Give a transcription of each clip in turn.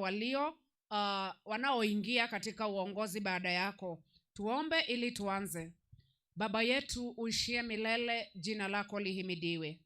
walio wanaoingia katika uongozi baada yako. Tuombe ili tuanze. Baba yetu uishie milele, jina lako lihimidiwe.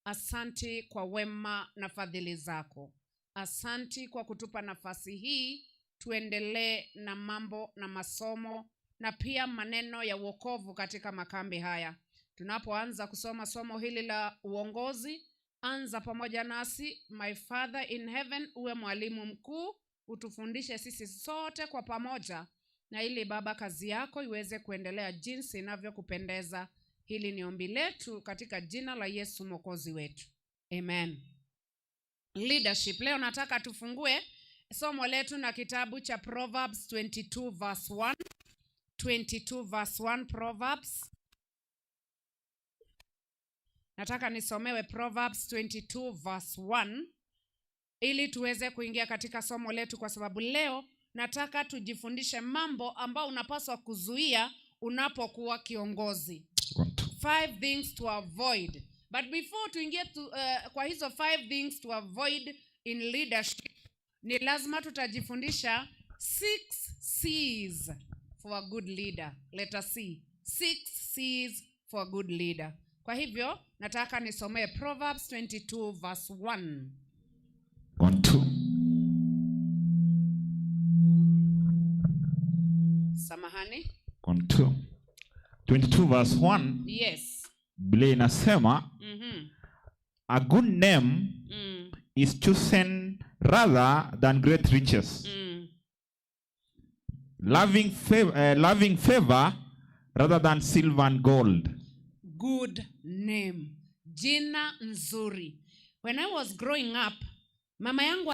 Asanti kwa wema na fadhili zako. Asanti kwa kutupa nafasi hii tuendelee na mambo na masomo na pia maneno ya uokovu katika makambi haya. Tunapoanza kusoma somo hili la uongozi, anza pamoja nasi. My Father in heaven, uwe mwalimu mkuu, utufundishe sisi sote kwa pamoja, na ili Baba kazi yako iweze kuendelea jinsi inavyokupendeza. Hili ni ombi letu katika jina la Yesu Mwokozi wetu, amen. Leadership. Leo nataka tufungue somo letu na kitabu cha Proverbs 22 verse 1. 22 verse 1, Proverbs. Nataka nisomewe Proverbs 22 verse 1 ili tuweze kuingia katika somo letu, kwa sababu leo nataka tujifundishe mambo ambayo unapaswa kuzuia unapokuwa kiongozi. One, two. Five things to avoid. But before tuingie kwa hizo five things to avoid in leadership, ni lazima tutajifundisha six C's for a good leader. Let us see. Six C's for a good leader. Kwa hivyo nataka nisomee Proverbs 22 verse 1. One, two. Samahani. One, two. 22 verse 1. Yes. Biblia inasema, "A good name is chosen rather than great riches. Loving favor rather than silver and gold." Good name. Jina nzuri. When I was growing up, mama yangu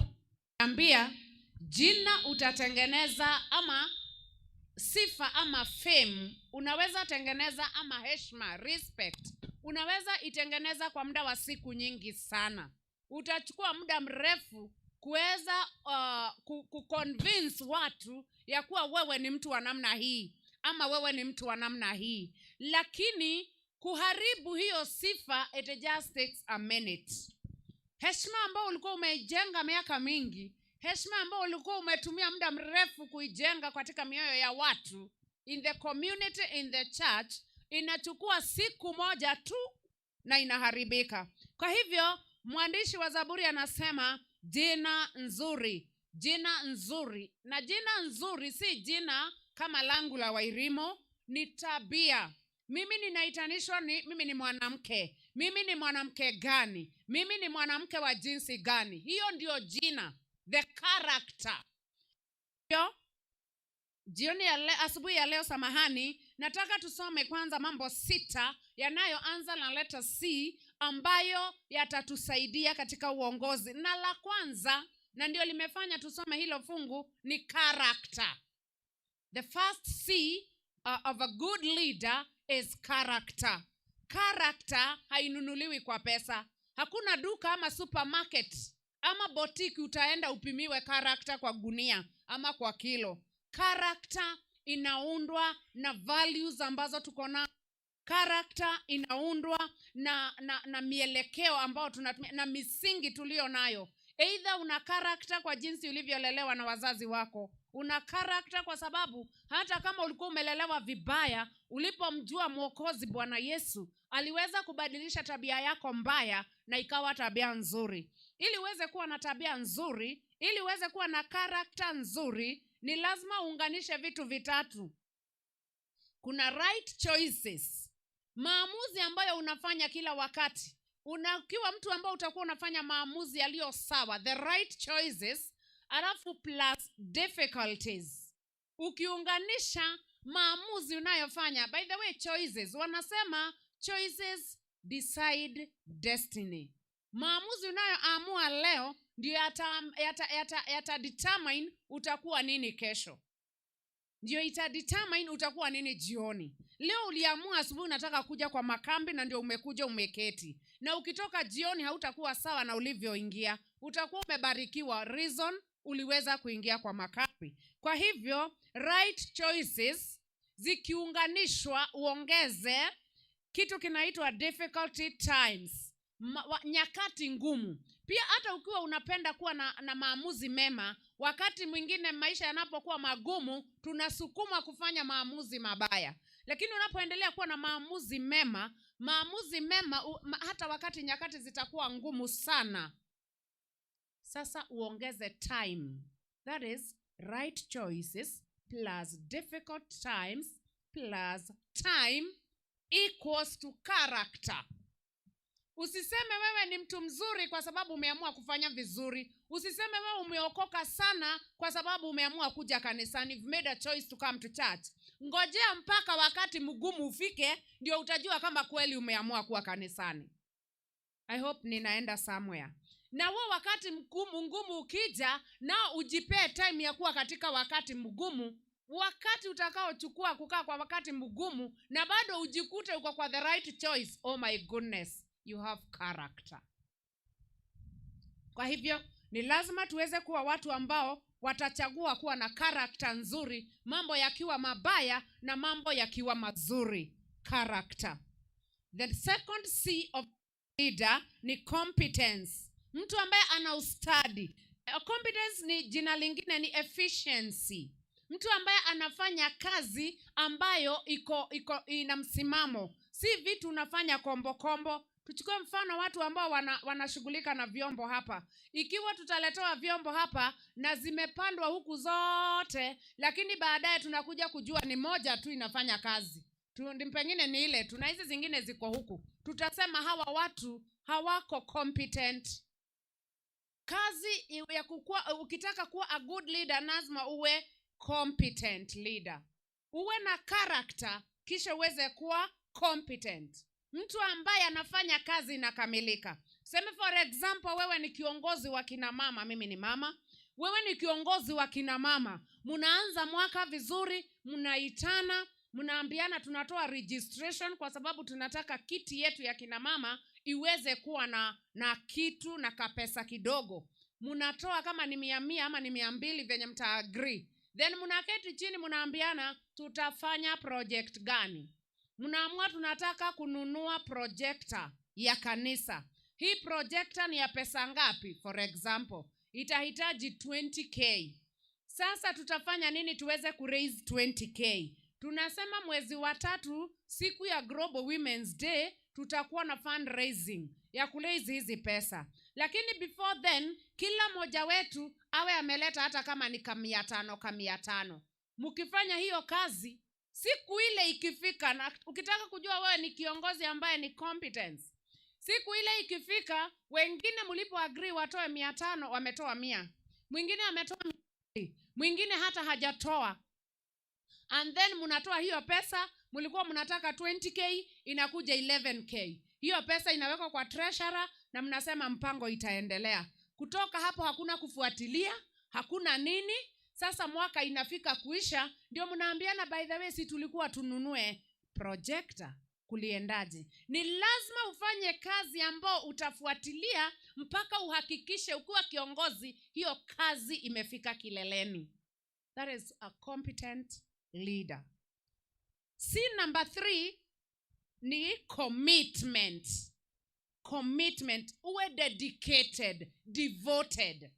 ambia jina utatengeneza ama sifa ama fame unaweza tengeneza ama heshima, respect, unaweza itengeneza kwa muda wa siku nyingi sana. Utachukua muda mrefu kuweza kuconvince watu ya kuwa wewe ni mtu wa namna hii ama wewe ni mtu wa namna hii, lakini kuharibu hiyo sifa, it just takes a minute. Heshima ambayo ulikuwa umeijenga miaka mingi, heshima ambayo ulikuwa umetumia muda mrefu kuijenga katika mioyo ya watu, in the community, in the church, inachukua siku moja tu na inaharibika. Kwa hivyo mwandishi wa Zaburi anasema jina nzuri, jina nzuri. Na jina nzuri si jina kama langu la Wairimo, ni tabia. Mimi ninaitanishwa ni mimi ni mwanamke. Mimi ni mwanamke gani? Mimi ni mwanamke wa jinsi gani? Hiyo ndio jina, the character. Hiyo, jioni ya asubuhi ya leo, samahani, nataka tusome kwanza mambo sita yanayoanza na letter C ambayo yatatusaidia katika uongozi. Na la kwanza, na ndio limefanya tusome hilo fungu, ni character. The first C of a good leader is character. Character hainunuliwi kwa pesa. Hakuna duka ama supermarket ama boutique utaenda upimiwe character kwa gunia ama kwa kilo. Character inaundwa na values ambazo tuko na. Character inaundwa na mielekeo ambayo tunatumia na misingi tuliyo nayo. Either una character kwa jinsi ulivyolelewa na wazazi wako, una character kwa sababu hata kama ulikuwa umelelewa vibaya, ulipomjua Mwokozi Bwana Yesu aliweza kubadilisha tabia yako mbaya na ikawa tabia nzuri. Ili uweze kuwa na tabia nzuri, ili uweze kuwa na character nzuri, ni lazima uunganishe vitu vitatu. Kuna right choices, maamuzi ambayo unafanya kila wakati. Unakiwa mtu ambao utakuwa unafanya maamuzi yaliyo sawa, the right choices, alafu plus difficulties. Ukiunganisha maamuzi unayofanya, by the way, choices, wanasema choices decide destiny. Maamuzi unayoamua leo ndio yata determine utakuwa nini kesho, ndio ita determine utakuwa nini jioni. Leo uliamua asubuhi unataka kuja kwa makambi na ndio umekuja umeketi, na ukitoka jioni hautakuwa sawa na ulivyoingia. Utakuwa umebarikiwa, reason uliweza kuingia kwa makambi. Kwa hivyo right choices zikiunganishwa, uongeze kitu kinaitwa difficulty times, nyakati ngumu. Pia hata ukiwa unapenda kuwa na maamuzi mema, Wakati mwingine maisha yanapokuwa magumu, tunasukumwa kufanya maamuzi mabaya. Lakini unapoendelea kuwa na maamuzi mema, maamuzi mema hata wakati nyakati zitakuwa ngumu sana. Sasa uongeze time. That is right choices plus difficult times plus time equals to character. Usiseme wewe ni mtu mzuri kwa sababu umeamua kufanya vizuri. Usiseme wewe umeokoka sana kwa sababu umeamua kuja kanisani. You've made a choice to come to church. Ngojea mpaka wakati mgumu ufike ndio utajua kama kweli umeamua kuwa kanisani. I hope ninaenda somewhere. Na huo wakati ngumu ukija, nao ujipee time ya kuwa katika wakati mgumu. Wakati utakaochukua kukaa kwa wakati mgumu na bado ujikute uko kwa the right choice, oh my goodness, you have character. Kwa hivyo ni lazima tuweze kuwa watu ambao watachagua kuwa na character nzuri, mambo yakiwa mabaya na mambo yakiwa mazuri. Character. The second C of leader ni competence. Mtu ambaye ana ustadi. Competence ni jina lingine ni efficiency. Mtu ambaye anafanya kazi ambayo iko ina msimamo. Si vitu unafanya kombo kombo. Tuchukue mfano watu ambao wanashughulika na vyombo hapa. Ikiwa tutaletewa vyombo hapa na zimepandwa huku zote, lakini baadaye tunakuja kujua ni moja tu inafanya kazi. Pengine ni ile, tuna hizi zingine ziko huku. Tutasema hawa watu hawako competent. Kazi ya kukua, ukitaka kuwa a good leader lazima uwe competent leader. Uwe na character kisha uweze kuwa competent. Mtu ambaye anafanya kazi inakamilika. Sema for example, wewe ni kiongozi wa kina mama, mimi ni mama. Wewe ni kiongozi wa kina mama. Mnaanza mwaka vizuri, mnaitana, mnaambiana tunatoa registration kwa sababu tunataka kiti yetu ya kina mama iweze kuwa na kitu na kapesa kidogo. Mnatoa kama ni 100 ama ni 200 venye mta-agree. Then mnaketi chini mnaambiana tutafanya project gani. Mnaamua tunataka kununua projector ya kanisa. Hii projector ni ya pesa ngapi? For example, itahitaji 20k. Sasa tutafanya nini tuweze kuraise 20k? Tunasema mwezi wa 3, siku ya Global Women's Day, tutakuwa na fundraising ya kuraise hizi pesa. Lakini before then, kila mmoja wetu awe ameleta hata kama ni kamia tano, kamia tano. Mkifanya hiyo kazi, siku ile ikifika, na ukitaka kujua wewe ni kiongozi ambaye ni competence, siku ile ikifika, wengine mlipo agree watoe 500, wametoa 100. Mwingine ametoa 200, mwingine hata hajatoa. And then mnatoa hiyo pesa, mlikuwa mnataka 20k, inakuja 11k. Hiyo pesa inawekwa kwa treasurer na mnasema mpango itaendelea. Kutoka hapo hakuna kufuatilia, hakuna nini. Sasa mwaka inafika kuisha, ndio mnaambiana by the way si tulikuwa tununue projector, kuliendaje? Ni lazima ufanye kazi ambao utafuatilia mpaka uhakikishe ukiwa kiongozi hiyo kazi imefika kileleni. That is a competent leader. C number 3 ni commitment. Commitment, uwe dedicated, devoted.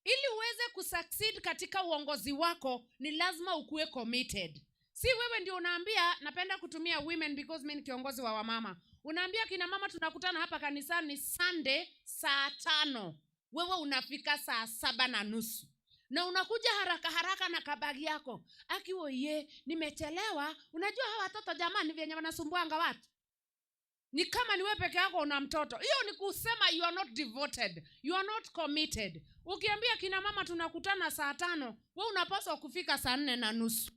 Ili uweze kusucceed katika uongozi wako ni lazima ukuwe committed. Si wewe ndio unaambia, napenda kutumia women because mimi ni kiongozi wa wamama. Unaambia kina mama tunakutana hapa kanisani Sunday saa 5. Wewe unafika saa 7:30. Na unakuja haraka haraka na kabagi yako. Akiwa ye, nimechelewa. Unajua hawa watoto jamani venye wanasumbuanga watu. Ni kama ni wewe peke yako una mtoto. Hiyo ni kusema you are not devoted. You are not committed. Ukiambia kina mama tunakutana saa 5, wewe unapaswa kufika saa 4:30.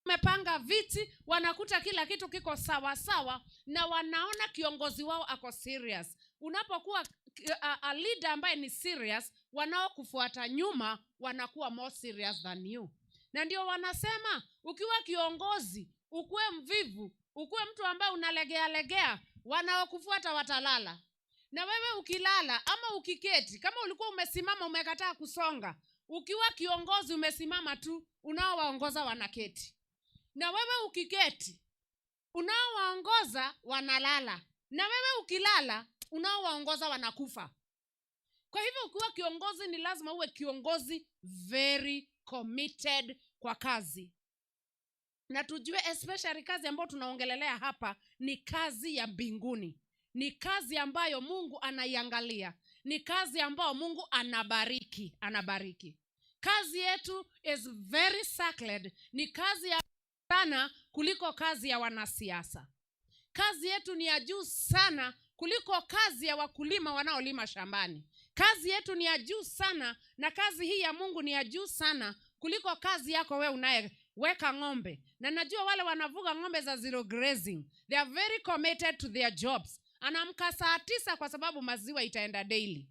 Umepanga viti, wanakuta kila kitu kiko sawa sawa na wanaona kiongozi wao ako serious. Unapokuwa a leader ambaye ni serious, wanaokufuata nyuma wanakuwa more serious than you. Na ndio wanasema ukiwa kiongozi, ukuwe mvivu, ukuwe mtu ambaye unalegea legea, wanaokufuata watalala. Na wewe ukilala ama ukiketi, kama ulikuwa umesimama umekataa kusonga, ukiwa kiongozi umesimama tu, unaowaongoza wanaketi. Na wewe ukiketi, unaowaongoza wanalala. Na wewe ukilala, unaowaongoza wanakufa. Kwa hivyo ukiwa kiongozi ni lazima uwe kiongozi very committed kwa kazi. Na tujue especially kazi ambayo tunaongelelea hapa ni kazi ya mbinguni. Ni kazi ambayo Mungu anaiangalia. Ni kazi ambayo Mungu anabariki, anabariki. Kazi yetu is very sacred. Ni kazi ya sana kuliko kazi ya wanasiasa. Kazi yetu ni ya juu sana kuliko kazi ya wakulima wanaolima shambani. Kazi yetu ni ya juu sana, na kazi hii ya Mungu ni ya juu sana kuliko kazi yako wewe unayeweka ng'ombe. Na najua wale wanavuga ng'ombe za zero grazing, they are very committed to their jobs. Anaamka saa 9 kwa sababu maziwa itaenda daily.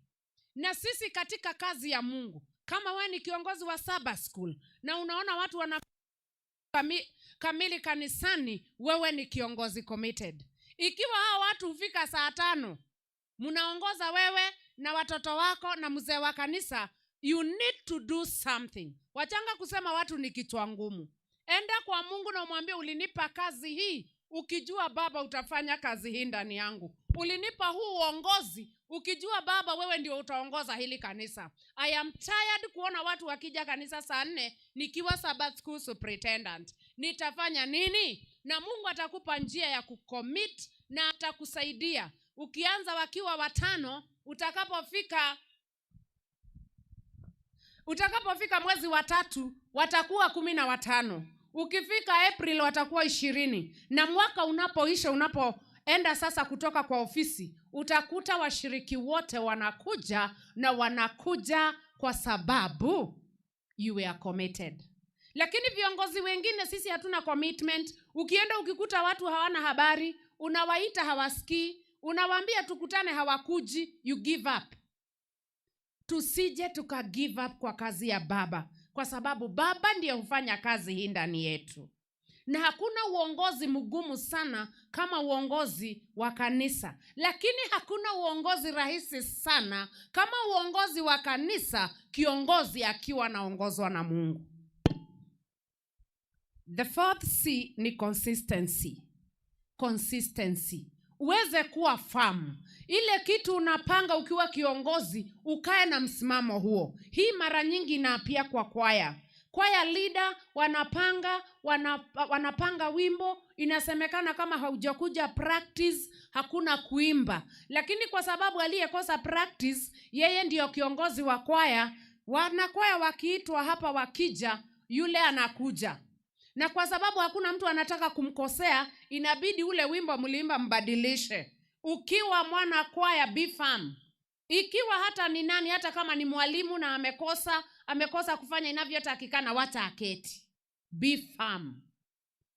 Na sisi katika kazi ya Mungu, kama wewe ni kiongozi wa Sabbath school na unaona watu wana kamili kanisani, wewe ni kiongozi committed. Ikiwa hao watu hufika saa 5, mnaongoza wewe na watoto wako na mzee wa kanisa, you need to do something. Wachanga kusema watu ni kichwa ngumu. Enda kwa Mungu na umwambie, ulinipa kazi hii ukijua Baba utafanya kazi hii ndani yangu. Ulinipa huu uongozi ukijua Baba wewe ndio utaongoza hili kanisa. I am tired kuona watu wakija kanisa saa 4 nikiwa Sabbath school superintendent. Nitafanya nini? Na Mungu atakupa njia ya kucommit na atakusaidia. Ukianza wakiwa 5, utakapofika mwezi wa 3 watakuwa 15. Ukifika April watakuwa 20. Na mwaka unapoisha, unapoenda sasa kutoka kwa ofisi, utakuta washiriki wote wanakuja, na wanakuja kwa sababu you were committed. Lakini viongozi wengine sisi hatuna commitment. Ukienda ukikuta watu hawana habari, unawaita hawasikii, unawaambia tukutane hawakuji, you give up. Tusije tuka give up kwa kazi ya Baba, kwa sababu Baba ndiye hufanya kazi hii ndani yetu. Na hakuna uongozi mgumu sana kama uongozi wa kanisa, lakini hakuna uongozi rahisi sana kama uongozi wa kanisa, kiongozi akiwa anaongozwa na Mungu. The fourth C ni consistency. Consistency. Uweze kuwa firm. Ile kitu unapanga ukiwa kiongozi, ukae na msimamo huo. Hii mara nyingi inaapia kwa kwaya. Kwaya leader wanapanga wimbo, inasemekana kama haujakuja practice hakuna kuimba. Lakini kwa sababu aliyekosa practice yeye ndio kiongozi wa kwaya, wanakwaya wakiitwa hapa wakija, yule anakuja. Na kwa sababu hakuna mtu anataka kumkosea, inabidi ule wimbo mliimba mbadilishe. Ukiwa mwana kwaya, be firm. Ikiwa hata ni nani, hata kama ni mwalimu na amekosa kufanya inavyotakikana, wacha aketi. Be firm.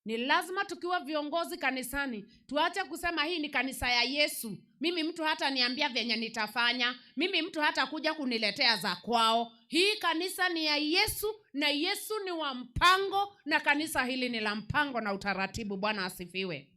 Ni lazima tukiwa viongozi kanisani tuache kusema hii ni kanisa ya Yesu, mimi mtu hata niambia venye nitafanya, mimi mtu hata kuja kuniletea za kwao. Hii kanisa ni ya Yesu na Yesu ni wa mpango, na kanisa hili ni la mpango na utaratibu. Bwana asifiwe.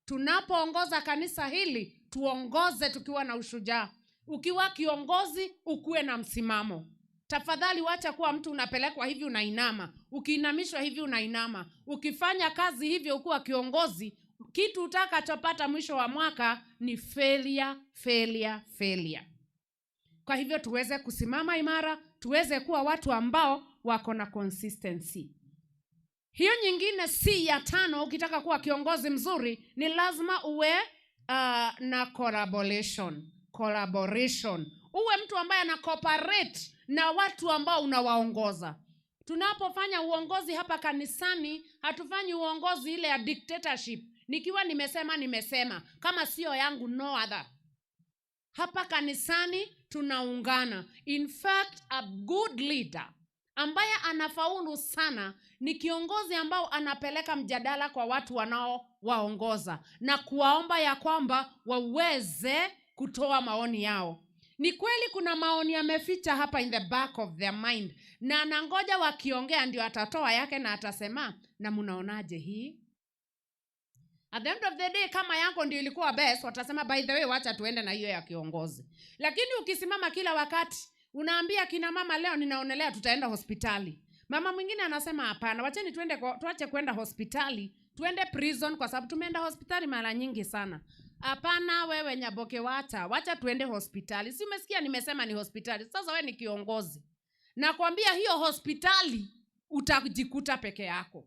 Tunapoongoza kanisa hili, tuongoze tukiwa na ushujaa. Ukiwa kiongozi, ukuwe na msimamo. Tafadhali wacha kuwa mtu unapelekwa hivi unainama, ukiinamishwa hivi unainama. Ukifanya kazi hivyo ukiwa kiongozi, kitu utakachopata mwisho wa mwaka ni failure, failure, failure. Kwa hivyo tuweze kusimama imara, tuweze kuwa watu ambao wako na consistency. Hiyo nyingine si ya 5, ukitaka kuwa kiongozi mzuri ni lazima uwe na collaboration. Collaboration. Uwe mtu ambaye ana cooperate na watu ambao unawaongoza. Tunapofanya uongozi hapa kanisani, hatufanyi uongozi ile ya dictatorship. Nikiwa nimesema, nimesema. Kama sio yangu, no other. Hapa kanisani tunaungana. In fact, a good leader ambaye anafaulu sana ni kiongozi ambao anapeleka mjadala kwa watu wanaowaongoza na kuwaomba ya kwamba waweze kutoa maoni yao. Ni kweli kuna maoni yameficha hapa in the back of their mind, na anangoja wakiongea ndio atatoa yake na atasema, na mnaonaje hii? At the end of the day, kama yako ndio ilikuwa best, watasema by the way, wacha tuende na hiyo ya kiongozi. Lakini ukisimama kila wakati unaambia kina mama, leo ninaonelea tutaenda hospitali. Mama mwingine anasema hapana, wacheni tuache kwenda hospitali, tuende prison kwa sababu tumeenda hospitali mara nyingi sana. Hapana, wewe Nyaboke, wacha tuende hospitali. Si umesikia nimesema ni hospitali? Sasa wewe ni kiongozi, nakwambia hiyo hospitali utajikuta peke yako.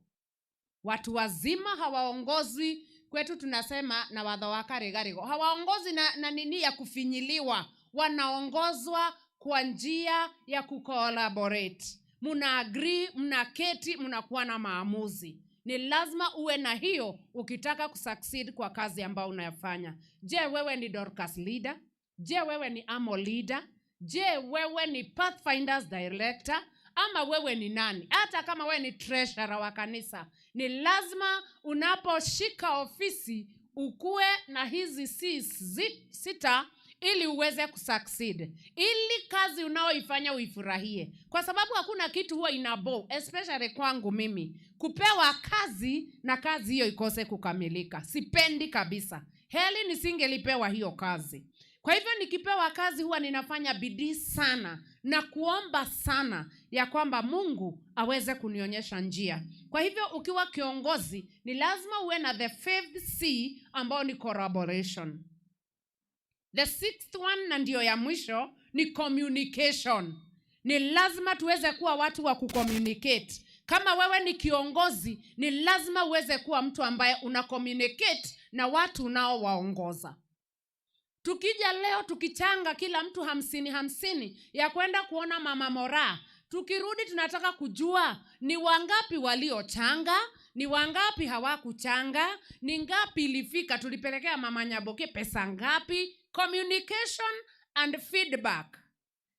Watu wazima hawaongozwi kwetu, tunasema na watho wa karigarigo, hawaongozwi na nini ya kufinyiliwa, wanaongozwa kwa njia ya kucollaborate. Muna agree, mnaketi, mnakuwa na maamuzi. Ni lazima uwe na hiyo ukitaka kusucceed kwa kazi ambayo unayofanya. Je, wewe ni Dorcas leader? Je, wewe ni Amo leader? Je, wewe ni Pathfinders director? Ama wewe ni nani? Hata kama wewe ni treasurer wa kanisa, ni lazima unaposhika ofisi ukuwe na hizi sita ili uweze kusucceed, ili kazi unaoifanya uifurahie, kwa sababu hakuna kitu huwa ina bore, especially kwangu mimi, kupewa kazi na kazi hiyo ikose kukamilika. Sipendi kabisa. Heri nisingelipewa hiyo kazi. Kwa hivyo nikipewa kazi huwa ninafanya bidii sana na kuomba sana ya kwamba Mungu aweze kunionyesha njia. Kwa hivyo ukiwa kiongozi ni lazima uwe na the fifth C ambayo ni collaboration. The sixth one na ndiyo ya mwisho ni communication. Ni lazima tuweze kuwa watu wa kucommunicate. Kama wewe ni kiongozi, ni lazima uweze kuwa mtu ambaye una communicate na watu unaowaongoza. Tukija leo tukichanga kila mtu 50 50 ya kwenda kuona Mama Moraa, tukirudi tunataka kujua ni wangapi waliochanga, ni wangapi hawakuchanga, ni ngapi ilifika, tulipelekea Mama Nyaboke pesa ngapi. Communication and feedback.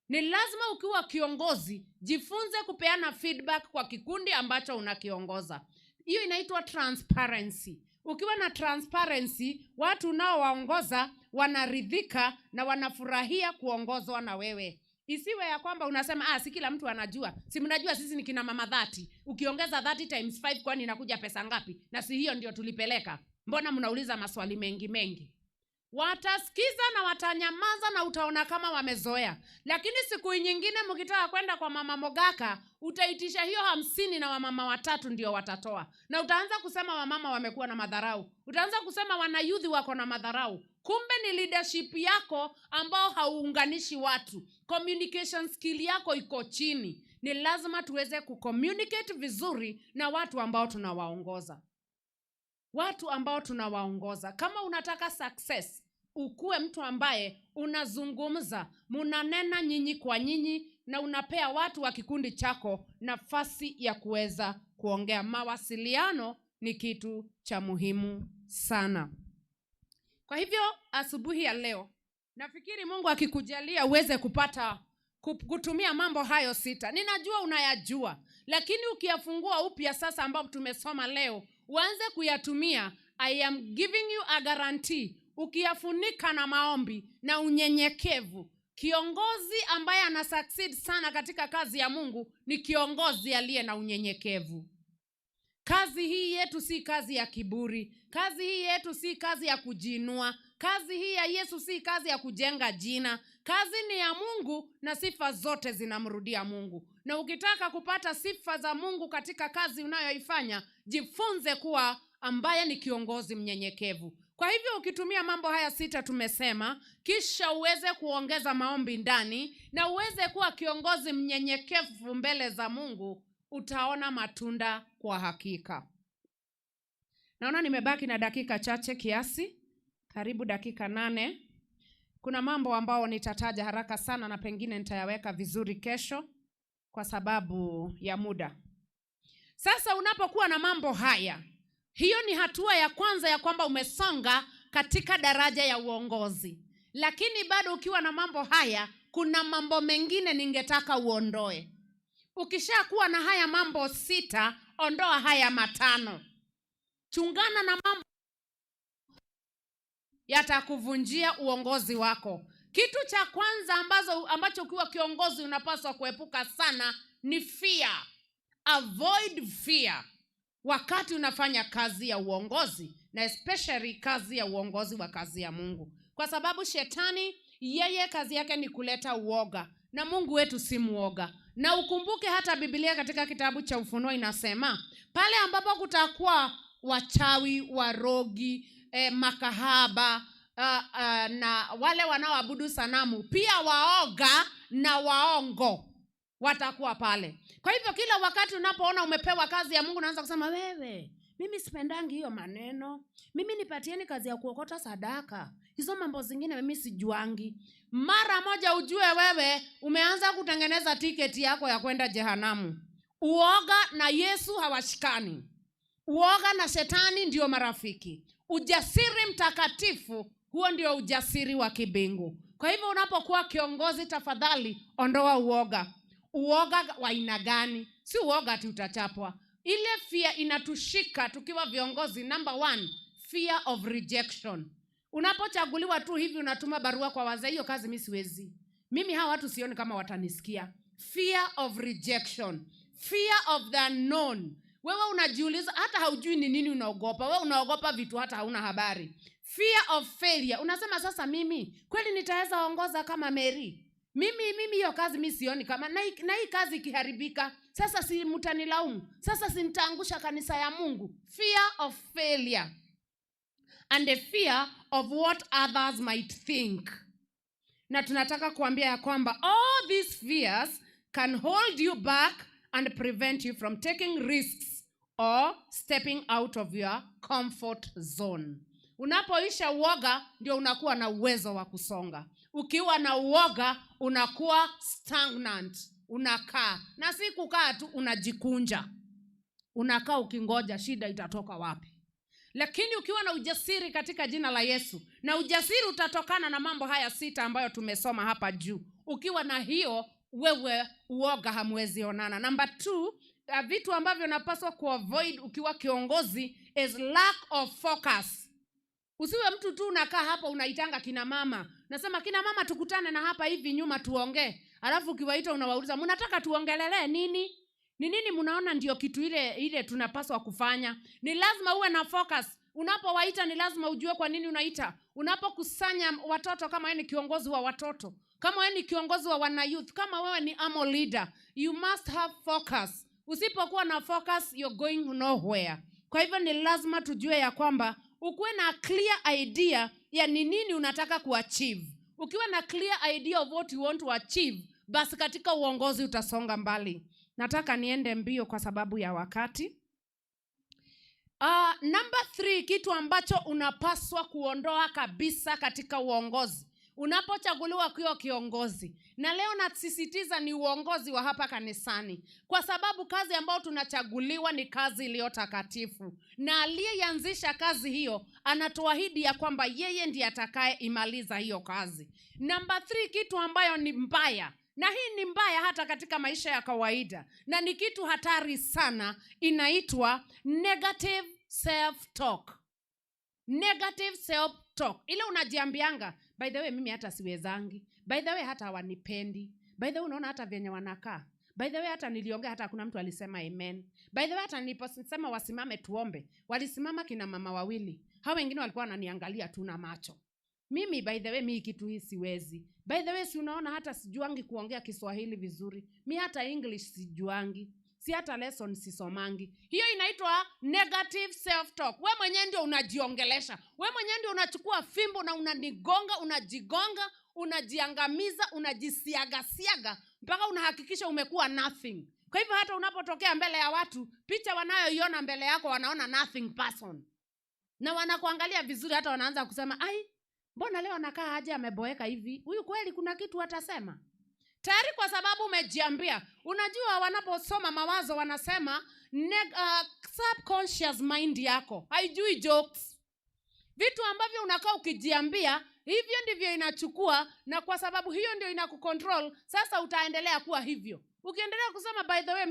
Ni lazima ukiwa kiongozi jifunze kupeana feedback kwa kikundi ambacho unakiongoza. Hiyo inaitwa transparency. Ukiwa na transparency, watu unaowaongoza wanaridhika na wanafurahia kuongozwa na wewe. Isiwe ya kwamba unasema, "Ah, si kila mtu anajua, si mnajua sisi ni kina mama 30. Ukiongeza 30 times 5 kwani inakuja pesa ngapi? Na si hiyo ndio tulipeleka? Mbona mnauliza maswali mengi mengi?" Watasikiza na watanyamaza na utaona kama wamezoea, lakini siku nyingine mkitaka kwenda kwa Mama Mogaka utaitisha hiyo 50 na wamama watatu ndio watatoa, na utaanza kusema wamama wamekuwa na madharau, utaanza kusema wanayouth wako na madharau. Kumbe ni leadership yako ambao hauunganishi watu, communication skill yako iko chini. Ni lazima tuweze kucommunicate vizuri na watu ambao tunawaongoza, watu ambao tunawaongoza. Kama unataka success, ukuwe mtu ambaye unazungumza, munanena nyinyi kwa nyinyi, na unapea watu wa kikundi chako nafasi ya kuweza kuongea. Mawasiliano ni kitu cha muhimu sana. Kwa hivyo asubuhi ya leo nafikiri Mungu akikujalia uweze kupata kutumia mambo hayo sita. Ninajua unayajua, lakini ukiyafungua upya sasa ambapo tumesoma leo, uanze kuyatumia. I am giving you a guarantee. Ukiyafunika na maombi na unyenyekevu, kiongozi ambaye ana succeed sana katika kazi ya Mungu ni kiongozi aliye na unyenyekevu. Kazi hii yetu si kazi ya kiburi. Kazi hii yetu si kazi ya kujiinua. Kazi hii ya Yesu si kazi ya kujenga jina. Kazi ni ya Mungu na sifa zote zinamrudia Mungu. Na ukitaka kupata sifa za Mungu katika kazi unayoifanya, jifunze kuwa ambaye ni kiongozi mnyenyekevu. Kwa hivyo ukitumia mambo haya sita tumesema, kisha uweze kuongeza maombi ndani na uweze kuwa kiongozi mnyenyekevu mbele za Mungu, utaona matunda kwa hakika. Naona nimebaki na dakika chache kiasi, karibu dakika 8. Kuna mambo ambao nitataja haraka sana na pengine nitayaweka vizuri kesho kwa sababu ya muda. Sasa unapokuwa na mambo haya, hiyo ni hatua ya kwanza ya kwamba umesonga katika daraja ya uongozi. Lakini bado ukiwa na mambo haya, kuna mambo mengine ningetaka uondoe. Ukishakuwa na haya mambo sita, ondoa haya matano. Chungana na mambo yatakuvunjia uongozi wako. Kitu cha kwanza ambacho ukiwa kiongozi unapaswa kuepuka sana ni fear. Avoid fear wakati unafanya kazi ya uongozi, na especially kazi ya uongozi wa kazi ya Mungu. Kwa sababu shetani yeye kazi yake ni kuleta uoga, na Mungu wetu si muoga. Na ukumbuke hata Biblia katika kitabu cha Ufunuo inasema pale ambapo kutakuwa wachawi, warogi, makahaba, na wale wanaoabudu sanamu, pia waoga na waongo watakuwa pale. Kwa hivyo kila wakati unapoona umepewa kazi ya Mungu, unaanza kusema, wewe, mimi sipendangi hiyo maneno, mimi nipatieni kazi ya kuokota sadaka, hizo mambo zingine mimi sijuangi. Mara moja ujue wewe umeanza kutengeneza tiketi yako ya kwenda jehanamu. Uoga na Yesu hawashikani. Uoga na shetani ndio marafiki. Ujasiri mtakatifu, huo ndio ujasiri wa kibingu. Kwa hivyo unapokuwa kiongozi, tafadhali ondoa uoga. Uoga wa aina gani? Si uoga ati utachapwa. Ile fear inatushika tukiwa viongozi, number one, fear of rejection. Unapochaguliwa tu hivi, unatuma barua kwa wazee, hiyo kazi mi siwezi, mimi hawa watu sioni kama watanisikia. Fear of rejection, fear of the unknown. Wewe unajiuliza, hata haujui ni nini unaogopa. Wewe unaogopa vitu hata hauna habari. Fear of failure. Unasema, sasa mimi kweli nitaweza ongoza kama Mary? Mimi hiyo kazi mi sioni kama na hii kazi ikiharibika, sasa si mtanilaumu? Sasa si nitaangusha kanisa ya Mungu? Fear of failure and the fear of what others might think. Na tunataka kuambia ya kwamba all these fears can hold you back and prevent you from taking risks or stepping out of your comfort zone. Unapoisha uoga, ndio unakuwa na uwezo wa kusonga. Ukiwa na uoga, unakuwa stagnant, unakaa, na si kukaa tu, unajikunja, unakaa ukingoja shida itatoka wapi. Lakini ukiwa na ujasiri katika jina la Yesu, na ujasiri utatokana na mambo haya sita ambayo tumesoma hapa juu, ukiwa na hiyo, wewe uoga hamwezi onana. Number two, vitu ambavyo unapaswa kuavoid ukiwa kiongozi is lack of focus. Usiwe mtu tu unakaa hapa, unaitanga kina mama, nasema, "Kina mama, tukutane na hapa hivi nyuma tuongee." Alafu ukiwaita unawauliza, "Mnataka tuongelelee nini? Ni nini mnaona ndio kitu ile ile tunapaswa kufanya?" Ni lazima uwe na focus. Unapowaita, ni lazima ujue kwa nini unaita. Unapokusanya watoto, kama wewe ni kiongozi wa watoto, kama wewe ni kiongozi wa wana youth, kama wewe ni amo leader, you must have focus. Usipokuwa na focus, you're going nowhere. Kwa hivyo ni lazima tujue ya kwamba ukuwe na clear idea ya ni nini unataka kuachieve. Ukiwa na clear idea of what you want to achieve, basi katika uongozi utasonga mbali. Nataka niende mbio kwa sababu ya wakati. Number three, kitu ambacho unapaswa kuondoa kabisa katika uongozi unapochaguliwa kuwa kiongozi, na leo nasisitiza ni uongozi wa hapa kanisani, kwa sababu kazi ambayo tunachaguliwa ni kazi iliyo takatifu, na aliyeanzisha kazi hiyo anatuahidi ya kwamba yeye ndiye atakayeimaliza hiyo kazi. Number three, kitu ambayo ni mbaya, na hii ni mbaya hata katika maisha ya kawaida na ni kitu hatari sana, inaitwa negative self talk. Negative self talk, ile unajiambianga, "By the way, mimi hata siwezangi. By the way, hata hawanipendi. By the way, unaona hata vyenye wanakaa. By the way, hata niliongea, hata hakuna mtu alisema amen. By the way, hata niliposema wasimame tuombe, walisimama kina mama wawili, hao wengine walikuwa wananiangalia tu na macho. Mimi, by the way, mi kitu hii siwezi. By the way, si unaona hata sijuangi kuongea Kiswahili vizuri? Mi hata English sijuangi, si hata lesson sisomangi." Hiyo inaitwa negative self talk. We mwenyewe ndio unajiongelesha, we mwenyewe ndio unachukua fimbo na unanigonga, unajigonga, unajiangamiza, unajisiagasiaga mpaka unahakikisha umekuwa nothing. Kwa hivyo hata unapotokea mbele ya watu, picha wanayoiona mbele yako, wanaona nothing person, na wanakuangalia vizuri, hata wanaanza kusema, "Ai, mbona leo anakaa aje ameboeka hivi? Huyu kweli kuna kitu atasema?" Tayari kwa sababu umejiambia. Unajua wanaposoma mawazo wanasema subconscious mind yako haijui jokes. Vitu ambavyo unakaa ukijiambia, hivyo ndivyo inachukua, na kwa sababu hiyo ndio inakucontrol, sasa utaendelea kuwa hivyo. Ukiendelea kusema, "By the way,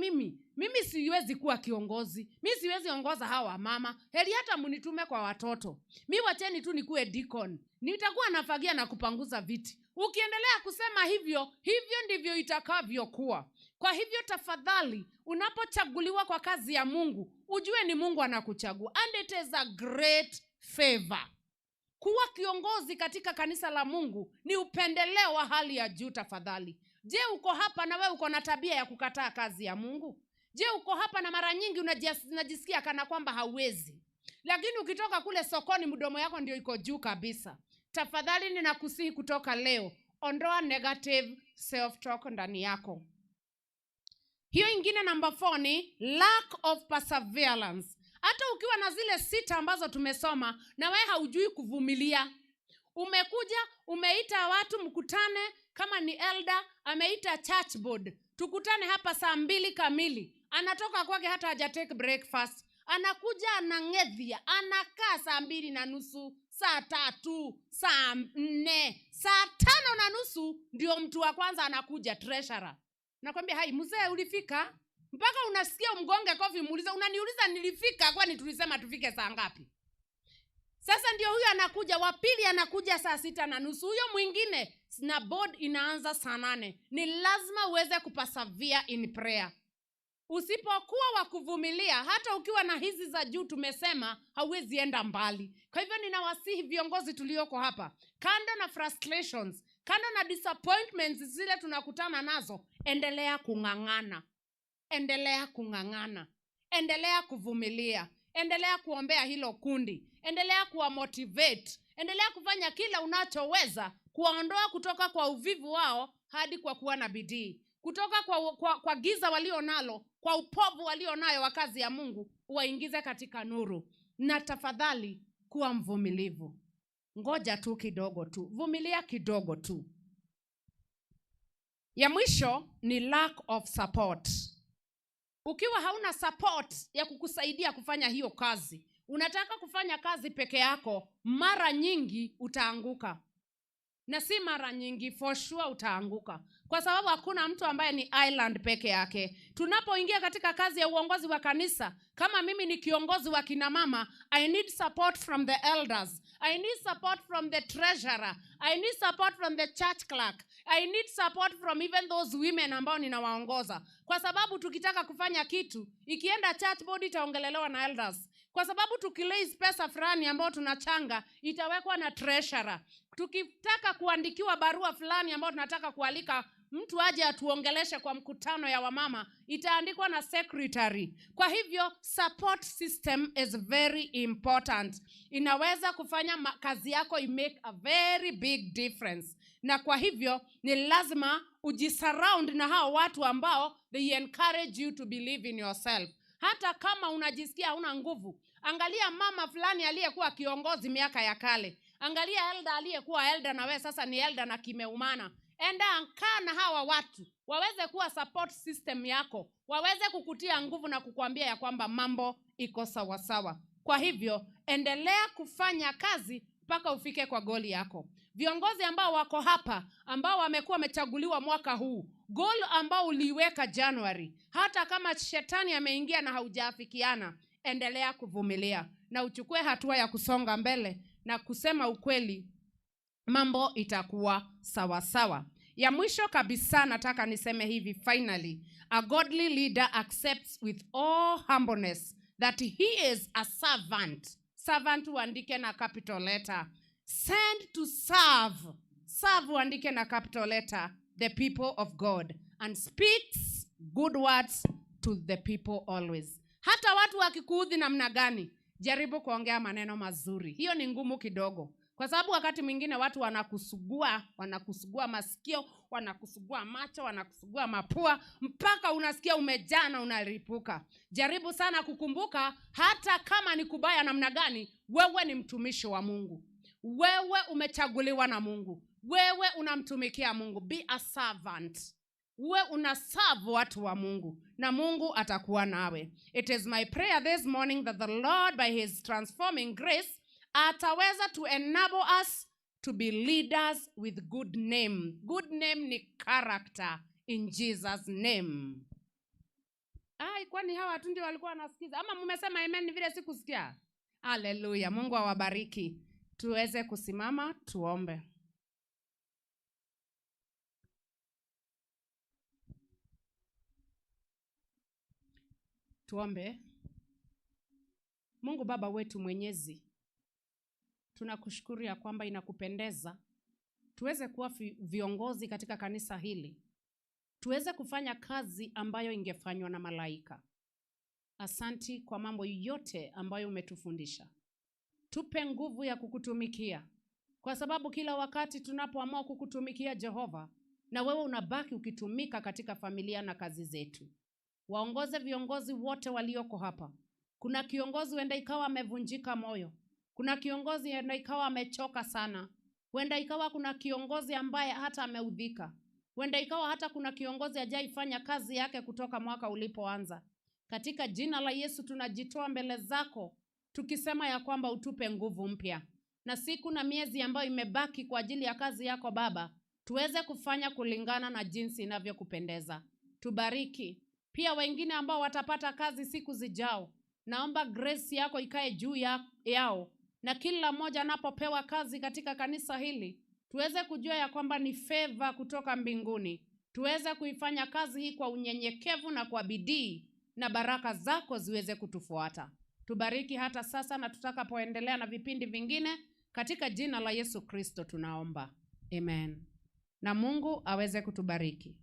mimi siwezi kuwa kiongozi, mi siwezi ongoza hawa mama, heri hata mnitume kwa watoto, mi wacheni tu nikuwe deacon, nitakuwa nafagia na kupanguza viti." Ukiendelea kusema hivyo, hivyo ndivyo itakavyokuwa. Kwa hivyo tafadhali, unapochaguliwa kwa kazi ya Mungu, ujue ni Mungu anakuchagua, and it is a great favor. Kuwa kiongozi katika kanisa la Mungu ni upendeleo wa hali ya juu. Tafadhali, je, uko hapa na wewe uko na tabia ya kukataa kazi ya Mungu? Je, uko hapa na mara nyingi unajisikia kana kwamba hauwezi, lakini ukitoka kule sokoni mdomo yako ndio iko juu kabisa? Tafadhali ninakusihi kutoka leo, ondoa negative self talk ndani yako. Hiyo ingine namba 4 ni lack of perseverance. Hata ukiwa na zile 6 ambazo tumesoma na wewe haujui kuvumilia. Umekuja, umeita watu mkutane, kama ni elder ameita church board, tukutane hapa saa 2 kamili. Anatoka kwake hata haja take breakfast. Anakuja anang'ethia, anakaa saa 2:30, saa 3, saa 4, saa 5:30 ndio mtu wa kwanza anakuja, treasurer. Nakwambia, hai mzee ulifika? Mpaka unasikia umgonge kofi muulize, unaniuliza nilifika kwani tulisema tufike saa ngapi? Sasa ndio huyo anakuja, wa pili anakuja saa 6:30, huyo mwingine na board inaanza saa 8. Ni lazima uweze kupersevere in prayer. Usipokuwa wa kuvumilia, hata ukiwa na hizi za juu tumesema, hauwezi enda mbali. Kwa hivyo ninawasihi viongozi tulioko hapa, kando na frustrations, kando na disappointments zile tunakutana nazo, endelea kung'ang'ana. Endelea kung'ang'ana. Endelea kuvumilia. Endelea kuombea hilo kundi. Endelea kuwamotivate. Endelea kufanya kila unachoweza kuwaondoa kutoka kwa uvivu wao hadi kwa kuwa na bidii. Kutoka kwa giza walio nalo, kwa upovu walio nayo wa kazi ya Mungu, uwaingize katika nuru. Na tafadhali kuwa mvumilivu. Ngoja tu kidogo tu. Vumilia kidogo tu. Ya mwisho ni lack of support. Ukiwa hauna support ya kukusaidia kufanya hiyo kazi, unataka kufanya kazi peke yako, mara nyingi utaanguka. Na si mara nyingi, for sure utaanguka. Kwa sababu hakuna mtu ambaye ni island peke yake. Tunapoingia katika kazi ya uongozi wa kanisa, kama mimi ni kiongozi wa kina mama, I need support from the elders. I need support from the treasurer. I need support from the church clerk. I need support from even those women ambao ninawaongoza. Kwa sababu tukitaka kufanya kitu, ikienda church board itaongelelewa na elders. Kwa sababu tukilaise pesa fulani ambayo tunachanga, itawekwa na treasurer. Tukitaka kuandikiwa barua fulani ambayo tunataka kualika mtu aje atuongeleshe kwa mkutano ya wamama, itaandikwa na secretary. Kwa hivyo support system is very important. Inaweza kufanya kazi yako i make a very big difference. Na kwa hivyo ni lazima ujisurround na hao watu ambao they encourage you to believe in yourself. Hata kama unajisikia huna nguvu, angalia mama fulani aliyekuwa kiongozi miaka ya kale. Angalia elder aliyekuwa elder na wewe sasa ni elder na kimeumana. Enda kaa na hawa watu, waweze kuwa support system yako, waweze kukutia nguvu na kukuambia ya kwamba mambo iko sawa sawa. Kwa hivyo endelea kufanya kazi mpaka ufike kwa goli yako. Viongozi ambao wako hapa, ambao wamekuwa wamechaguliwa mwaka huu, goal ambao uliweka January, hata kama shetani ameingia na haujafikiana, endelea kuvumilia na uchukue hatua ya kusonga mbele na kusema ukweli, mambo itakuwa sawa sawa. Ya mwisho kabisa nataka niseme hivi finally, a godly leader accepts with all humbleness that he is a servant. Servant uandike na capital letter. Sent to serve. Serve uandike na capital letter the people of God, and speaks good words to the people always. Hata watu wakikuudhi namna gani, jaribu kuongea maneno mazuri. Hiyo ni ngumu kidogo. Kwa sababu wakati mwingine watu wanakusugua, wanakusugua masikio, wanakusugua macho, wanakusugua mapua, mpaka unasikia umejaa na unalipuka. Jaribu sana kukumbuka, hata kama ni kubaya namna gani, wewe ni mtumishi wa Mungu. Wewe umechaguliwa na Mungu. Wewe unamtumikia Mungu. Be a servant. Uwe unaserve watu wa Mungu na Mungu atakuwa nawe. It is my prayer this morning that the Lord by his transforming grace ataweza to enable us to be leaders with good name. Good name ni character in Jesus name. Ai, kwani hawa watu ndio walikuwa wanasikiza? Ama mmesema amen vile sikusikia? Hallelujah. Mungu awabariki. Tuweze kusimama tuombe. Tuombe. Mungu Baba wetu Mwenyezi, tunakushukuru ya kwamba inakupendeza tuweze kuwa viongozi katika kanisa hili, tuweze kufanya kazi ambayo ingefanywa na malaika. Asanti kwa mambo yote ambayo umetufundisha. Tupe nguvu ya kukutumikia, kwa sababu kila wakati tunapoamua kukutumikia Jehova, na wewe unabaki ukitumika katika familia na kazi zetu. Waongoze viongozi wote walioko hapa. Kuna kiongozi huenda ikawa amevunjika moyo, kuna kiongozi huenda ikawa amechoka sana, huenda ikawa kuna kiongozi ambaye hata ameudhika, huenda ikawa hata kuna kiongozi hajaifanya kazi yake kutoka mwaka ulipoanza. Katika jina la Yesu tunajitoa mbele zako tukisema ya kwamba utupe nguvu mpya, na siku na miezi ambayo imebaki kwa ajili ya kazi yako Baba, tuweze kufanya kulingana na jinsi inavyokupendeza. Tubariki pia wengine ambao watapata kazi siku zijao, naomba grace yako ikae juu yao, na kila mmoja anapopewa kazi katika kanisa hili tuweze kujua ya kwamba ni favor kutoka mbinguni. Tuweze kuifanya kazi hii kwa unyenyekevu na kwa bidii, na baraka zako ziweze kutufuata. Tubariki hata sasa na tutakapoendelea na vipindi vingine, katika jina la Yesu Kristo tunaomba. Amen. Na Mungu aweze kutubariki.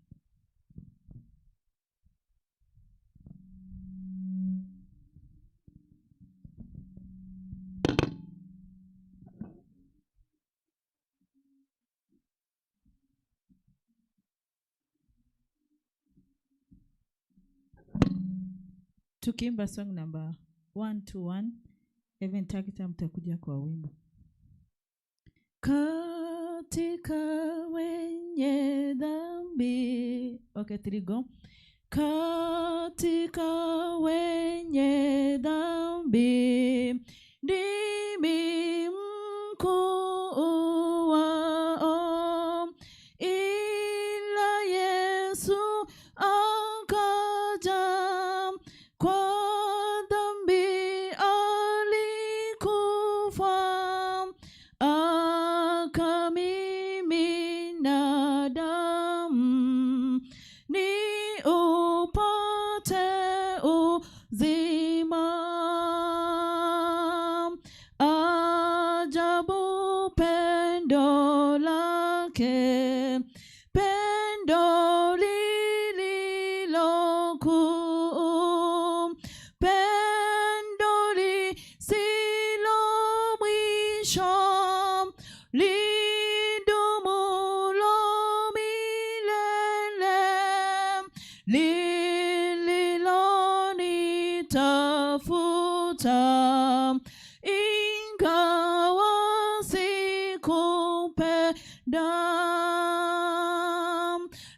Tukiimba song number 121, Even Takita mtakuja kwa wimbo. Katika wenye dhambi. Okay, three go. Katika wenye dhambi ndimi mkuu wao, ila Yesu akaja kwa dhambi alikufa, akamimina damu ni upate uzima. Ajabu pendo lake, pendo lililo kuu, pendo lisilo mwisho, lidumulo milele, lililonitafuta ingawa sikupenda,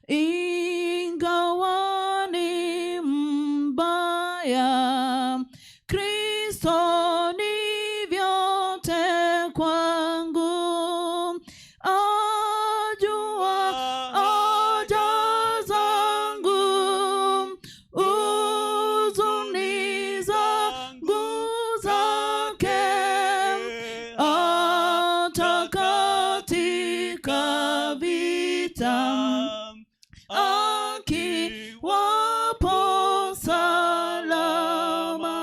ingawa ni mbaya, Kristo ni vyote kwangu. Ajua haja zangu, huzuni zangu zake, hata katika vita akiwapo salama.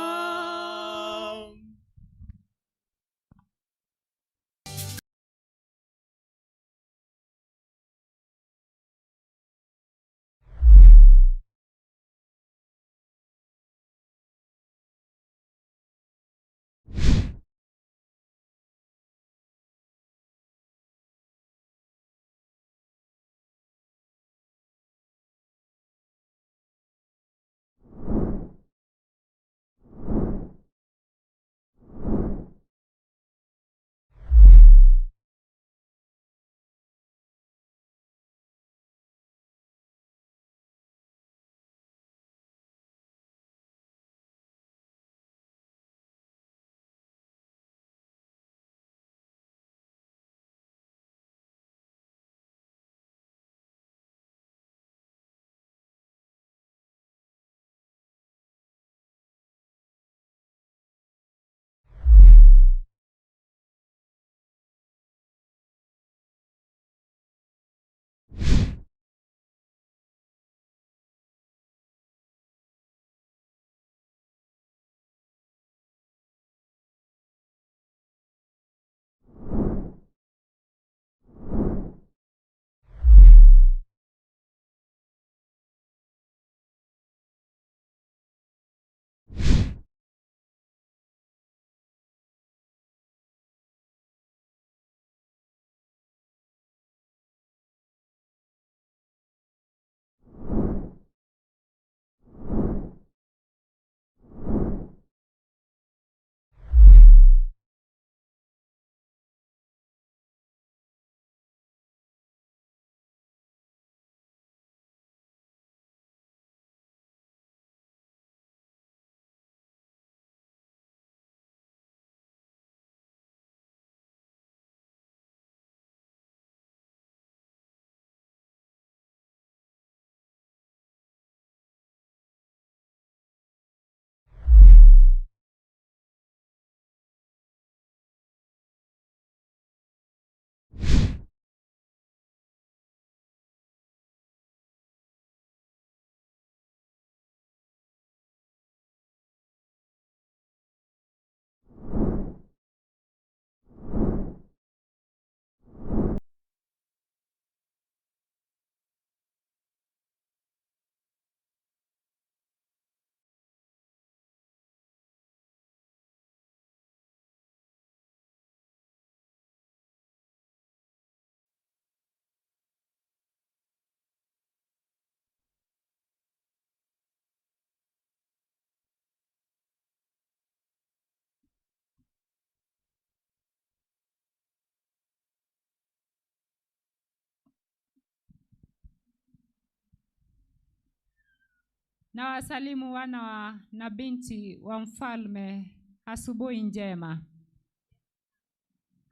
Na wasalimu wana wa na binti wa mfalme, asubuhi njema.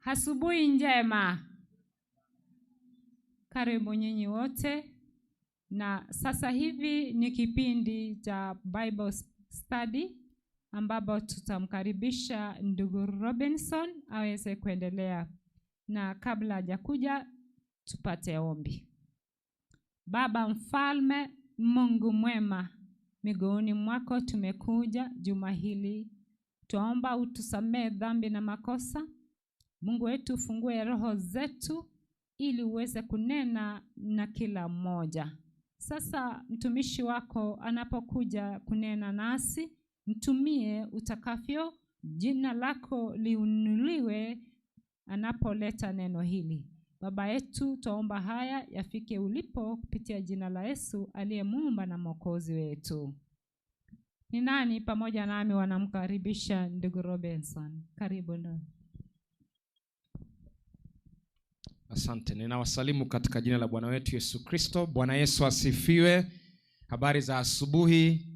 Asubuhi njema. Karibu nyinyi wote. Na sasa hivi ni kipindi cha Bible study ambapo tutamkaribisha ndugu Robinson aweze kuendelea. Na kabla hajakuja tupate ombi. Baba mfalme, Mungu mwema, miguuni mwako tumekuja juma hili. Twaomba utusamee dhambi na makosa. Mungu wetu, ufungue roho zetu ili uweze kunena na kila mmoja. Sasa mtumishi wako anapokuja kunena nasi, mtumie utakavyo, jina lako liinuliwe anapoleta neno hili. Baba yetu, twaomba haya yafike ulipo kupitia jina la Yesu aliye Muumba na Mwokozi wetu. Ni nani pamoja nami wanamkaribisha ndugu Robinson? Karibu ndugu. Asante. Ninawasalimu katika jina la Bwana wetu Yesu Kristo. Bwana Yesu asifiwe. Habari za asubuhi.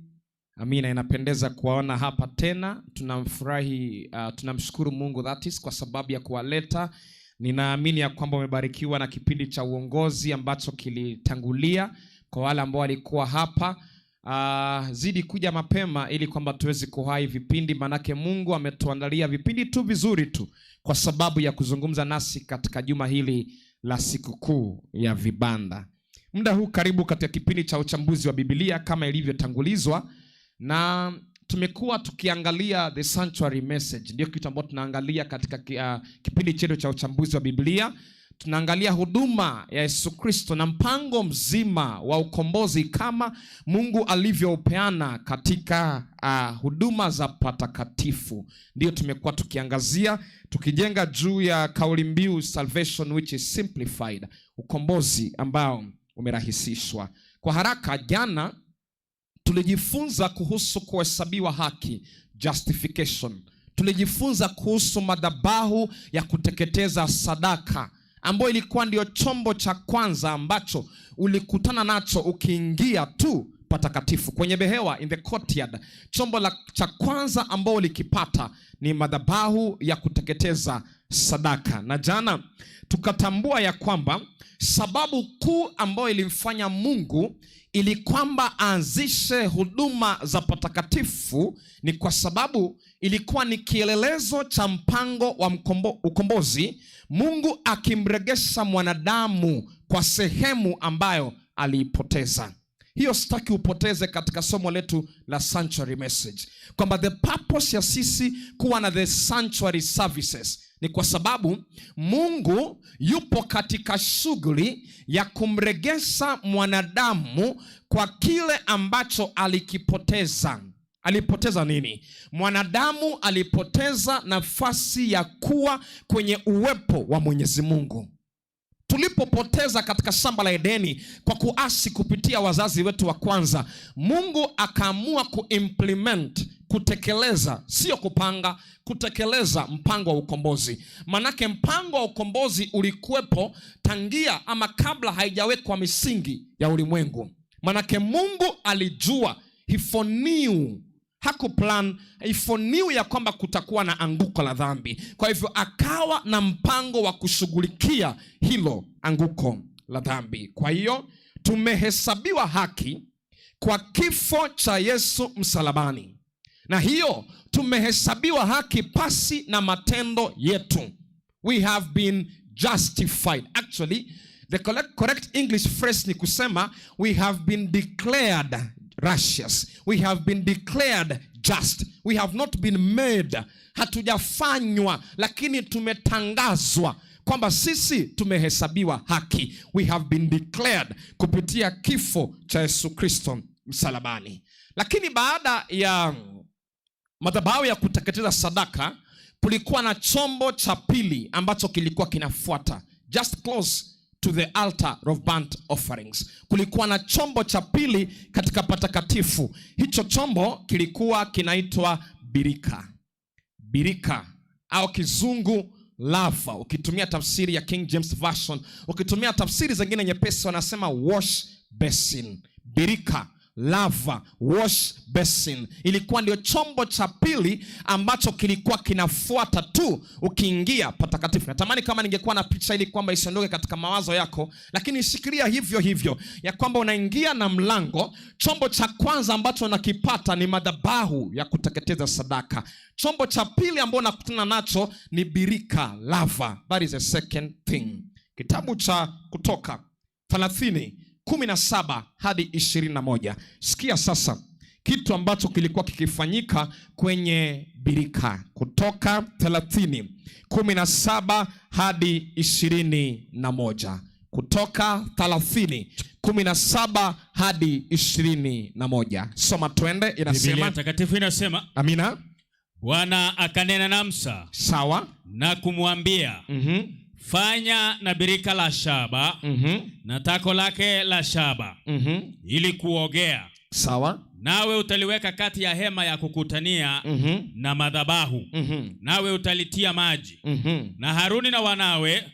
Amina, inapendeza kuwaona hapa tena. Tunamfurahi, tunamshukuru Mungu that is kwa sababu ya kuwaleta. Ninaamini ya kwamba umebarikiwa na kipindi cha uongozi ambacho kilitangulia. Kwa wale ambao walikuwa hapa, zidi kuja mapema ili kwamba tuweze kuhai vipindi, manake Mungu ametuandalia vipindi tu vizuri tu kwa sababu ya kuzungumza nasi katika juma hili la sikukuu ya vibanda. Muda huu karibu katika kipindi cha uchambuzi wa Biblia kama ilivyotangulizwa, na tumekuwa tukiangalia the sanctuary message. Ndio kitu ambacho tunaangalia katika kipindi chetu cha uchambuzi wa Biblia. Tunaangalia huduma ya Yesu Kristo na mpango mzima wa ukombozi kama Mungu alivyoupeana katika huduma za patakatifu. Ndio tumekuwa tukiangazia, tukijenga juu ya kauli mbiu salvation which is simplified, ukombozi ambao umerahisishwa. Kwa haraka, jana tulijifunza kuhusu kuhesabiwa haki, justification. Tulijifunza kuhusu madhabahu ya kuteketeza sadaka ambayo ilikuwa ndio chombo cha kwanza ambacho ulikutana nacho ukiingia tu patakatifu kwenye behewa, in the courtyard. Chombo cha kwanza ambao ulikipata ni madhabahu ya kuteketeza sadaka. Na jana tukatambua ya kwamba sababu kuu ambayo ilimfanya Mungu ili kwamba aanzishe huduma za patakatifu ni kwa sababu ilikuwa ni kielelezo cha mpango wa ukombozi, Mungu akimregesha mwanadamu kwa sehemu ambayo aliipoteza. Hiyo sitaki upoteze katika somo letu la sanctuary message, kwamba the purpose ya sisi kuwa na the sanctuary services ni kwa sababu Mungu yupo katika shughuli ya kumregesha mwanadamu kwa kile ambacho alikipoteza. Alipoteza nini? Mwanadamu alipoteza nafasi ya kuwa kwenye uwepo wa Mwenyezi Mungu. Tulipopoteza katika shamba la Edeni kwa kuasi kupitia wazazi wetu wa kwanza, Mungu akaamua kuimplement, kutekeleza, sio kupanga, kutekeleza mpango wa ukombozi. Manake mpango wa ukombozi ulikuwepo tangia ama kabla haijawekwa misingi ya ulimwengu. Manake Mungu alijua, he foreknew, hakuplan, he foreknew ya kwamba kutakuwa na anguko la dhambi. Kwa hivyo akawa na mpango wa kushughulikia hilo anguko la dhambi. Kwa hiyo tumehesabiwa haki kwa kifo cha Yesu msalabani. Na hiyo tumehesabiwa haki pasi na matendo yetu. We have been justified. Actually, the correct English phrase ni kusema we have been declared righteous. We have been declared just. We have not been made. Hatujafanywa, lakini tumetangazwa kwamba sisi tumehesabiwa haki. We have been declared kupitia kifo cha Yesu Kristo msalabani. Lakini baada ya madhabahu ya kuteketeza sadaka, kulikuwa na chombo cha pili ambacho kilikuwa kinafuata, just close to the altar of burnt offerings. Kulikuwa na chombo cha pili katika patakatifu. Hicho chombo kilikuwa kinaitwa birika. Birika au kizungu laver. Ukitumia tafsiri ya King James Version, ukitumia tafsiri zingine nyepesi wanasema wash basin. Birika, Lava, wash basin, ilikuwa ndio chombo cha pili ambacho kilikuwa kinafuata tu ukiingia patakatifu. Natamani kama ningekuwa na picha ili kwamba isiondoke katika mawazo yako, lakini shikilia hivyo hivyo ya kwamba unaingia na mlango. Chombo cha kwanza ambacho unakipata ni madhabahu ya kuteketeza sadaka. Chombo cha pili ambao unakutana nacho ni birika, lava. That is the second thing. Kitabu cha Kutoka 30 17 hadi 21. Sikia sasa kitu ambacho kilikuwa kikifanyika kwenye birika. Kutoka 30 17 hadi 21. Kutoka 30 17 hadi 21. Soma twende, Biblia inasema. Takatifu inasema, Amina. Bwana akanena na Musa na kumwambia, "Fanya na birika la shaba na tako lake la shaba ili kuogea, nawe utaliweka kati ya hema ya kukutania na madhabahu, nawe utalitia maji, na Haruni na wanawe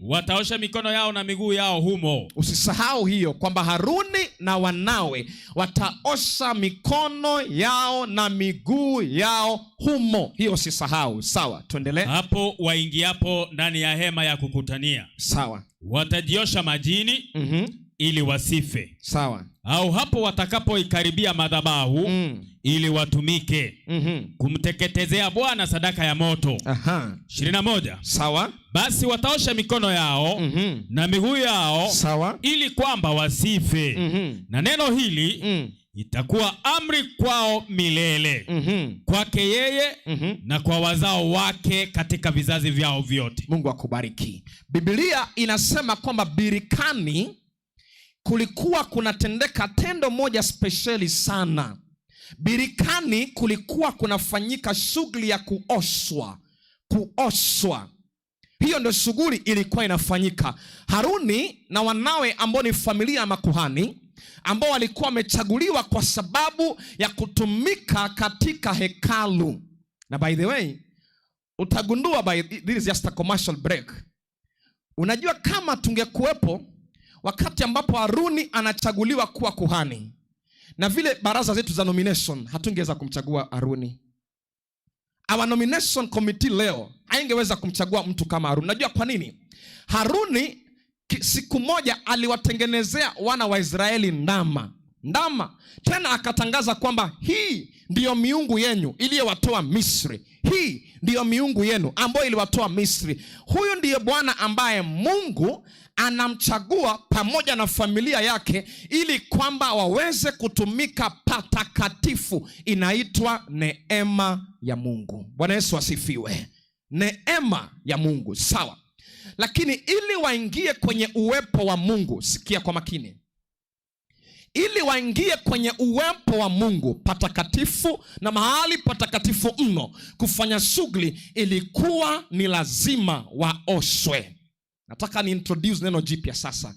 wataosha mikono yao na miguu yao humo." Usisahau hiyo kwamba Haruni na wanawe wataosha mikono yao na miguu yao humo. Hiyo usisahau. Sawa, tuendelee. Hapo waingiapo ndani ya hema ya kukutania watajiosha majini ili wasife, au hapo watakapoikaribia madhabahu ili watumike kumteketezea Bwana sadaka ya moto. 21. Basi wataosha mikono yao na miguu yao ili kwamba wasife. Na neno hili itakuwa amri kwao milele, kwake yeye na kwa wazao wake katika vizazi vyao vyote. Mungu akubariki. Biblia inasema kwamba birikani kulikuwa kunatendeka tendo moja spesheli sana. Birikani kulikuwa kunafanyika shughuli ya kuoshwa. Kuoshwa. Hiyo ndio shughuli ilikuwa inafanyika. Haruni na wanawe ambao ni familia ya makuhani ambao walikuwa wamechaguliwa kwa sababu ya kutumika katika hekalu. Na by the way, utagundua this is just a commercial break. Unajua kama tungekuwepo wakati ambapo Haruni anachaguliwa kuwa kuhani, na vile baraza zetu za nomination, hatungeweza kumchagua Haruni. Our nomination committee leo haingeweza kumchagua mtu kama Haruni. Unajua kwa nini? Haruni siku moja aliwatengenezea wana wa Israeli ndama. Ndama. Tena akatangaza kwamba hii ndiyo miungu yenu iliyowatoa Misri. Hii ndiyo miungu yenu ambayo iliwatoa Misri. Huyu ndiye Bwana ambaye Mungu anamchagua pamoja na familia yake ili kwamba waweze kutumika patakatifu. Inaitwa neema ya Mungu. Bwana Yesu asifiwe. Neema ya Mungu, sawa. Lakini ili waingie kwenye uwepo wa Mungu, sikia kwa makini. Ili waingie kwenye uwepo wa Mungu patakatifu na mahali patakatifu mno kufanya shughuli, ilikuwa ni lazima waoshwe. Nataka ni introduce neno jipya sasa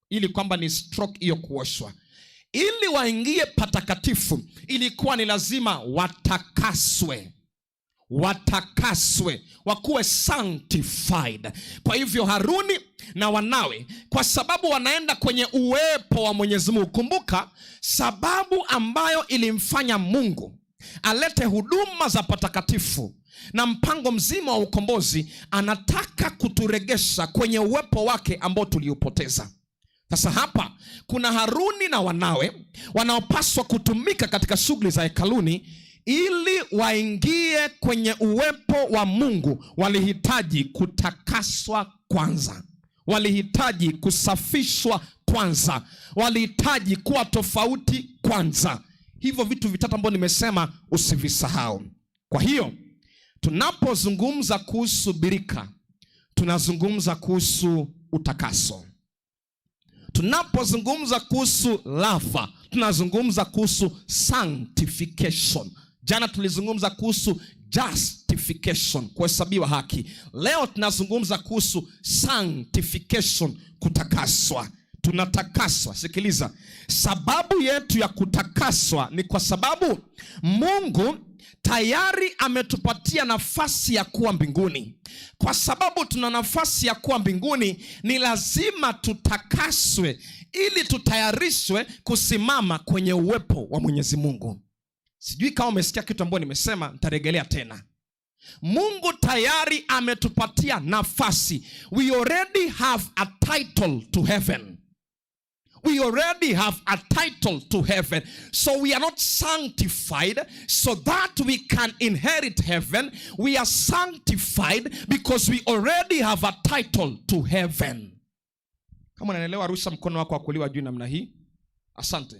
ili kwamba ni stroke hiyo kuoshwa. Ili waingie patakatifu ilikuwa ni lazima watakaswe. Watakaswe, wakuwe sanctified. Kwa hivyo Haruni na wanawe, kwa sababu wanaenda kwenye uwepo wa Mwenyezi Mungu. Kumbuka sababu ambayo ilimfanya Mungu alete huduma za patakatifu na mpango mzima wa ukombozi, anataka kuturegesha kwenye uwepo wake ambao tuliupoteza. Sasa hapa kuna Haruni na wanawe wanaopaswa kutumika katika shughuli za hekaluni. Ili waingie kwenye uwepo wa Mungu walihitaji kutakaswa kwanza, walihitaji kusafishwa kwanza, walihitaji kuwa tofauti kwanza. Hivyo vitu vitatu ambavyo nimesema usivisahau. Kwa hiyo tunapozungumza kuhusu birika, tunazungumza kuhusu utakaso. Tunapozungumza kuhusu lava, tunazungumza kuhusu sanctification. Jana tulizungumza kuhusu justification, kuhesabiwa haki. Leo tunazungumza kuhusu sanctification, kutakaswa. Tunatakaswa. Sikiliza, sababu yetu ya kutakaswa ni kwa sababu Mungu tayari ametupatia nafasi ya kuwa mbinguni. Kwa sababu tuna nafasi ya kuwa mbinguni, ni lazima tutakaswe Ili tutayarishwe kusimama kwenye uwepo wa Mwenyezi Mungu. Sijui kama umesikia kitu ambacho nimesema, nitarejelea tena. Mungu tayari ametupatia nafasi. We already have a title to heaven. We already have a title to heaven. So we are not sanctified so that we can inherit heaven. We are sanctified because we already have a title to heaven. Kama unanielewa, rusha mkono wako wa kulia juu namna hii. Asante.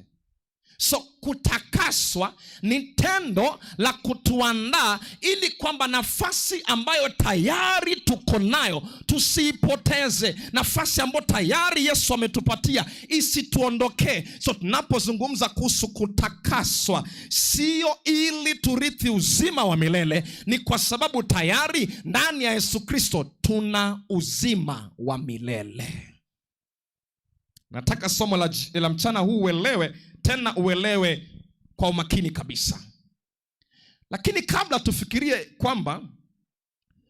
So kutakaswa ni tendo la kutuandaa ili kwamba nafasi ambayo tayari tuko nayo tusiipoteze, nafasi ambayo tayari Yesu ametupatia isituondokee. So tunapozungumza kuhusu kutakaswa, sio ili turithi uzima wa milele, ni kwa sababu tayari ndani ya Yesu Kristo tuna uzima wa milele. Nataka somo la mchana huu uelewe, tena uelewe kwa umakini kabisa. Lakini kabla tufikirie kwamba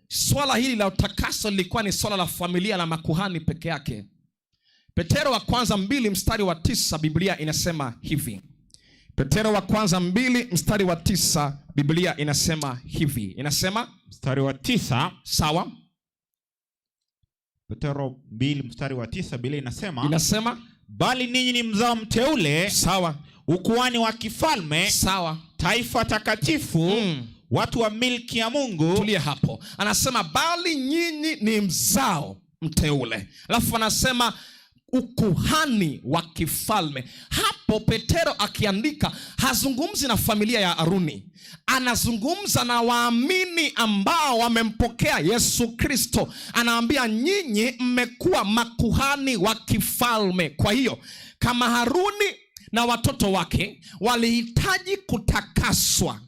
swala hili la utakaso lilikuwa ni swala la familia la makuhani peke yake, Petero wa kwanza 2 mstari wa 9, Biblia inasema hivi. Petero wa kwanza 2 mstari wa 9, Biblia inasema hivi. Inasema Mstari wa 9. Sawa. Petero 2 mstari wa 9, Biblia inasema, Inasema, bali ninyi ni mzao mteule, ukuhani wa kifalme, taifa takatifu, watu wa milki ya Mungu. Tulie hapo. Anasema bali nyinyi ni mzao mteule, alafu anasema ukuhani wa kifalme. Hapo Petero akiandika hazungumzi na familia ya Aruni, anazungumza na waamini ambao wamempokea Yesu Kristo. Anaambia nyinyi mmekuwa makuhani wa kifalme. Kwa hiyo kama Haruni na watoto wake walihitaji kutakaswa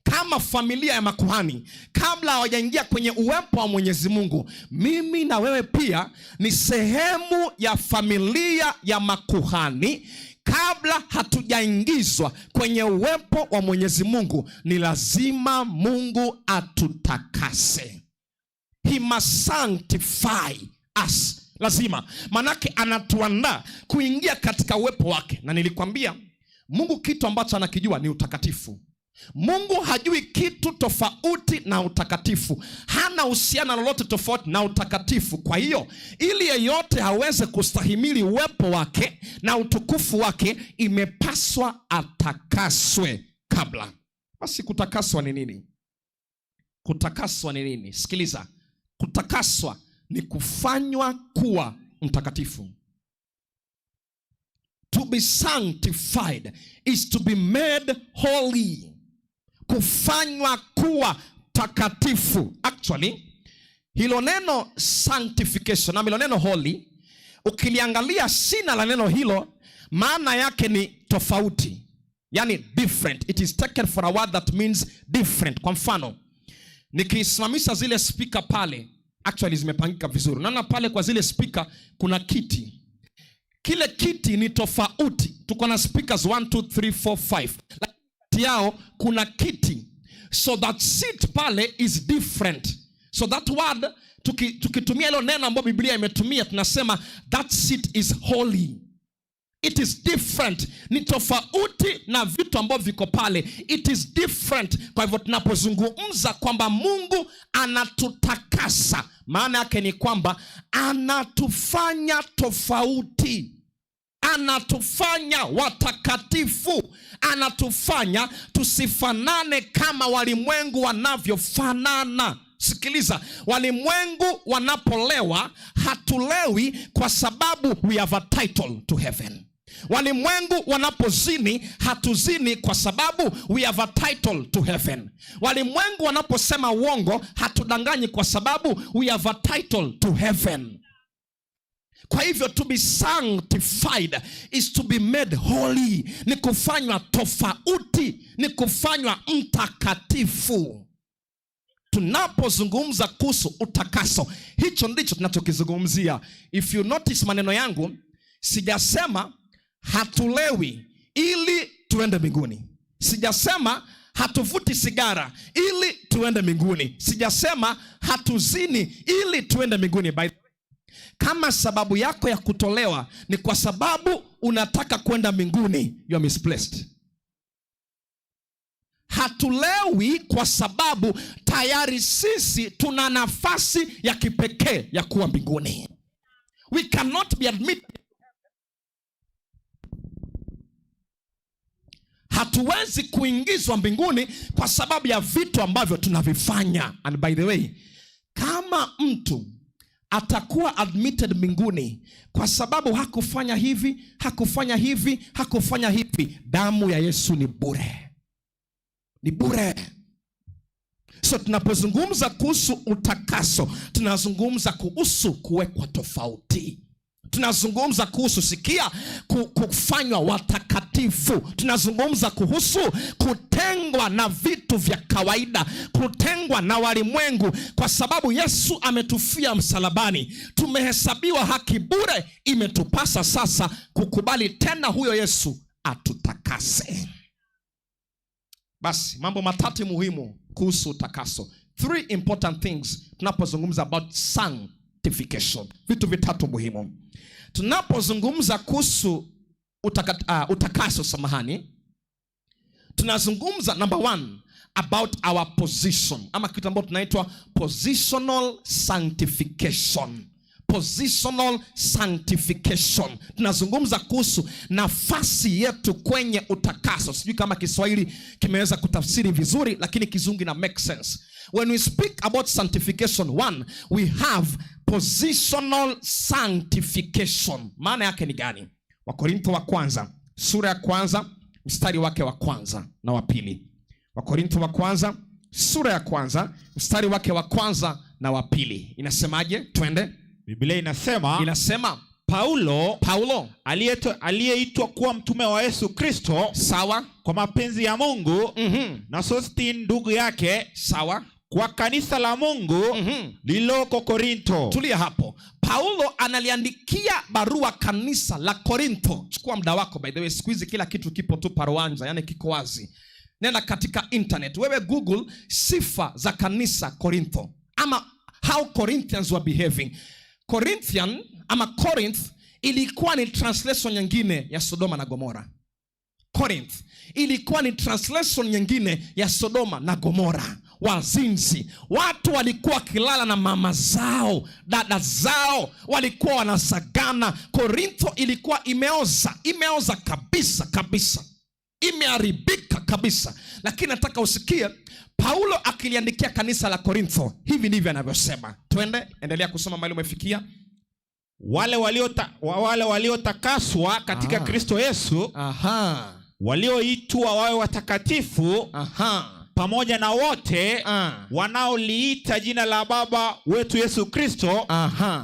kama familia ya makuhani kabla hawajaingia kwenye uwepo wa Mwenyezi Mungu, mimi na wewe pia ni sehemu ya familia ya makuhani. Kabla hatujaingizwa kwenye uwepo wa Mwenyezi Mungu, ni lazima Mungu atutakase. He must sanctify us. Lazima, manake anatuandaa kuingia katika uwepo wake. Na nilikwambia Mungu kitu ambacho anakijua ni utakatifu. Mungu hajui kitu tofauti na utakatifu, hana uhusiano lolote tofauti na utakatifu. Kwa hiyo ili yeyote aweze kustahimili uwepo wake na utukufu wake, imepaswa atakaswe kabla. Basi kutakaswa ni nini? Kutakaswa ni nini? Sikiliza, kutakaswa ni kufanywa kuwa mtakatifu. To be sanctified is to be made holy. Kufanywa kuwa takatifu. Actually, hilo neno sanctification na hilo neno holy, ukiliangalia shina la neno hilo, maana yake ni tofauti, yani different. It is taken for a word that means different. Kwa mfano, nikisimamisha zile speaker pale, actually zimepangika vizuri. Unaona pale kwa zile speaker kuna kiti, kile kiti ni tofauti. Tuko na speakers 1 2 3 4 5, lakini kati yao kuna kiti, so that seat pale is different. So that word, tukitumia hilo neno ambayo Biblia imetumia, tunasema that seat is holy. It is different, ni tofauti na vitu ambavyo viko pale. It is different. Kwa hivyo tunapozungumza kwamba Mungu anatutakasa, maana yake ni kwamba anatufanya tofauti, anatufanya watakatifu, anatufanya tusifanane kama walimwengu wanavyofanana. Sikiliza, walimwengu wanapolewa, hatulewi kwa sababu we have a title to heaven. Walimwengu wanapozini, hatuzini kwa sababu we have a title to heaven. Walimwengu wanaposema uongo, hatudanganyi kwa sababu we have a title to heaven. Kwa hivyo to be sanctified is to be made holy, ni kufanywa tofauti, ni kufanywa mtakatifu. Tunapozungumza kuhusu utakaso, hicho ndicho tunachokizungumzia. If you notice maneno yangu, sijasema hatulewi ili tuende mbinguni, sijasema hatuvuti sigara ili tuende mbinguni, sijasema hatuzini ili tuende mbinguni. By the way, Kama sababu yako ya kutolewa ni kwa sababu unataka kwenda mbinguni, you are misplaced. Hatulewi kwa sababu tayari sisi tuna nafasi ya kipekee ya kuwa mbinguni. We cannot be admitted. Hatuwezi kuingizwa mbinguni kwa sababu ya vitu ambavyo tunavifanya. And by the way, kama mtu atakuwa admitted mbinguni kwa sababu hakufanya hivi, hakufanya hivi, hakufanya hivi, damu ya Yesu ni bure. Ni bure. So tunapozungumza kuhusu utakaso, tunazungumza kuhusu kuwekwa tofauti. Tunazungumza kuhusu, sikia, kufanywa watakatifu. Tunazungumza kuhusu kutengwa na vitu vya kawaida, kutengwa na walimwengu, kwa sababu Yesu ametufia msalabani. Tumehesabiwa haki bure, imetupasa sasa kukubali tena huyo Yesu atutakase. Basi mambo matatu muhimu kuhusu utakaso. 3 important things tunapozungumza about sanctification. Vitu vitatu muhimu. Tunapozungumza kuhusu utakaso, samahani, tunazungumza number 1 about our position, ama kitu ambacho tunaitwa positional sanctification. Positional sanctification. Tunazungumza kuhusu nafasi yetu kwenye utakaso. Sijui kama Kiswahili kimeweza kutafsiri vizuri, lakini Kizungu ina make sense. When we speak about sanctification, 1, we have positional sanctification. Maana yake ni gani? Wakorintho wa kwanza, sura ya kwanza, mstari wake wa kwanza na wa pili. Wakorintho wa kwanza, sura ya kwanza, mstari wake wa kwanza na wa pili. Inasemaje? Twende. Biblia inasema Paulo aliyeitwa kuwa mtume wa Yesu Kristo, sawa, kwa mapenzi ya Mungu, na Sostin ndugu yake, sawa, kwa kanisa la Mungu lililoko Korinto. Tulia hapo. Paulo analiandikia barua kanisa la Korinto. Chukua muda wako, by the way, siku hizi kila kitu kipo tu paruanja, yani kiko wazi. Nenda katika internet, wewe Google sifa za kanisa Korinto, ama how Corinthians were behaving. Corinthian ama Corinth ilikuwa ni translation nyingine ya Sodoma na Gomora. Corinth ilikuwa ni translation nyingine ya Sodoma na Gomora. Wazinzi, watu walikuwa wakilala na mama zao, dada zao, walikuwa wanasagana. Korintho ilikuwa imeoza, imeoza kabisa kabisa, imeharibika kabisa. Lakini nataka usikie Paulo akiliandikia kanisa la Korintho, hivi ndivyo anavyosema. Twende, endelea kusoma mahali umefikia. Wale waliotakaswa katika Kristo Yesu, walioitwa wawe watakatifu, pamoja na wote wanaoliita jina la Baba wetu Yesu Kristo,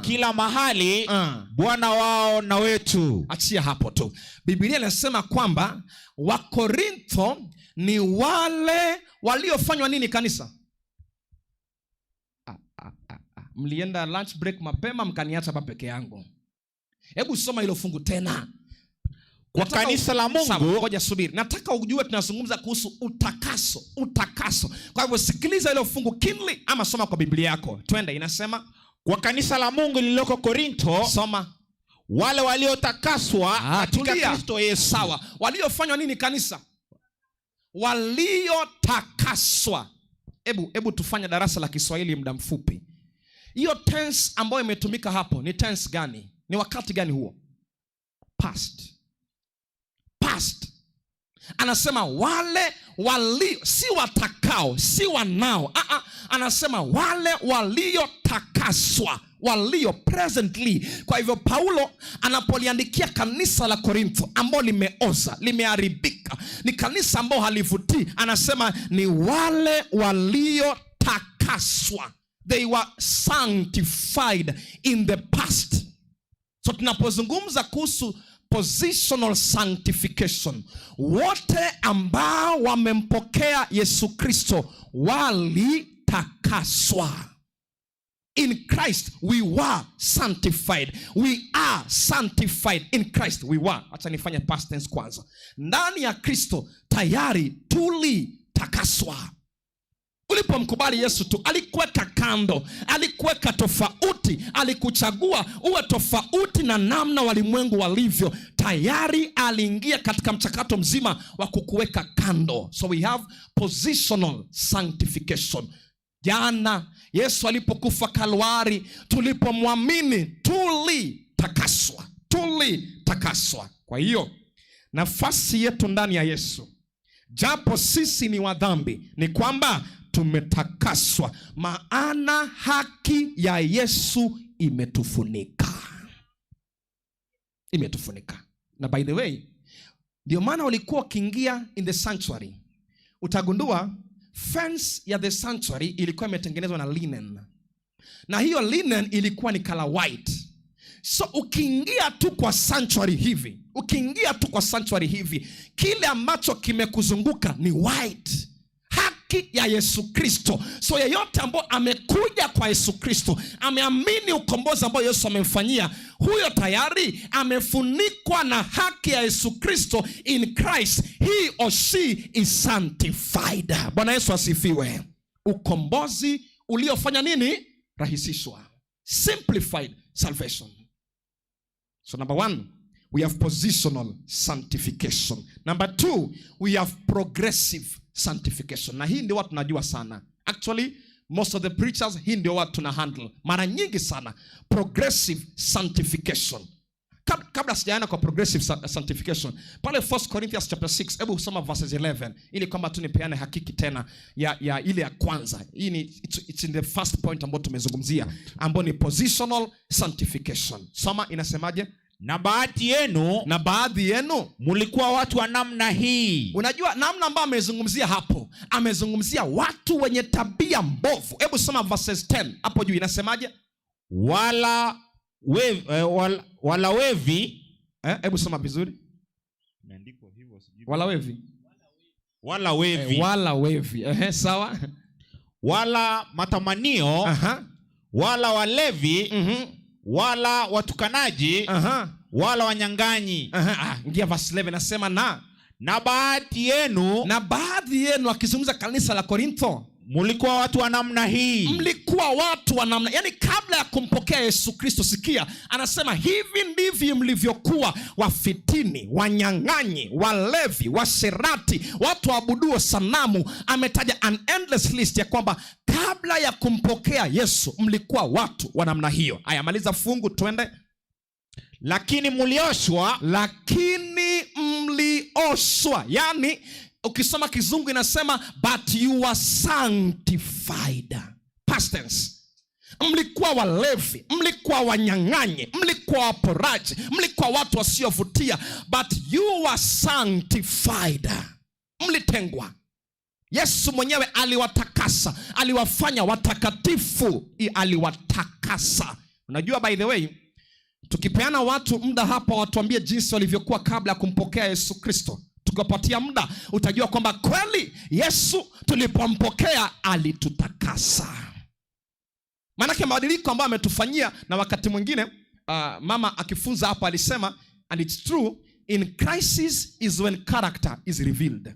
kila mahali, Bwana wao na wetu. Achia hapo tu. Biblia inasema kwamba Wakorintho ni wale waliofanywa nini kanisa? Mlienda lunch break mapema mkaniacha hapa peke yangu. Hebu soma hilo fungu tena. Kwa kanisa la Mungu. Ngoja subiri. Nataka ujue tunazungumza kuhusu utakaso, utakaso. Kwa hivyo sikiliza hilo fungu keenly ama soma kwa Biblia yako. Twende, inasema kwa kanisa la Mungu lililoko Korinto, soma, wale waliotakaswa katika Kristo Yesu. Sawa. Waliofanywa nini kanisa? Waliotakaswa. Hebu tufanye darasa la Kiswahili muda mfupi. Hiyo tense ambayo imetumika hapo ni tense gani? Ni wakati gani huo? Past. Past. Anasema wale walio, si watakao, si wanao. Anasema wale waliotakaswa, walio presently. Kwa hivyo Paulo anapoliandikia kanisa la Korintho ambao limeoza, limeharibika, ni kanisa ambao halivutii, anasema ni wale waliotakaswa. They were sanctified in the past. So tunapozungumza kuhusu positional sanctification, wote ambao wamempokea Yesu Kristo walitakaswa. In Christ we were sanctified. We are sanctified in Christ. We were. Acha nifanye past tense kwanza. Ndani ya Kristo tayari tulitakaswa. Ulipomkubali Yesu tu, alikuweka kando, alikuweka tofauti, alikuchagua uwe tofauti na namna walimwengu walivyo. Tayari aliingia katika mchakato mzima wa kukuweka kando. So we have positional sanctification. Jana Yesu alipokufa Kalvari, tulipomwamini tulitakaswa, tulitakaswa. Kwa hiyo nafasi yetu ndani ya Yesu, japo sisi ni wa dhambi, ni kwamba tumetakaswa, maana haki ya Yesu imetufunika, imetufunika. Na by the way, ndio maana ulikuwa ukiingia in the sanctuary, utagundua fence ya the sanctuary ilikuwa imetengenezwa na linen, na hiyo linen ilikuwa ni color white. So ukiingia tu kwa sanctuary hivi, ukiingia tu kwa sanctuary hivi, kile ambacho kimekuzunguka ni white, haki ya Yesu Kristo. So yeyote ambao amekuja kwa Yesu Kristo, ameamini ukombozi ambao Yesu amemfanyia, huyo tayari amefunikwa na haki ya Yesu Kristo. In Christ he or she is sanctified. Bwana Yesu asifiwe. Ukombozi uliofanya nini? Rahisishwa, simplified salvation. So number one, we have positional sanctification. Number two, we have progressive sanctification. Na hii ndio watu tunajua sana. Actually, most of the preachers, hii ndio watu tuna handle mara nyingi sana. Progressive sanctification. Kabla sijaenda kwa progressive sanctification, pale 1 Corinthians chapter 6, hebu soma verses 11 ili kwamba tu nipeane hakiki tena ya ile ya kwanza. Hii ni it's in the first point ambayo tumezungumzia, ambayo ni positional sanctification. Soma, inasemaje? Na baadhi yenu, na baadhi yenu mlikuwa watu wa namna hii. Unajua namna ambayo amezungumzia hapo, amezungumzia watu wenye tabia mbovu. Hebu soma verses 10 hapo juu, inasemaje? Wala wevi. Hebu soma vizuri. Imeandikwa hivyo, sijui. Wala wevi. Wala wevi. Wala wevi. Sawa. Wala matamanio. Wala walevi. Wala watukanaji. Wala wanyang'anyi. Ingia verse 11, nasema na. Na baadhi yenu, na baadhi yenu, akizungumza kanisa la Korintho, mlikuwa watu wa namna hii. Mlikuwa watu wa namna, yani kabla ya kumpokea Yesu Kristo, sikia, anasema hivi ndivyo mlivyokuwa: wafitini, wanyang'anyi, walevi, washerati, watu waabuduo sanamu. Ametaja an endless list ya kwamba kabla ya kumpokea Yesu mlikuwa watu wa namna hiyo. Aya, maliza fungu twende. Lakini mlioshwa, lakini mlioshwa, yani ukisoma kizungu inasema but you were sanctified. Past tense. Mlikuwa walevi, mlikuwa wanyang'anyi, mlikuwa waporaji, mlikuwa watu wasiovutia, but you were sanctified. Mlitengwa. Yesu mwenyewe aliwatakasa, aliwafanya watakatifu, aliwatakasa. Unajua, by the way, tukipeana watu muda hapa watuambie jinsi walivyokuwa kabla ya kumpokea Yesu Kristo, tukiwapatia muda utajua kwamba kweli Yesu tulipompokea alitutakasa. Maanake mabadiliko ambayo ametufanyia, na wakati mwingine mama akifunza hapa alisema, and it's true, in crisis is when character is revealed.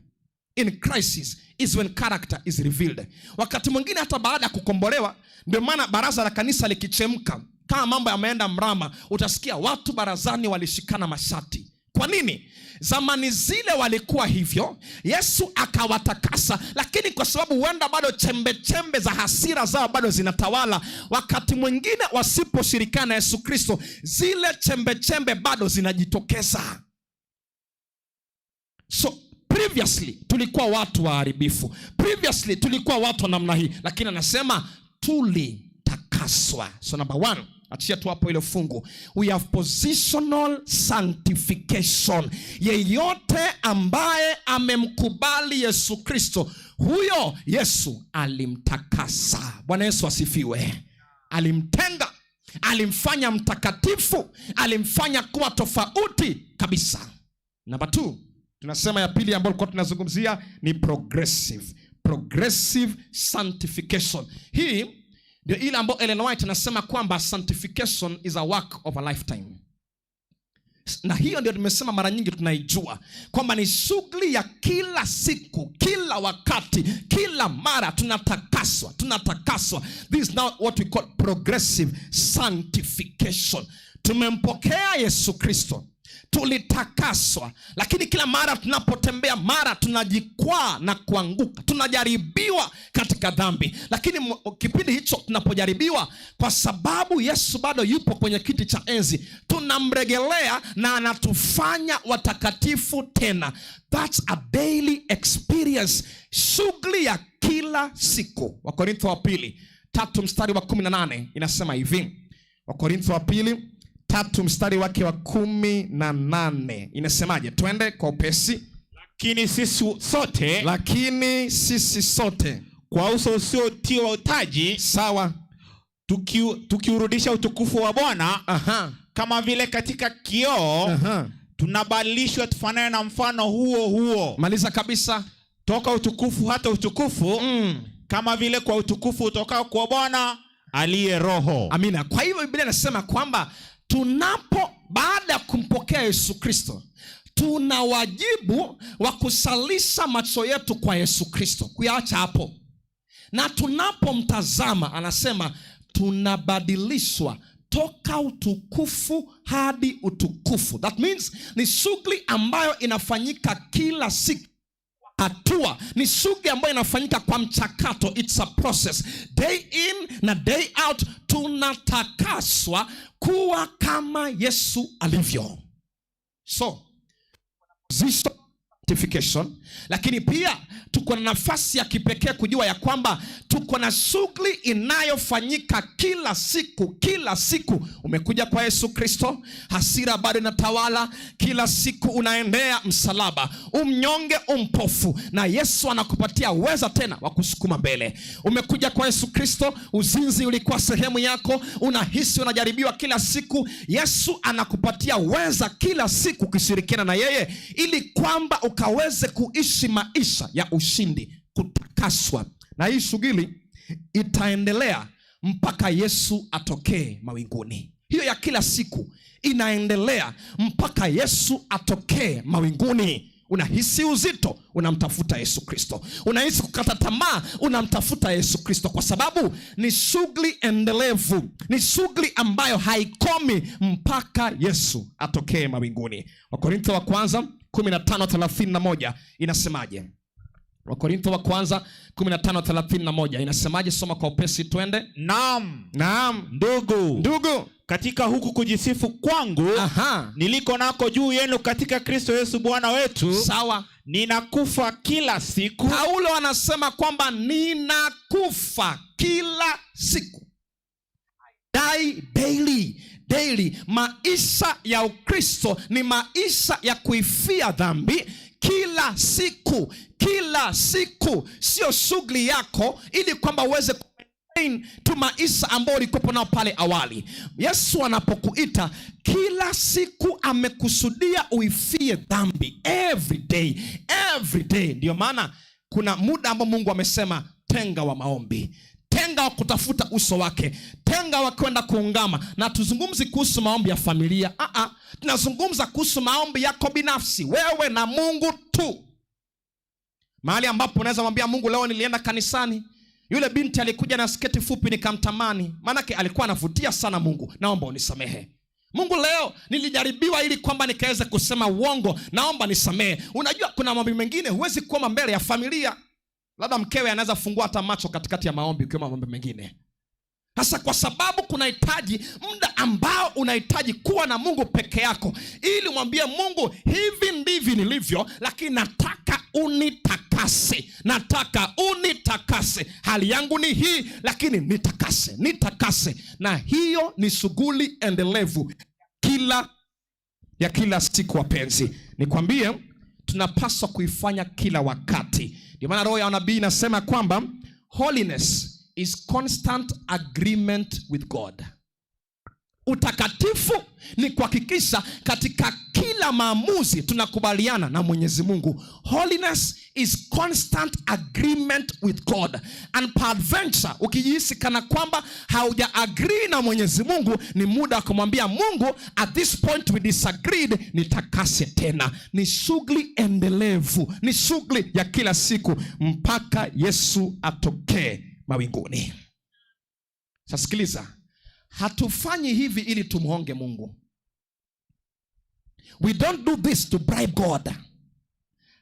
In crisis is when character is revealed. Wakati mwingine hata baada ya kukombolewa, ndio maana baraza la kanisa likichemka, kama mambo yameenda mrama, utasikia watu barazani walishikana mashati. Kwa nini? Zamani zile walikuwa hivyo, Yesu akawatakasa, lakini kwa sababu huenda bado chembe chembe za hasira zao bado zinatawala, wakati mwingine wasiposhirikiana na Yesu Kristo, zile chembe chembe bado zinajitokeza. So previously tulikuwa watu waharibifu, previously tulikuwa watu wa namna hii, lakini anasema tulitakaswa. So number one, achia tu hapo ile fungu, we have positional sanctification. Yeyote ambaye amemkubali Yesu Kristo, huyo Yesu alimtakasa. Bwana Yesu asifiwe. Alimtenga, alimfanya mtakatifu, alimfanya kuwa tofauti kabisa. Number 2, tunasema ya pili ambayo tulikuwa tunazungumzia ni progressive. Progressive sanctification. Hii ndio ile ambayo Ellen White anasema kwamba sanctification is a work of a lifetime. Na hiyo ndio tumesema mara nyingi tunaijua kwamba ni shughuli ya kila siku, kila wakati, kila mara tunatakaswa, tunatakaswa. This is now what we call progressive sanctification. Tumempokea Yesu Kristo, tulitakaswa, lakini kila mara tunapotembea, mara tunajikwaa na kuanguka, tunajaribiwa katika dhambi. Lakini kipindi hicho tunapojaribiwa, kwa sababu Yesu bado yupo kwenye kiti cha enzi, tunamregelea na anatufanya watakatifu tena. That's a daily experience, shughuli ya kila siku. Wakorintho wa pili 3 mstari wa 18 inasema hivi. Wakorintho wa pili 3 mstari wake wa 18 inasemaje? Twende kwa upesi. Lakini sisi sote, lakini sisi sote kwa uso usiotiwa utaji, sawa, tukiurudisha utukufu wa Bwana, kama vile katika kioo, tunabadilishwa tufanane na mfano huo huo. Maliza kabisa. Toka utukufu hata utukufu, kama vile kwa utukufu utokao kwa Bwana aliye Roho. Amina. Kwa hivyo Biblia inasema kwamba baada ya kumpokea Yesu Kristo, tuna wajibu wa kusalisha macho yetu kwa Yesu Kristo, kuyaacha hapo. Na tunapomtazama, anasema tunabadilishwa toka utukufu hadi utukufu. That means ni shughuli ambayo inafanyika kila siku. Hatua ni shughuli ambayo inafanyika kwa mchakato. It's a process. Day in na day out tunatakaswa kuwa kama Yesu alivyo. So, sanctification, lakini pia tuko na nafasi ya kipekee kujua ya kwamba tuko na shughuli inayofanyika kila siku, kila siku. Umekuja kwa Yesu Kristo, hasira bado inatawala, kila siku unaendea msalaba, umnyonge, umpofu, na Yesu anakupatia uweza tena wa kusukuma mbele. Umekuja kwa Yesu Kristo, uzinzi ulikuwa sehemu yako, unahisi unajaribiwa kila siku, Yesu anakupatia uweza kila siku ukishirikiana na yeye ili kwamba ukaweze kuishi maisha ya ushindi, kutakaswa. Na hii shughuli itaendelea mpaka Yesu atokee mawinguni. Hiyo ya kila siku inaendelea mpaka Yesu atokee mawinguni. Unahisi uzito, unamtafuta Yesu Kristo. Unahisi kukata tamaa, unamtafuta Yesu Kristo, kwa sababu ni shughuli endelevu, ni shughuli ambayo haikomi mpaka Yesu atokee mawinguni. Wakorintho wa kwanza 15:31 inasemaje? Wakorintho wa kwanza 15:31 inasemaje? Soma kwa upesi twende. Naam. Naam. Ndugu. Ndugu. Katika huku kujisifu kwangu, niliko nako juu yenu katika Kristo Yesu Bwana wetu. Sawa. Ninakufa kila siku. Paulo anasema kwamba ninakufa kila siku. Die daily. Daily. Maisha ya Ukristo ni maisha ya kuifia dhambi kila siku, kila siku. Sio shughuli yako ili kwamba uweze maintain tu maisha ambayo ulikuwa nao pale awali. Yesu anapokuita kila siku amekusudia uifie dhambi every day, every day. Ndio maana kuna muda ambao Mungu amesema tenga wa maombi, tenga wa kutafuta uso wake, tenga wa kwenda kuungama. Na tuzungumzi kuhusu maombi ya familia, tunazungumza kuhusu maombi yako binafsi, wewe na Mungu tu. Mahali ambapo unaweza mwambia Mungu, leo nilienda kanisani, yule binti alikuja na sketi fupi nikamtamani, maanake alikuwa anavutia sana. Mungu, naomba unisamehe. Mungu, leo nilijaribiwa ili kwamba nikaweze kusema uongo, naomba nisamehe. Unajua kuna mambo mengine huwezi kuomba mbele ya familia. Labda mkewe anaweza fungua hata macho katikati ya maombi ukiomba mambo mengine. Hasa kwa sababu kunahitaji muda ambao unahitaji kuwa na Mungu peke yako, ili umwambie Mungu, hivi ndivyo nilivyo, lakini nataka unitakase, nataka unitakase. Hali yangu ni hii, lakini nitakase, nitakase. Na hiyo ni shughuli endelevu ya kila siku wapenzi. Nikwambie, tunapaswa kuifanya kila wakati. Ndio maana roho ya nabii inasema kwamba holiness is constant agreement with God. Utakatifu ni kuhakikisha katika kila maamuzi tunakubaliana na Mwenyezi Mungu. Holiness is constant agreement with God. And peradventure, ukijihisi kana kwamba hauja agree na Mwenyezi Mungu, ni muda wa kumwambia Mungu, at this point we disagreed, nitakase tena. Ni shughuli endelevu, ni shughuli ya kila siku mpaka Yesu atokee mawinguni. Sasa sikiliza, hatufanyi hivi ili tumhonge Mungu. We don't do this to bribe God.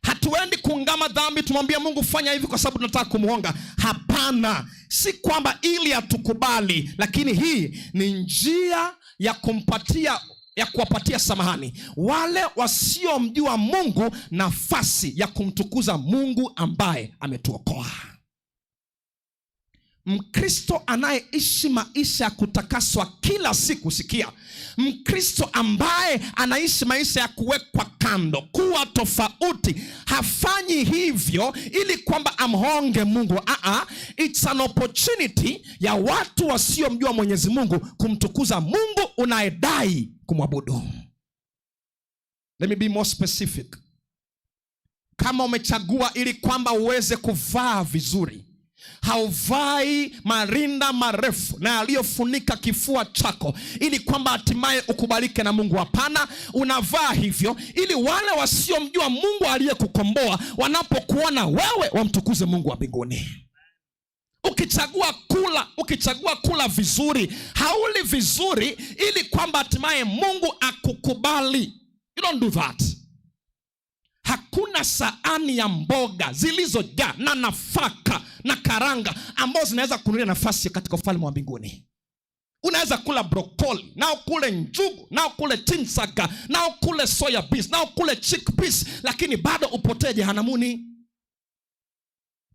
Hatuendi kuungama dhambi tumwambie Mungu fanya hivi kwa sababu tunataka kumhonga. Hapana, si kwamba ili atukubali, lakini hii ni njia ya kumpatia, ya kuwapatia samahani wale wasiomjua Mungu nafasi ya kumtukuza Mungu ambaye ametuokoa. Mkristo anayeishi maisha ya kutakaswa kila siku, sikia, Mkristo ambaye anaishi maisha ya kuwekwa kando, kuwa tofauti, hafanyi hivyo ili kwamba amhonge Mungu. It's an opportunity ya watu wasiomjua Mwenyezi Mungu kumtukuza Mungu unayedai kumwabudu. Let me be more specific. Kama umechagua ili kwamba uweze kuvaa vizuri, hauvai marinda marefu na yaliyofunika kifua chako ili kwamba hatimaye ukubalike na Mungu. Hapana, unavaa hivyo ili wale wasiomjua Mungu aliyekukomboa wanapokuona wewe wamtukuze Mungu wa mbinguni. Ukichagua kula vizuri, hauli vizuri ili kwamba hatimaye Mungu akukubali. You don't do that. Hakuna sahani ya mboga zilizojaa na nafaka na karanga ambazo zinaweza kununulia nafasi katika ufalme wa mbinguni. Unaweza kula brokoli, na ukule njugu, na ukule chinsaga, na ukule soya beans, na ukule chickpeas, lakini bado upotee jehanamuni.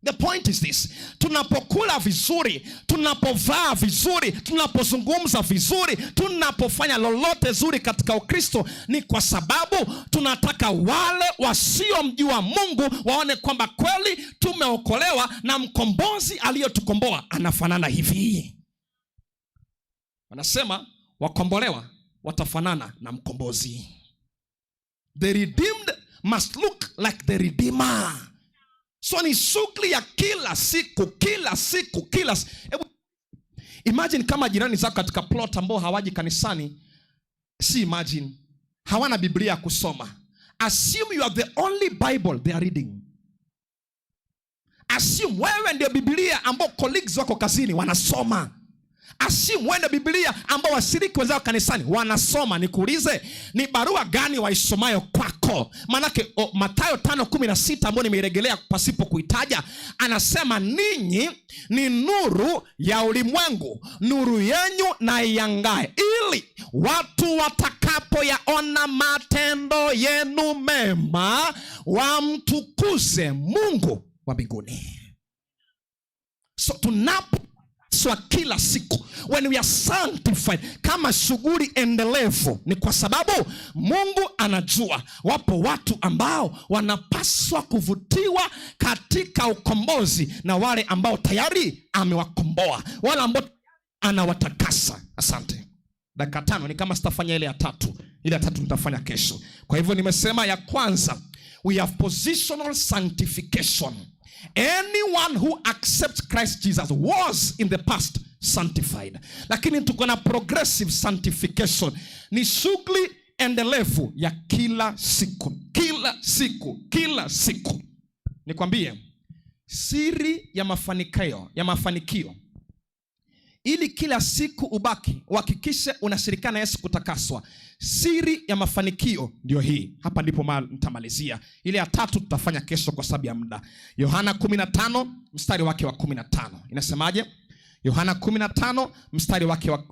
The point is this: tunapokula vizuri, tunapovaa vizuri, tunapozungumza vizuri, tunapofanya lolote zuri katika Ukristo, ni kwa sababu tunataka wale wasiomjua Mungu waone kwamba kweli tumeokolewa na mkombozi aliyetukomboa anafanana hivi. Wanasema wakombolewa watafanana na mkombozi. The redeemed must look like the redeemer. So ni shughuli ya kila siku, kila siku, kila Hebu imagine kama jirani zako katika plot ambao hawaji kanisani, si imagine, hawana Biblia ya kusoma. Assume you are the only Bible they are reading. Assume wewe ndio Biblia ambao colleagues wako kazini wanasoma. Assume wewe ndio Biblia ambao washiriki wenzao kanisani wanasoma. Nikuulize, ni barua gani waisomayo kwako? Manake Mathayo 5:16 ambayo nimeirejelea pasipo kuitaja, anasema ninyi ni nuru ya ulimwengu, nuru yenu na iangae, ili watu watakapoyaona matendo yenu mema wamtukuze Mungu wa mbinguni. So tunapo swa kila siku, when we are sanctified, kama shughuli endelevu, ni kwa sababu Mungu anajua wapo watu ambao wanapaswa kuvutiwa katika ukombozi na wale ambao tayari amewakomboa, wale ambao anawatakasa. Asante. Dakika 5 ni kama sitafanya ile ya tatu. Ile ya tatu nitafanya kesho. Kwa hivyo nimesema ya kwanza, we have positional sanctification. Anyone who accepts Christ Jesus was in the past sanctified. Lakini tuko na progressive sanctification. Ni shughuli endelevu ya kila siku, kila siku, kila siku. Nikwambie siri ya mafanikio, ya mafanikio. Ili kila siku ubaki, uhakikishe unashirikiana na Yesu kutakaswa. Siri ya mafanikio ndio hii. Hapa ndipo nitamalizia. Ile ya tatu tutafanya kesho kwa sababu ya muda. Yohana 15 mstari wake wa 15. Inasemaje? Yohana 15 mstari wake wa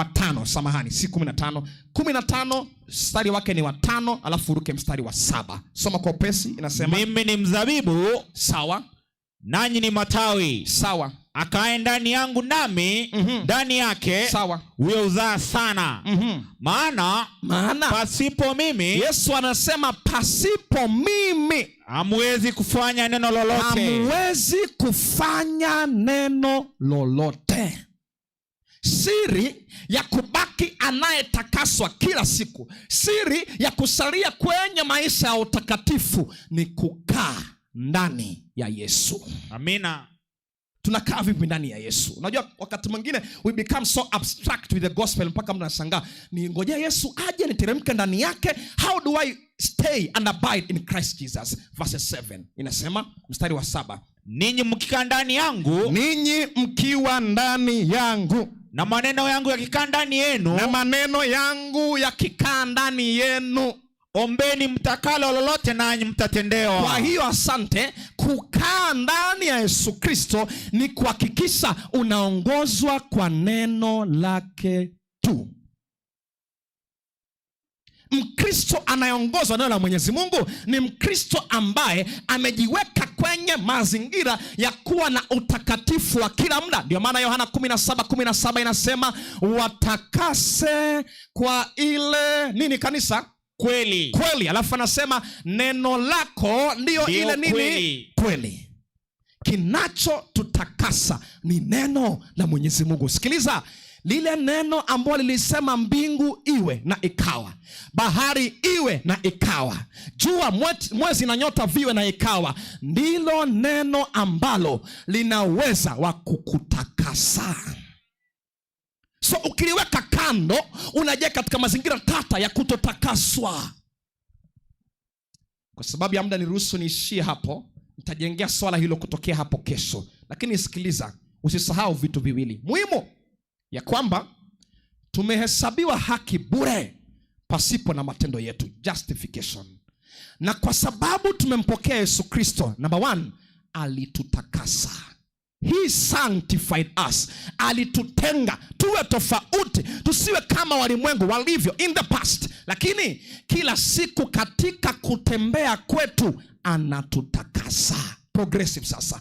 5, samahani, si 15. 15 mstari wake ni wa 5, alafu uruke mstari wa 7. Soma kwa upesi, inasema mimi ni mzabibu, sawa, nanyi ni matawi, sawa. Akae ndani yangu nami ndani yake, sawa, huyo uzaa sana. Maana pasipo mimi, Yesu anasema pasipo mimi hamwezi kufanya neno lolote. Hamwezi kufanya neno lolote. Siri ya kubaki anayetakaswa kila siku, siri ya kusalia kwenye maisha ya utakatifu ni kukaa ndani ya Yesu. Amina. Tunakaa vipi ndani ya Yesu? Unajua wakati mwingine we become so abstract with the gospel mpaka mtu anashangaa, ningojea Yesu aje niteremke ndani yake. How do I stay and abide in Christ Jesus? Verse 7 inasema, mstari wa 7, ninyi mkikaa ndani yangu, ninyi mkiwa ndani yangu, na maneno yangu yakikaa ndani yenu, na maneno yangu yakikaa ndani yenu, ombeni mtakalo lolote nanyi mtatendewa. Kwa hiyo asante, kukaa ndani ya Yesu Kristo ni kuhakikisha unaongozwa kwa neno lake tu. Mkristo anayeongozwa neno la Mwenyezi Mungu ni Mkristo ambaye amejiweka kwenye mazingira ya kuwa na utakatifu wa kila muda. Ndio maana Yohana 17:17 inasema watakase kwa ile nini kanisa? Kweli. Kweli. Alafu anasema neno lako ndio ile nini? Kweli. Kweli. Kinachotutakasa ni neno la Mwenyezi Mungu. Sikiliza, lile neno ambalo lilisema mbingu iwe na ikawa, bahari iwe na ikawa, jua, mwezi na nyota viwe na ikawa, ndilo neno ambalo linaweza wa kukutakasa. So ukiliweka kando, unajiweka katika mazingira tata ya kutotakaswa. Kwa sababu ya muda niruhusu niishie hapo. Nitajengea swala hilo kutokea hapo kesho. Lakini sikiliza, usisahau vitu viwili muhimu, ya kwamba tumehesabiwa haki bure pasipo na matendo yetu, justification. Na kwa sababu tumempokea Yesu Kristo, number 1, alitutakasa. He sanctified us. Alitutenga tuwe tofauti, tusiwe kama walimwengu walivyo in the past. Lakini kila siku katika kutembea kwetu anatutakasa. Progressive sasa.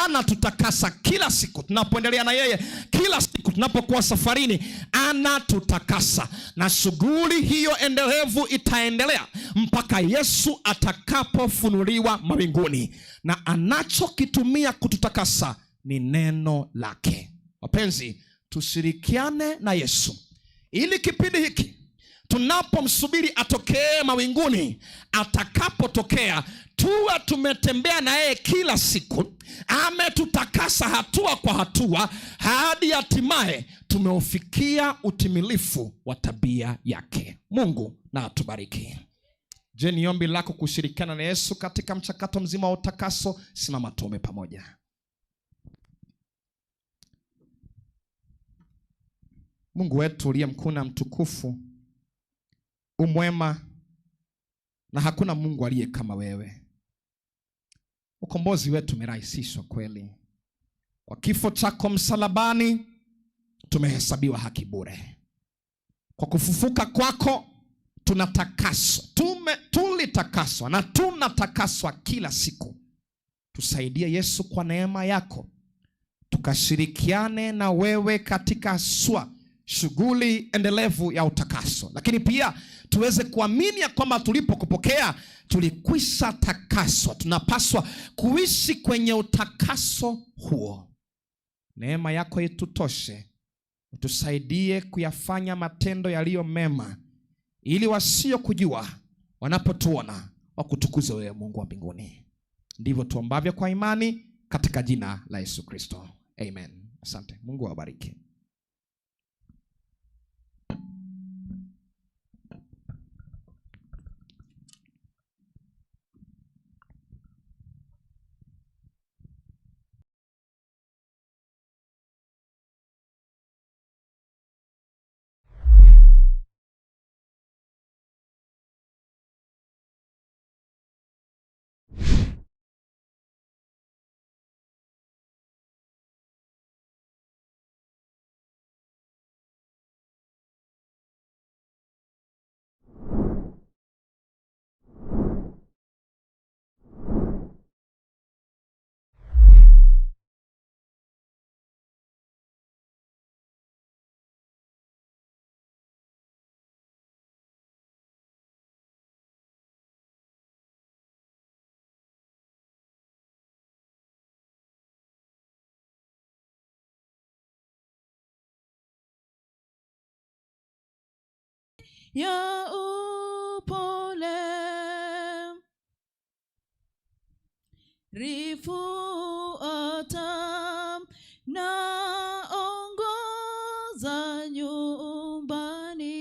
Anatutakasa kila siku tunapoendelea na yeye, kila siku tunapokuwa safarini anatutakasa. Na shughuli hiyo endelevu itaendelea mpaka Yesu atakapofunuliwa mawinguni. Na anachokitumia kututakasa ni neno lake. Wapenzi, tushirikiane na Yesu ili kipindi hiki tunapomsubiri atokee mawinguni, atakapotokea tuwe tumetembea na yeye kila siku, ametutakasa hatua kwa hatua hadi hatimaye tumeufikia utimilifu wa tabia yake. Mungu na atubariki. Je, ni ombi lako kushirikiana na Yesu katika mchakato mzima wa utakaso? Simama tuombe pamoja. Mungu wetu uliye mkuu na mtukufu, umwema na hakuna Mungu aliye kama wewe. Ukombozi wetu umerahisishwa kweli. Kwa kifo chako msalabani tumehesabiwa haki bure. Kwa kufufuka kwako tunatakaswa. Tulitakaswa na tunatakaswa kila siku. Tusaidie Yesu kwa neema yako, tukashirikiane na wewe katika swa shughuli endelevu ya utakaso. Lakini pia tuweze kuamini ya kwamba tulipokupokea tulikwisha takaswa. Tunapaswa kuishi kwenye utakaso huo. Neema yako itutoshe, utusaidie kuyafanya matendo yaliyo mema, ili wasio kujua wanapotuona wakutukuze wewe Mungu wa mbinguni. Ndivyo tuombavyo kwa imani katika jina la Yesu Kristo. Amen. Asante. Mungu awabariki. ya upole. Rifuata na ongoza nyumbani.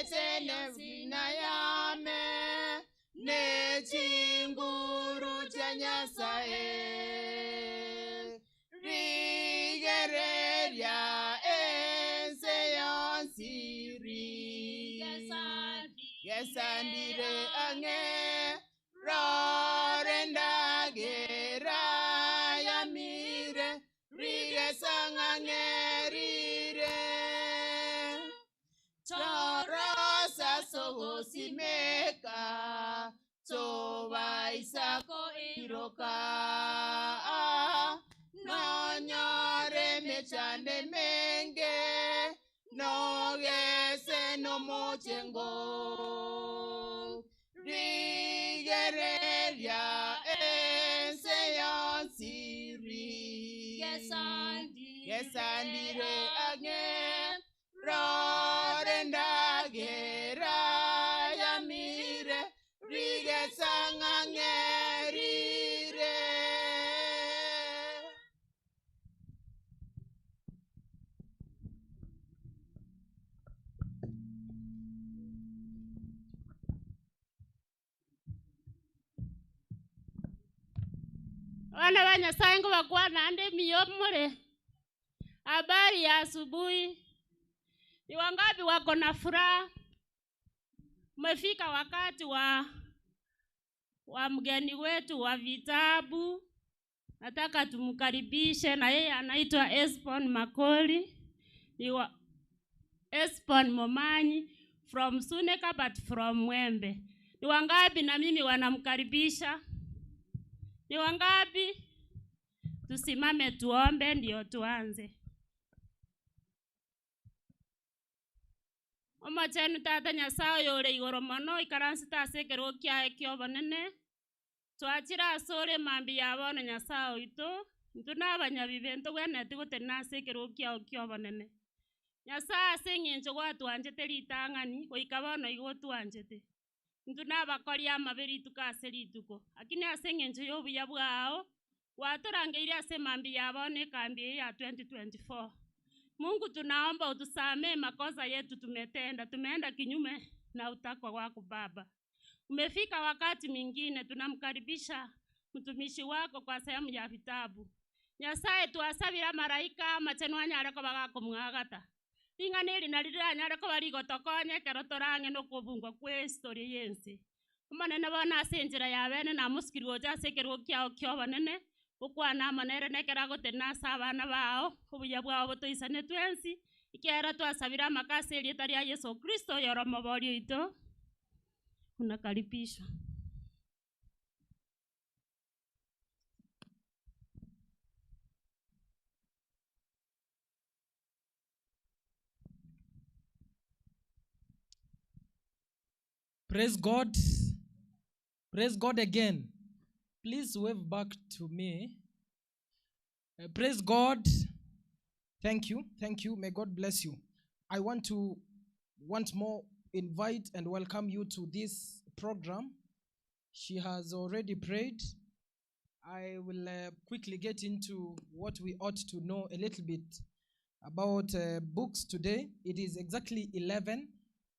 Tenevina yame ne chinguru cha Nyasaye rigereria ense yonsi gesandire ange rorendagera yamire rigesangangerire Torosa sohosimeka toba isako iroka nonyore mechande menge nogese no mochengo rigereria ense yonsi gesandire ange rorendagera yamire rigesangangerire. Wana wa Nyasaye ngo bakwana ande miyomore. Habari ya asubuhi. Ni wangapi wako na furaha? Umefika wakati wa mgeni wetu wa vitabu. Nataka tumkaribishe, na yeye anaitwa Espon Makoli. Ni wa Espon Momanyi from Suneka but from Mwembe. Ni wangapi na mimi wanamkaribisha? Ni wangapi? Tusimame tuombe ndio tuanze. Omochenu tata Nyasaye ore igoro mono ikaransete ase ekero kiaye kia obonene. Twachire ase ore mambi ya bono Nyasaye oito, intwe na abanyabibe ntogwenereti gotenena ase ekero kiao kia obonene. Nyasaye ase eng'encho gwatwanchete ritang'ani goika bono igo otwanchete. Intwe na abakori amabe rituko ase rituko, lakini ase eng'encho ya obuya bwao gwatorangeire ase mambi ya bono ekambi eye ya 2024. Mungu tunaomba utusamee makosa yetu tumetenda, tumeenda kinyume na utakwa wako Baba. Umefika wakati mwingine tunamkaribisha mtumishi wako kwa sehemu ya vitabu. Nyasaye twasabira maraika amachenu anyare koba gakomwagata. Ring'ana eri nari riranyare koba rigotokonya ekero torange nokobungwa kwa history yense. Omonene bono ase enchera ya bene namosikiri gocha ase ekerogo kiao kia obonene, okwana amanere nekero agotenena ase abana bao, obuya bwao botoisane twensi, ekiagera twasabire amaka ase erieta ria Yesu Kristo oyore omobori oito. Unakaribishwa. Praise God. Praise God again. Please wave back to me. Praise God. Thank you. Thank you. May God bless you. I want to once more invite and welcome you to this program. She has already prayed. I will quickly get into what we ought to know a little bit about books today. It is exactly 11.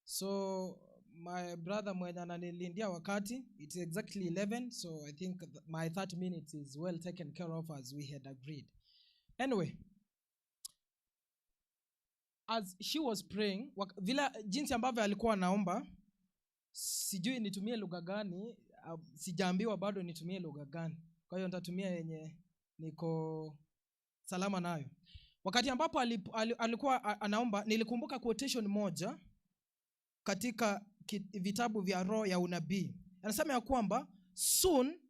So my brother mwenye ananilindia wakati, it's exactly 11, so I think my 30 minutes is well taken care of as we had agreed. Anyway, as she was praying, vile jinsi ambavyo alikuwa anaomba, sijui nitumie lugha gani, sijaambiwa bado nitumie lugha gani. Kwa hiyo nitatumia yenye niko salama nayo. Wakati ambapo alikuwa anaomba, nilikumbuka quotation moja katika vitabu vya roho ya unabii. Anasema ya kwamba soon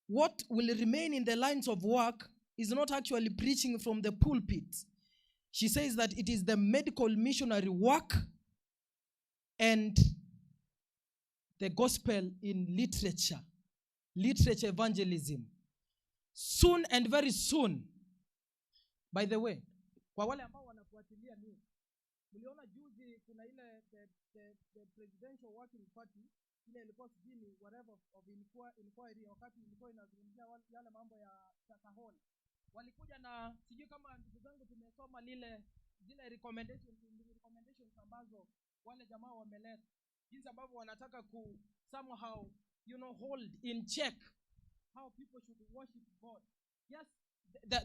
what will remain in the lines of work is not actually preaching from the pulpit. She says that it is the medical missionary work and the gospel in literature, literature evangelism. Soon and very soon. By the way, kwa wale ambao wanafuatilia news, mliona juzi kuna ile the presidential working party ile ilikuwa sijui ni whatever of inquiry, wakati ilikuwa inazungumzia yale mambo ya Shakahola. Walikuja na sijui kama ndugu zangu tumesoma lile zile recommendations ambazo wale jamaa wameleta, jinsi ambavyo wanataka ku somehow hold in check how people should worship God. Yes,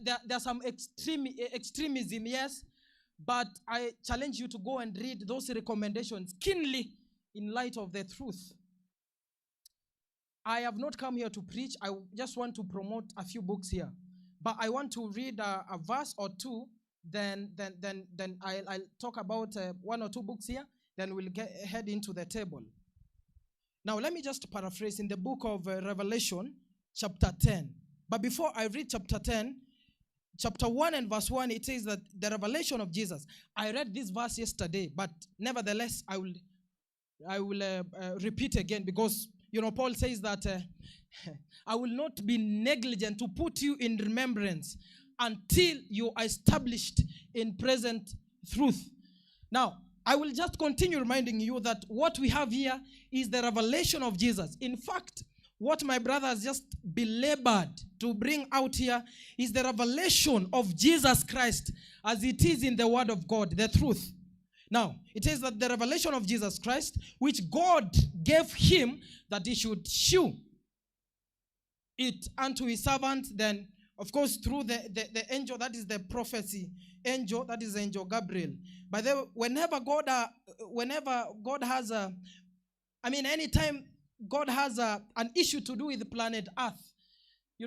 there are some extremism, yes, but I challenge you to go and read those recommendations keenly in light of the truth. I have not come here to preach. I just want to promote a few books here. But I want to read a verse or two, then I'll talk about one or two books here, then we'll head into the table. Now, let me just paraphrase in the book of Revelation, chapter 10. But before I read chapter 10, chapter 1 and verse 1, it says that the revelation of Jesus. I read this verse yesterday, but nevertheless, I will repeat again because, Paul says that I will not be negligent to put you in remembrance until you are established in present truth. Now, I will just continue reminding you that what we have here is the revelation of Jesus. In fact, what my brother has just belabored to bring out here is the revelation of Jesus Christ as it is in the Word of God, the truth. Now, it says that the revelation of Jesus Christ, which God gave him, that he should shew it unto his servant, then, of course, through the angel, that is the prophecy angel, that is angel Gabriel. By the way, whenever God has a, anytime God has an issue to do with the planet Earth,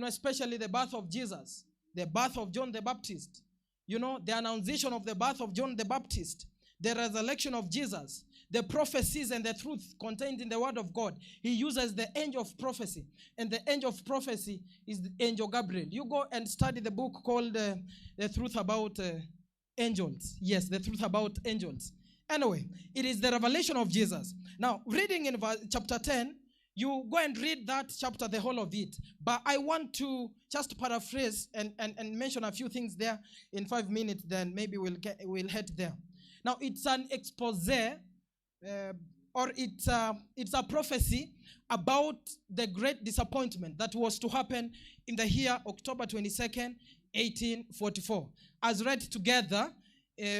especially the birth of Jesus, the birth of John the Baptist, the annunciation of the birth of John the Baptist, the resurrection of Jesus, the prophecies and the truth contained in the word of God, he uses the angel of prophecy. And the angel of prophecy is the angel Gabriel. You go and study the book called The Truth About Angels. Yes, The Truth About Angels. Anyway, it is the revelation of Jesus. Now, reading in chapter 10, you go and read that chapter, the whole of it. But I want to just paraphrase and mention a few things there in 5 minutes, then maybe we'll head there. Now, it's an expose, or it's a prophecy about the great disappointment that was to happen in the year October 22nd, 1844. As read together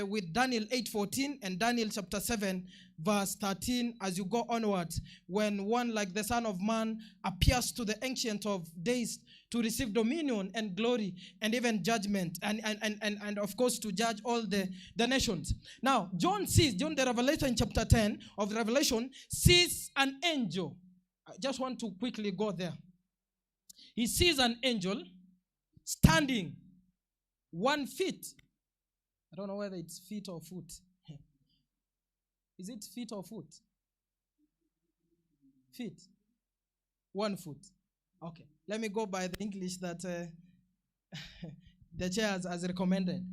with Daniel 8:14 and Daniel chapter 7, verse 13, as you go onwards, when one like the Son of Man appears to the Ancient of Days to receive dominion and glory and even judgment and of course to judge all the nations. Now, John the Revelator in chapter 10 of Revelation sees an angel. I just want to quickly go there. He sees an angel standing 1 foot. I don't know whether it's feet or foot. Is it feet or foot? Feet. 1 foot. Okay. Let me go by the English that the chair has recommended.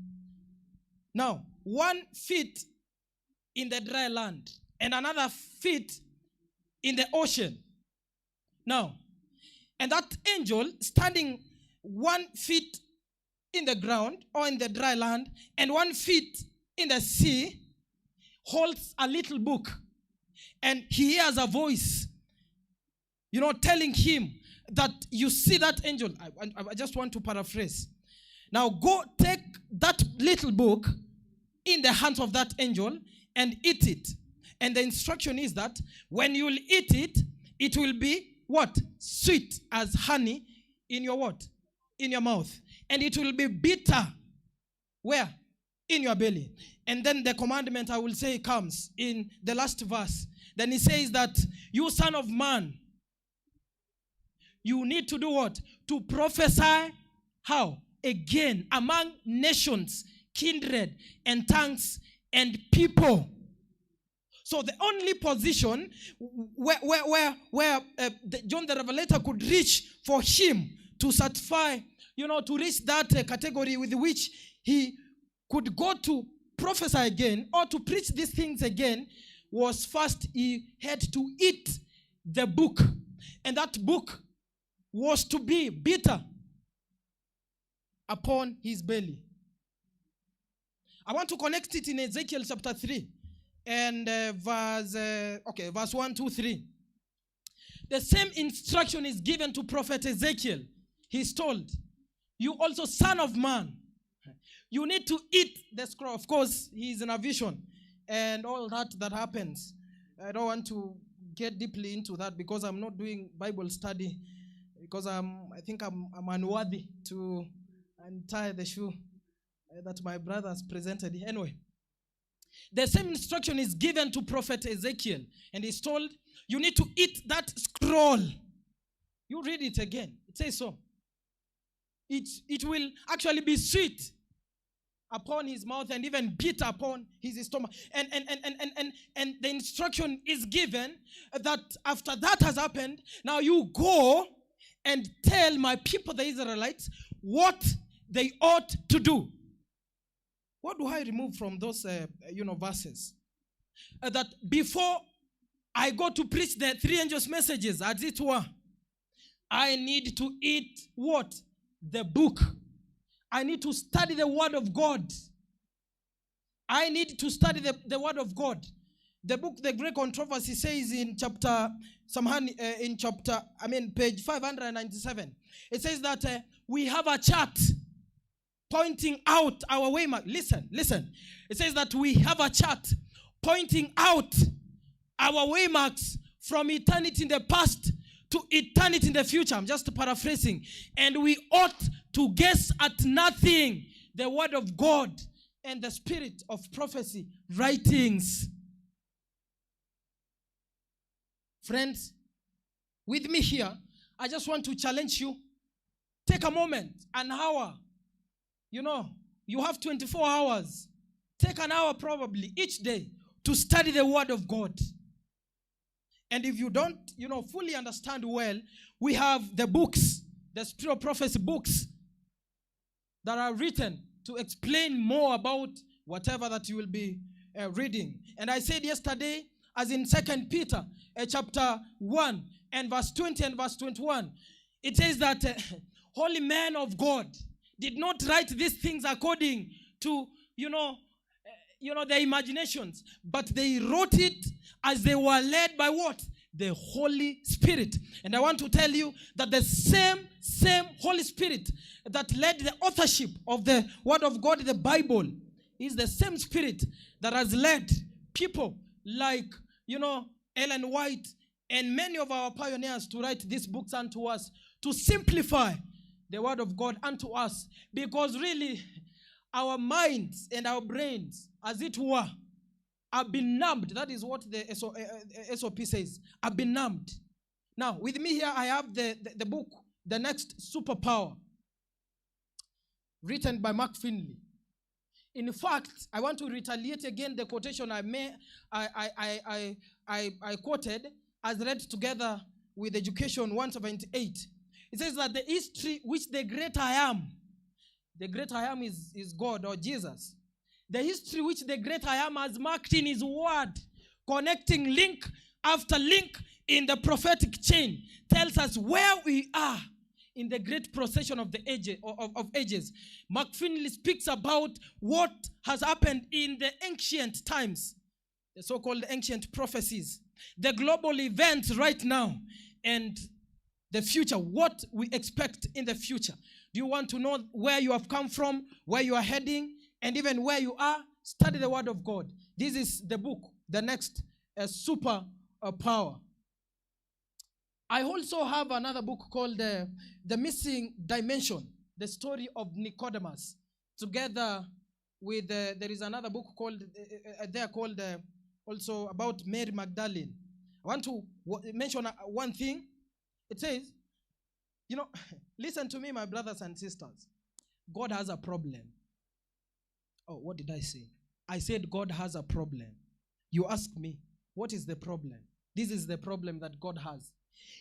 Now, 1 foot in the dry land and another foot in the ocean. Now, and that angel standing 1 foot in the ground or in the dry land and 1 foot in the sea holds a little book, and he hears a voice, telling him that you see that angel. I just want to paraphrase. Now go take that little book in the hands of that angel and eat it. And the instruction is that when you will eat it, it will be what? Sweet as honey in your what? In your mouth. And it will be bitter. Where? In your belly. And then the commandment, I will say, comes in the last verse. Then he says that, you son of man, you need to do what? To prophesy how? Again, among nations, kindred, and tongues, and people. So the only position where John the Revelator could reach for him to certify, to reach that category with which he could go to prophesy again or to preach these things again, was first he had to eat the book. And that book was to be bitter upon his belly. I want to connect it in Ezekiel chapter 3 and verse 1, 2, 3. The same instruction is given to prophet Ezekiel. He's told, you also, son of man, you need to eat the scroll. Of course, he's in a vision and all that happens. I don't want to get deeply into that because I'm not doing Bible study, because I think I'm unworthy to untie the shoe that my brothers presented. Anyway, the same instruction is given to prophet Ezekiel, and he's told, you need to eat that scroll. You read it again. It says so. It will actually be sweet upon his mouth and even bitter upon his stomach. And the instruction is given that after that has happened, now you go and tell my people, the Israelites, what they ought to do. What do I remove from those verses? That before I go to preach the three angels' messages, as it were, I need to eat what? The book. I need to study the word of God. I need to study the word of God. The book, The Great Controversy, says in chapter, page 597. It says that we have a chart pointing out our waymark. Listen. It says that we have a chart pointing out our waymarks from eternity in the past to eternity in the future. I'm just paraphrasing. And we ought to guess at nothing the word of God and the spirit of prophecy writings. Friends, with me here, I just want to challenge you. Take a moment, an hour. You have 24 hours. Take an hour probably each day to study the Word of God. And if you don't, fully understand well, we have the books, the Spirit of Prophecy books that are written to explain more about whatever that you will be reading. And I said yesterday, as in 2 Peter chapter 1 and verse 20 and verse 21, it says that holy men of God did not write these things according to, their imaginations, but they wrote it as they were led by what? The Holy Spirit. And I want to tell you that the same Holy Spirit that led the authorship of the Word of God, the Bible, is the same Spirit that has led people like, Ellen White and many of our pioneers to write these books unto us, to simplify the Word of God unto us. Because really, our minds and our brains, as it were, have been numbed. That is what the SOP says. Have been numbed. Now, with me here, I have the book, The Next Superpower, written by Mark Finley. In fact, I want to retaliate again the quotation I quoted as read together with Education 178. It says that the history which the great I am, the great I am is God or Jesus. The history which the great I am has marked in his word, connecting link after link in the prophetic chain, tells us where we are in the great procession of the age, of ages. Mark Finley speaks about what has happened in the ancient times, the so-called ancient prophecies, the global events right now, and the future, what we expect in the future. Do you want to know where you have come from, where you are heading, and even where you are? Study the Word of God. This is the book, The Next Super Power. I also have another book called The Missing Dimension, The Story of Nicodemus. Together with, there is another book called, there called also about Mary Magdalene. I want to mention one thing. It says, listen to me, my brothers and sisters. God has a problem. Oh, what did I say? I said God has a problem. You ask me, what is the problem? This is the problem that God has.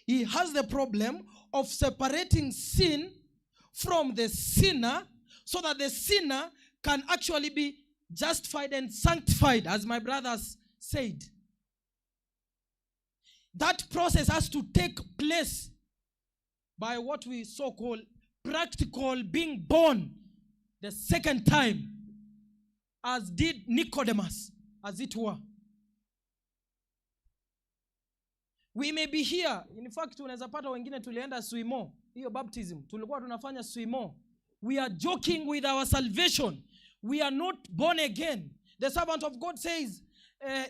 He has the problem of separating sin from the sinner so that the sinner can actually be justified and sanctified, as my brothers said. That process has to take place by what we so-call practical being born the second time, as did Nicodemus, as it were. We may be here. In fact, unaweza pata wengine tulienda swimo, hiyo baptism, tulikuwa tunafanya swimo. We are joking with our salvation. We are not born again. The servant of God says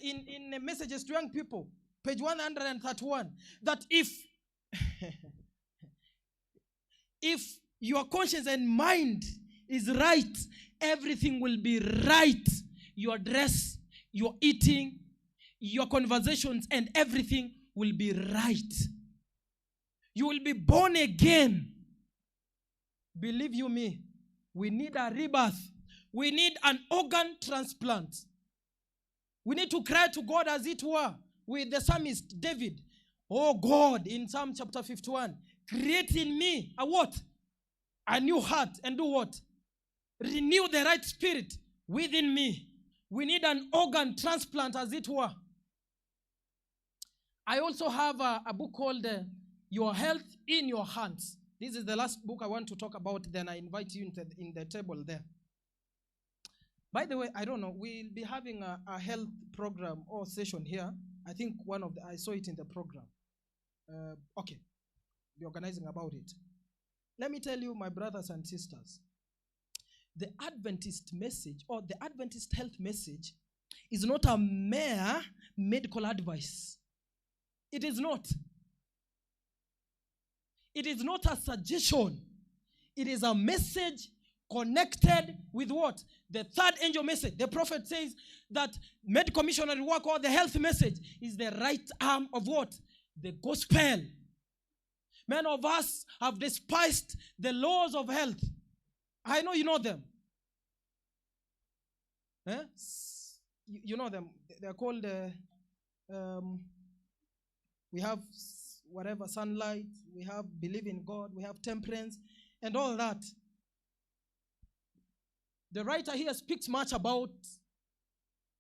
in Messages to Young People, page 131, that if if your conscience and mind is right, everything will be right. Your dress, your eating, your conversations, and everything will be right. You will be born again. Believe you me, we need a rebirth. We need an organ transplant. We need to cry to God as it were with the psalmist David. Oh God, in Psalm chapter 51, create in me a what? A new heart, and do what? Renew the right spirit within me. We need an organ transplant as it were. I also have a book called Your Health in Your Hands. This is the last book I want to talk about. Then I invite you in the table there. By the way, I don't know. We'll be having a health program or session here. I think I saw it in the program. Okay. Be organizing about it. Let me tell you, my brothers and sisters, the Adventist message or the Adventist health message is not a mere medical advice. It is not. It is not a suggestion. It is a message connected with what? The third angel message. The prophet says that medical missionary work or the health message is the right arm of what? The gospel. Many of us have despised the laws of health. I know you know them. Eh? You know them. They're called, we have whatever, sunlight, we have believe in God, we have temperance, and all that. The writer here speaks much about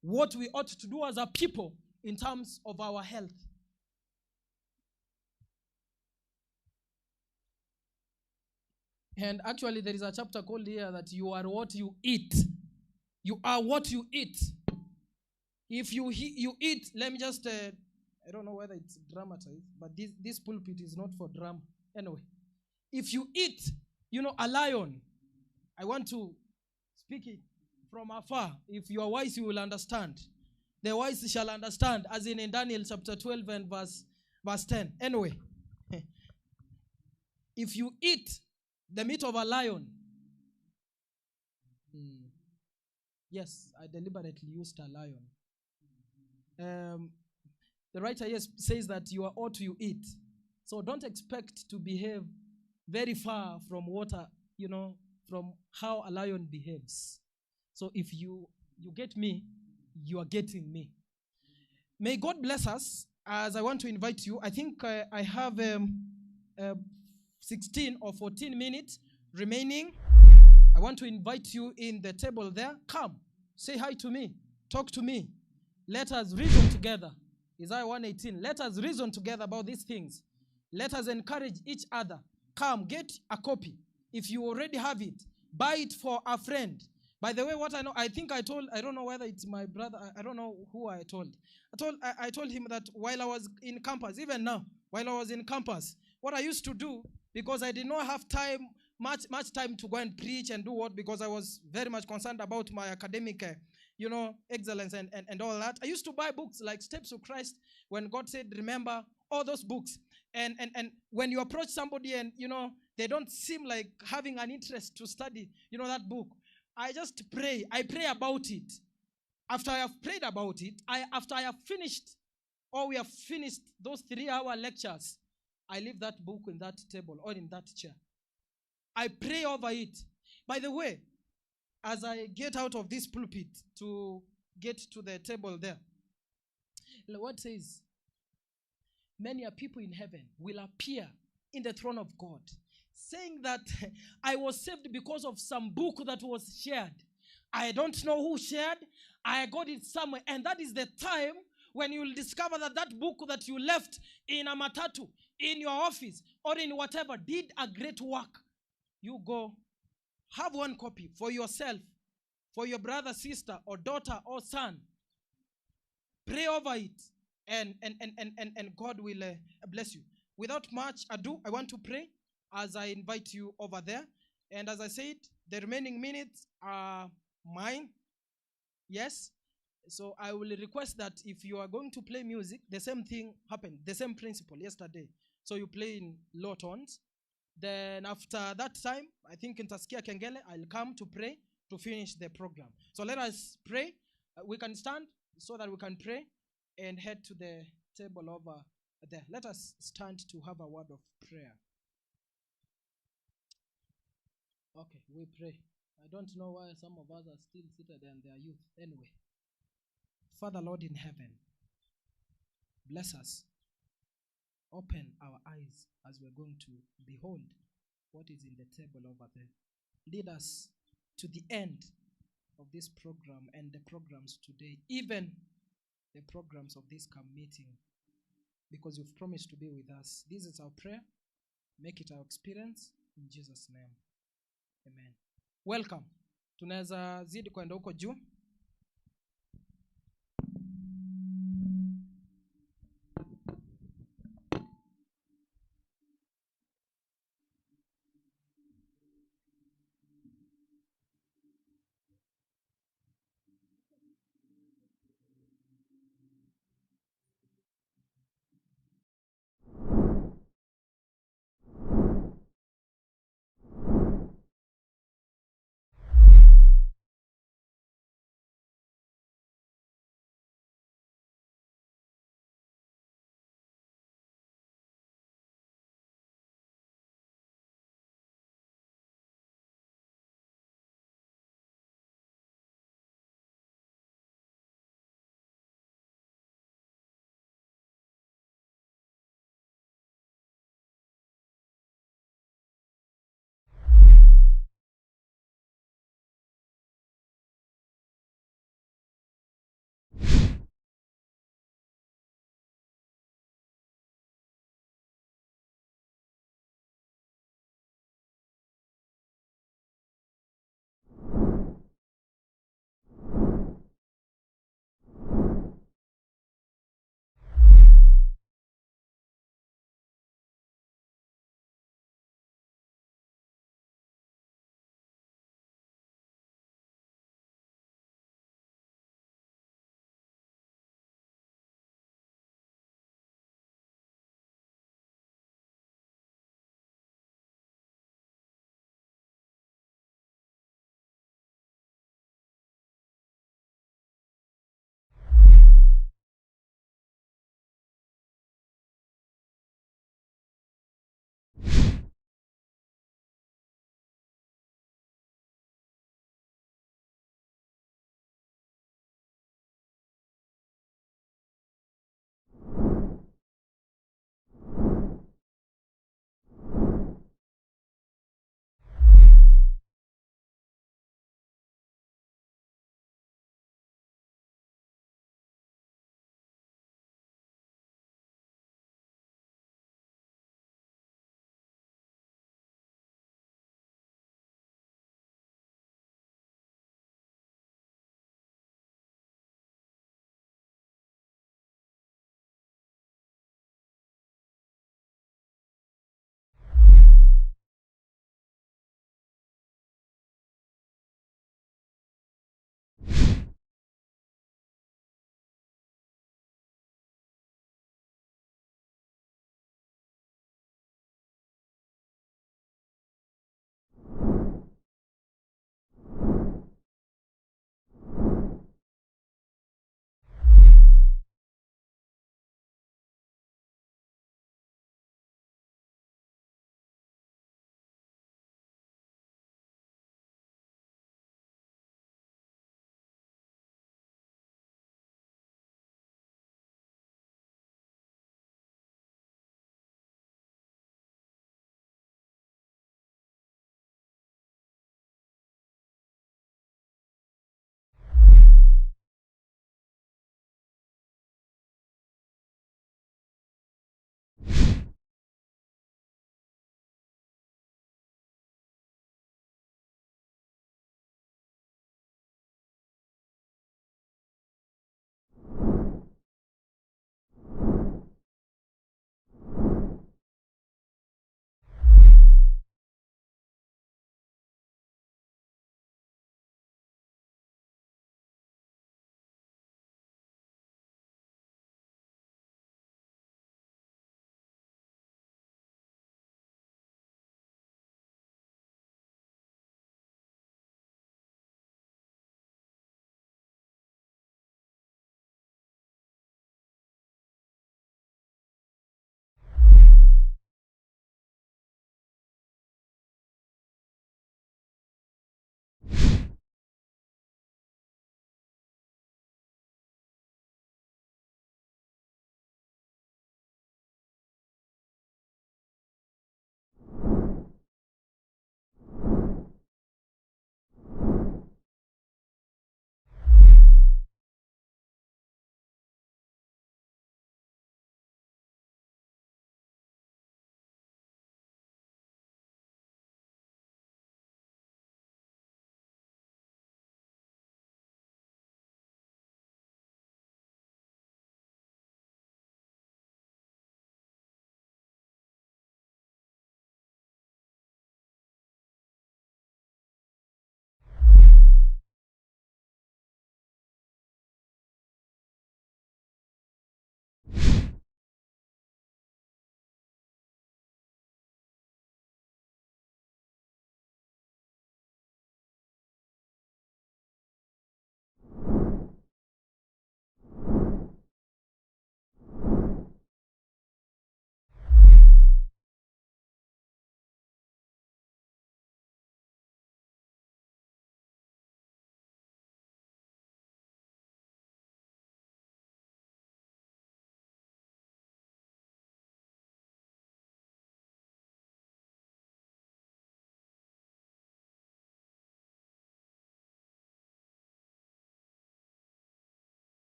what we ought to do as a people in terms of our health. And actually, there is a chapter called here that you are what you eat. You are what you eat. If you eat, let me just, I don't know whether it's dramatized, but this pulpit is not for drama. Anyway, if you eat, a lion, I want to speak it from afar. If you are wise, you will understand. The wise shall understand, as in Daniel chapter 12 and verse 10. Anyway, if you eat the meat of a lion, yes, I deliberately used a lion. The writer here says that you are ought to eat. So don't expect to behave very far from what, from how a lion behaves. So if you get me, you are getting me. May God bless us as I want to invite you. I think I have 16 or 14 minutes remaining. I want to invite you in the table there. Come, say hi to me. Talk to me. Let us reason together. Isaiah 1:18. Let us reason together about these things. Let us encourage each other. Come, get a copy. If you already have it, buy it for a friend. By the way, what I know, I think I told, I don't know whether it's my brother, I don't know who I told. I told him that while I was in campus, even now, while I was in campus, what I used to do, because I did not have time, much time to go and preach and do what, because I was very much concerned about my academic, excellence and all that. I used to buy books like Steps to Christ, when God said, remember, all those books. And when you approach somebody and, they don't seem like having an interest to study, that book, I just pray. I pray about it. After I have prayed about it, after I have finished, or we have finished those 3-hour lectures, I leave that book in that table or in that chair. I pray over it. By the way, as I get out of this pulpit to get to the table there, the word says, many a people in heaven will appear in the throne of God, saying that I was saved because of some book that was shared. I don't know who shared. I got it somewhere. And that is the time when you will discover that that book that you left in a matatu, in your office, or in whatever, did a great work. You go have one copy for yourself, for your brother, sister, or daughter, or son. Pray over it, and God will bless you. Without much ado, I want to pray as I invite you over there. And as I said, the remaining minutes are mine. Yes. So I will request that if you are going to play music, the same thing happened, the same principle yesterday. So you play in low tones. Then after that time, I think in Taskia Kengele, I'll come to pray to finish the program. So let us pray. We can stand so that we can pray and head to the table over there. Let us stand to have a word of prayer. Okay, we pray. I don't know why some of us are still seated and they are youth. Anyway, Father, Lord in heaven, bless us. Open our eyes as we're going to behold what is in the table over there. Lead us to the end of this program and the programs today, even the programs of this camp meeting, because you've promised to be with us. This is our prayer. Make it our experience. In Jesus' name. Amen. Welcome. Tunaweza zidi kwenda huko juu.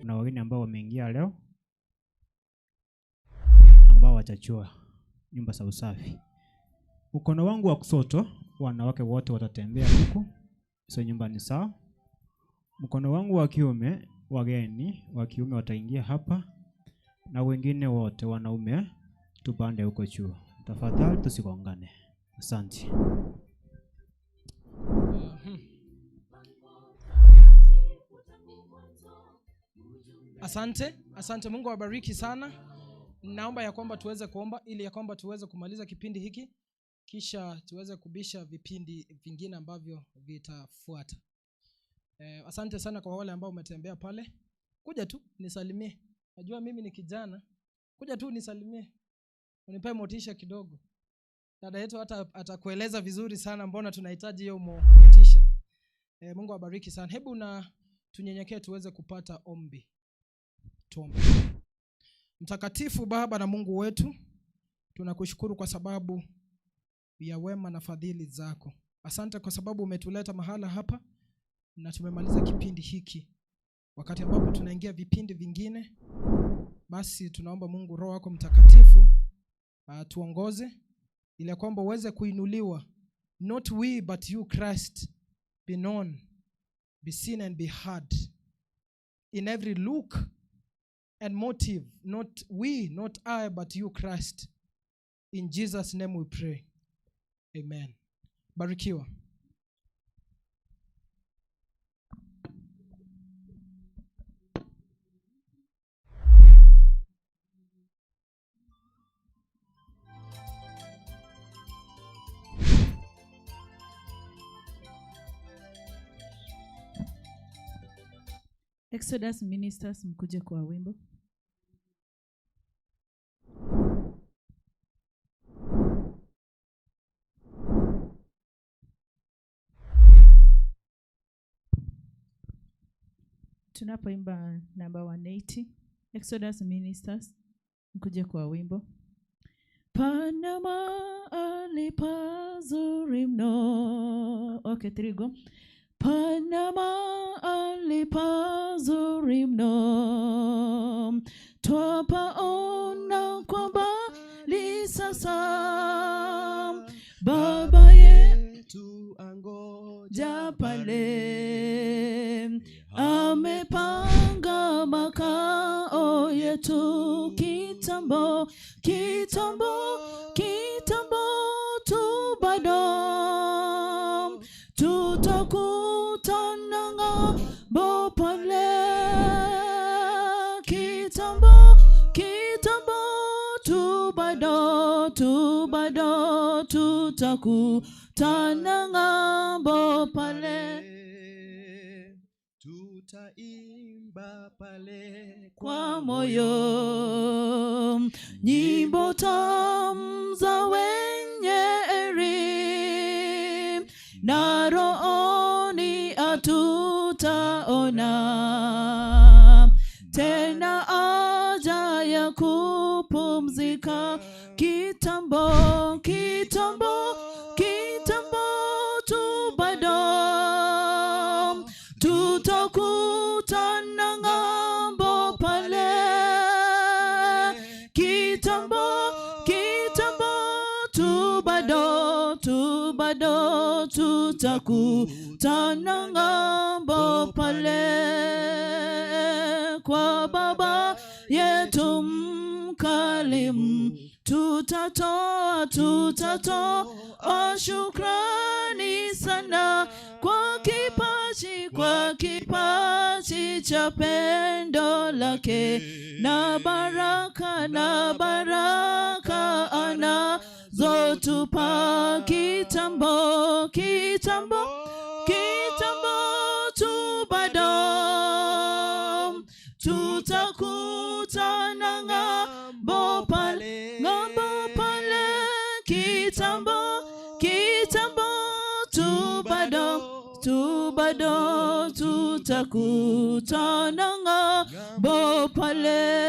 Kuna wageni ambao wameingia leo ambao watachua nyumba za usafi. Mkono wangu wa kushoto wanawake wote watatembea huku, hizo nyumba ni sawa. Mkono wangu wa kiume wageni wa kiume wataingia hapa, na wengine wote wanaume tupande huko juu. Tafadhali tusigongane. Asante. Asante, asante. Mungu awabariki sana. Naomba ya kwamba tuweze kuomba ili ya kwamba tuweze kumaliza kipindi hiki, kisha tuweze kubisha vipindi vingine ambavyo vitafuata. Asante sana kwa wale ambao umetembea pale. Kuja tu nisalimie. Najua mimi ni kijana. Kuja tu nisalimie. Unipe motisha kidogo. Dada yetu hata atakueleza vizuri sana mbona tunahitaji hiyo motisha. Mungu awabariki sana. Hebu na tunyenyekee tuweze kupata ombi. Tuombe. Mtakatifu Baba na Mungu wetu, tunakushukuru kwa sababu ya wema na fadhili zako. Asante kwa sababu umetuleta mahala hapa na tumemaliza kipindi hiki. Wakati ambapo tunaingia vipindi vingine, basi tunaomba Mungu Roho wako Mtakatifu tuongoze ili kwamba uweze kuinuliwa. Not we but you Christ be known, be seen and be heard in every look and motive. Not we, not I, but you Christ. In Jesus name we pray. Amen. Barikiwa. Exodus Ministers, mkuje kwa wimbo. Tunapoimba namba 180, Exodus Ministers, mkuje kwa wimbo. Pana mahali pazuri mno. Okay, 3 go. Pana mahali pazuri mno, twapaona kwa mbali sasa. Baba yetu angoja pale, amepanga makao yetu kitambo, kitambo, kitambo tu bado tutakutana ng'ambo pale. Kitambo, kitambo tu bado, tu bado tutakutana ng'ambo pale. Tutaimba pale kwa moyo nyimbo tamu za wenye heri, na rohoni hatutaona tena haja ya kupumzika. Kitambo, kitambo, kitambo tu bado tutakutana ng'ambo pale. Kitambo, kitambo tu bado, tu bado tutakutana ng'ambo pale. Kwa Baba yetu mkarimu tutatoa, tutatoa shukrani sana kwa kipaji, kwa kipaji cha pendo lake, na baraka, na baraka anazotupa. Kitambo, kitambo, kitambo tu bado tutakutana ng'ambo pale, ng'ambo pale. Kitambo, kitambo tu bado, tu bado tutakutana ng'ambo pale.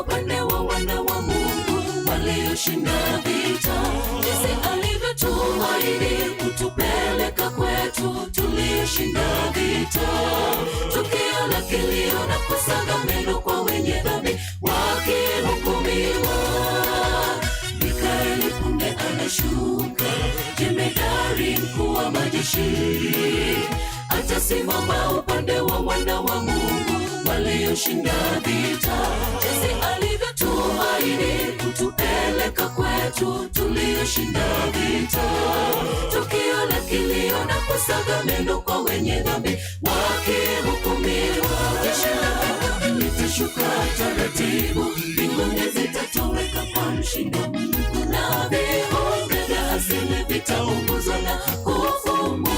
upande wa wana wa Mungu walioshinda vita. Jinsi alivyotuahidi kutupeleka kwetu tulioshinda vita. Tukio la kilio na kusaga meno kwa wenye dhambi wakihukumiwa. Mikaeli punde anashuka, jemedari mkuu wa majeshi, atasimama upande wa wana wa Mungu walioshinda vita. Jinsi alivyotuahidi kutupeleka kwetu tulioshinda vita. Tukio la kilio na kusaga meno kwa wenye dhambi wakihukumiwa. Jeshi la mbinguni litashuka taratibu, mbinguni zitatoweka kwa mshindo mkuu, na viumbe vya asili vitaunguzwa na kufumuliwa.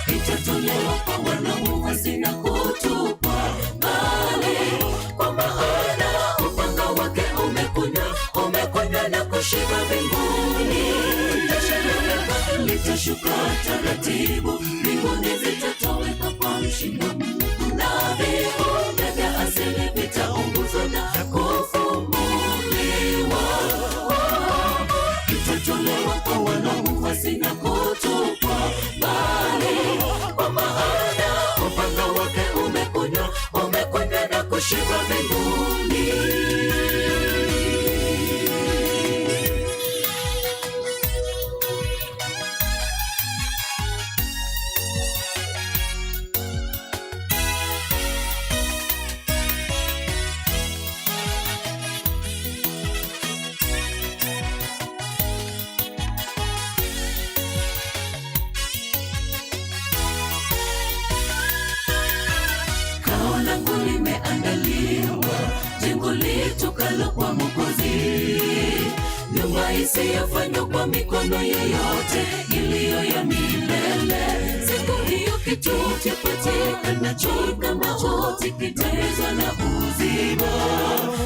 Itatolewa kwa wanaouasi na kutupwa mbali, kwa maana upanga wake umekunywa na kushiba mbinguni. Jeshi la mbinguni litashuka taratibu, mbinguni zitatoweka kwa mshindo mkuu, na viumbe vya asili vitaunguzwa na kufumuliwa. Itatolewa kwa wanaouasi na kutupwa mbali, kwa maana upanga wake umekunywa na kushiba mbinguni. Kao langu limeandaliwa, jengo litokalo kwa Mwokozi, nyumba isiyofanywa kwa mikono yeyote, iliyo ya milele. Siku hiyo kitu chapatikanacho kama mauti kitamezwa na uzima.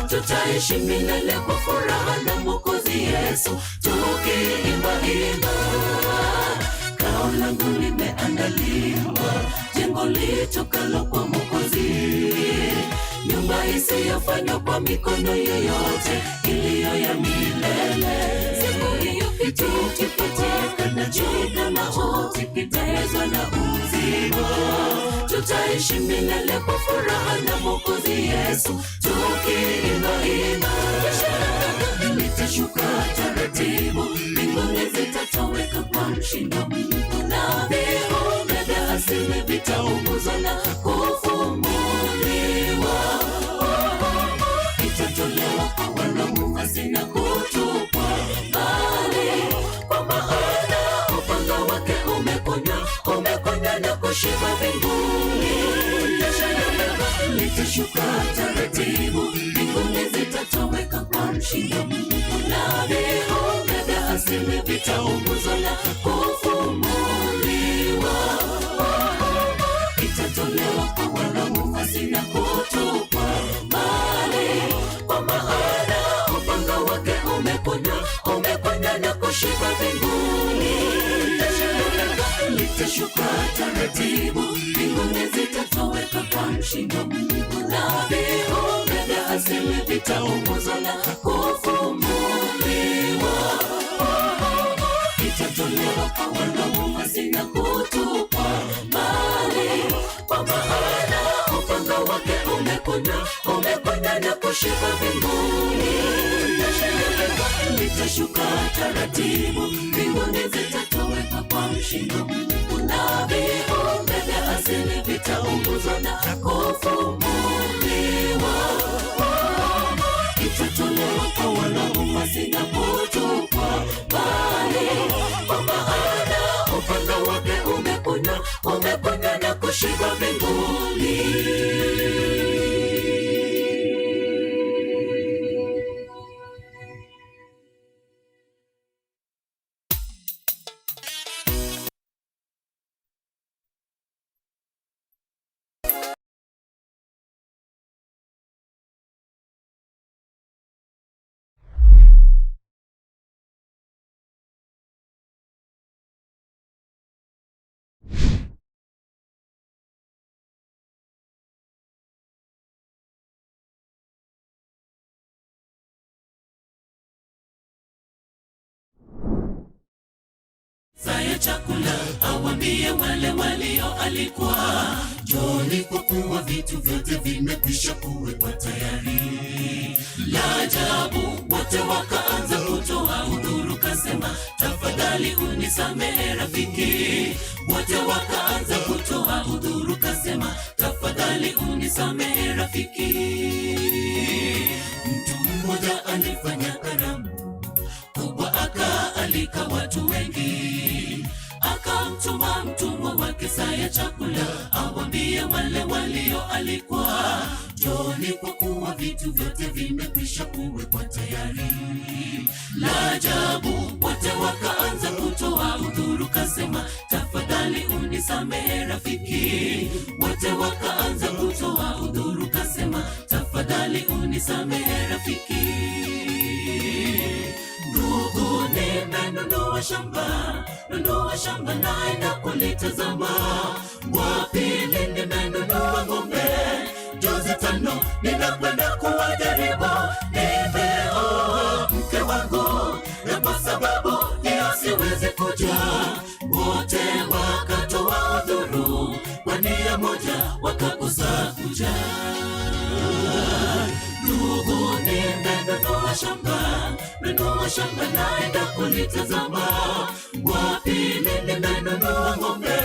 Tutaishi milele kwa furaha na Mwokozi Yesu, tukiimba imba. Kao langu limeandaliwa, jengo litokalo kwa Mwokozi, nyumba isiyofanywa kwa mikono yeyote, iliyo ya milele. Siku hiyo kitu kipatikanacho kama mauti kitamezwa na uzima. Tutaishi milele kwa furaha na Mwokozi Yesu, tukiimba imba. Jeshi la mbinguni litashuka taratibu, mbinguni zitatoweka kwa mshindo mkuu, na viumbe vya asili vitaunguzwa na kufumuliwa. Itatolewa kwa wanaouasi na kutupwa mbali, kwa maana upanga wake umekunywa na kushiba mbinguni. Jeshi la mbinguni litashuka taratibu, mbinguni zitatoweka kwa mshindo mkuu, na viumbe vya asili vitaunguzwa na kufumuliwa. Itatolewa kwa wanaouasi na kutupwa mbali, kwa maana upanga wake umekunywa na kushiba mbinguni. Jeshi la mbinguni litashuka taratibu, mbinguni zitatoweka kwa mshindo mkuu, na viumbe vya asili vitaunguzwa na kufumuliwa. Itatolewa kwa wanaouasi na kutupwa mbali, kwa maana upanga wake umekunywa na kushiba mbinguni. Jeshi la mbinguni litashuka taratibu, mbinguni zitatoweka kwa mshindo mkuu, na viumbe vya asili vitaunguzwa na kufumuliwa. Itatolewa kwa wanaouasi na kutupwa mbali, kwa maana upanga wake umekunywa na kushiba mbinguni. ya chakula, awambie wale walioalikwa, njooni kwa kuwa vitu vyote vimekwisha kuwekwa tayari. La ajabu, wote wakaanza kutoa udhuru, kasema tafadhali unisamehe rafiki. Wote wakaanza kutoa udhuru, kasema tafadhali unisamehe rafiki. Mtu mmoja alifanya karamu kubwa, akaalika watu wengi, akamtuma mtumwa wake saa ya chakula, awambie wale walioalikwa, njooni kwa kuwa vitu vyote vimekwisha kuwekwa tayari. La ajabu, wote wakaanza kutoa udhuru, kasema tafadhali unisamehe rafiki. Wote wakaanza kutoa udhuru, kasema tafadhali unisamehe rafiki. Ndugu, nimenunua shamba, naenda kulitazama. Wa pili nimenunua ng'ombe jozi 5, ninakwenda kuwajaribu. Nimeoa mke wangu, na kwa sababu hiyo siwezi kuja. Wote wakatoa udhuru kwa nia moja, wakakosa kuja. Ndugu, nimenunua shamba, naenda kulitazama. Wa pili nimenunua ng'ombe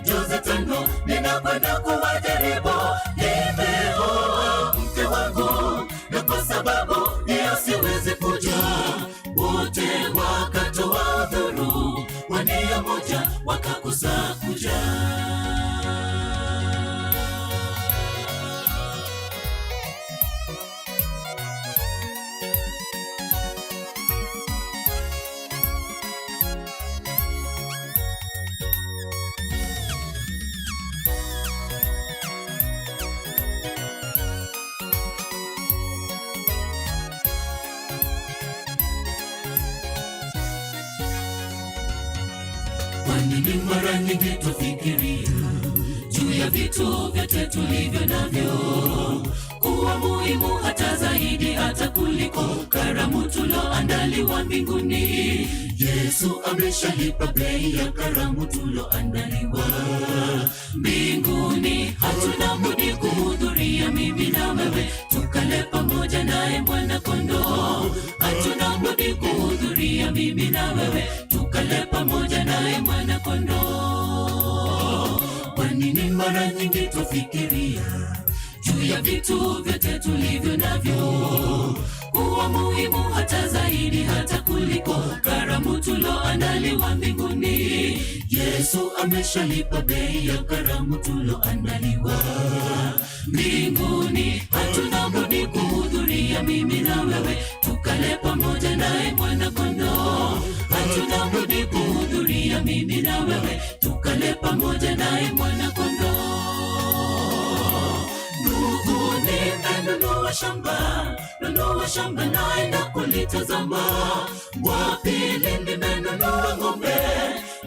jozi 5, ninakwenda kuwajaribu. Nimeoa mke wangu, na kwa sababu hiyo siwezi kuja. Wote wakatoa udhuru kwa nia moja, wakakosa kuja. Kwa nini mara nyingi tufikiria juu ya vitu vyote tulivyo navyo kuwa muhimu hata zaidi, hata kuliko karamu tuloandaliwa mbinguni? Yesu ameshalipa bei ya karamu tuloandaliwa mbinguni. Hatuna budi kuhudhuria, mimi na wewe, tukale pamoja naye Mwana Kondoo. Hatuna budi kuhudhuria, mimi na wewe, tukale pamoja naye Mwana Kondoo. Kwa nini mara nyingi tufikiria juu ya vitu vyote tulivyo navyo kuwa muhimu hata zaidi, hata kuliko karamu tuloandaliwa mbinguni? Yesu ameshalipa bei ya karamu tuloandaliwa mbinguni. Hatuna budi kuhudhuria, mimi na wewe, tukale pamoja naye Mwana Kondoo. Hatuna budi kuhudhuria, mimi na wewe, tukale pamoja naye Mwana Kondoo. Ndugu, nimenunua shamba, naenda kulitazama. Wa pili nimenunua ng'ombe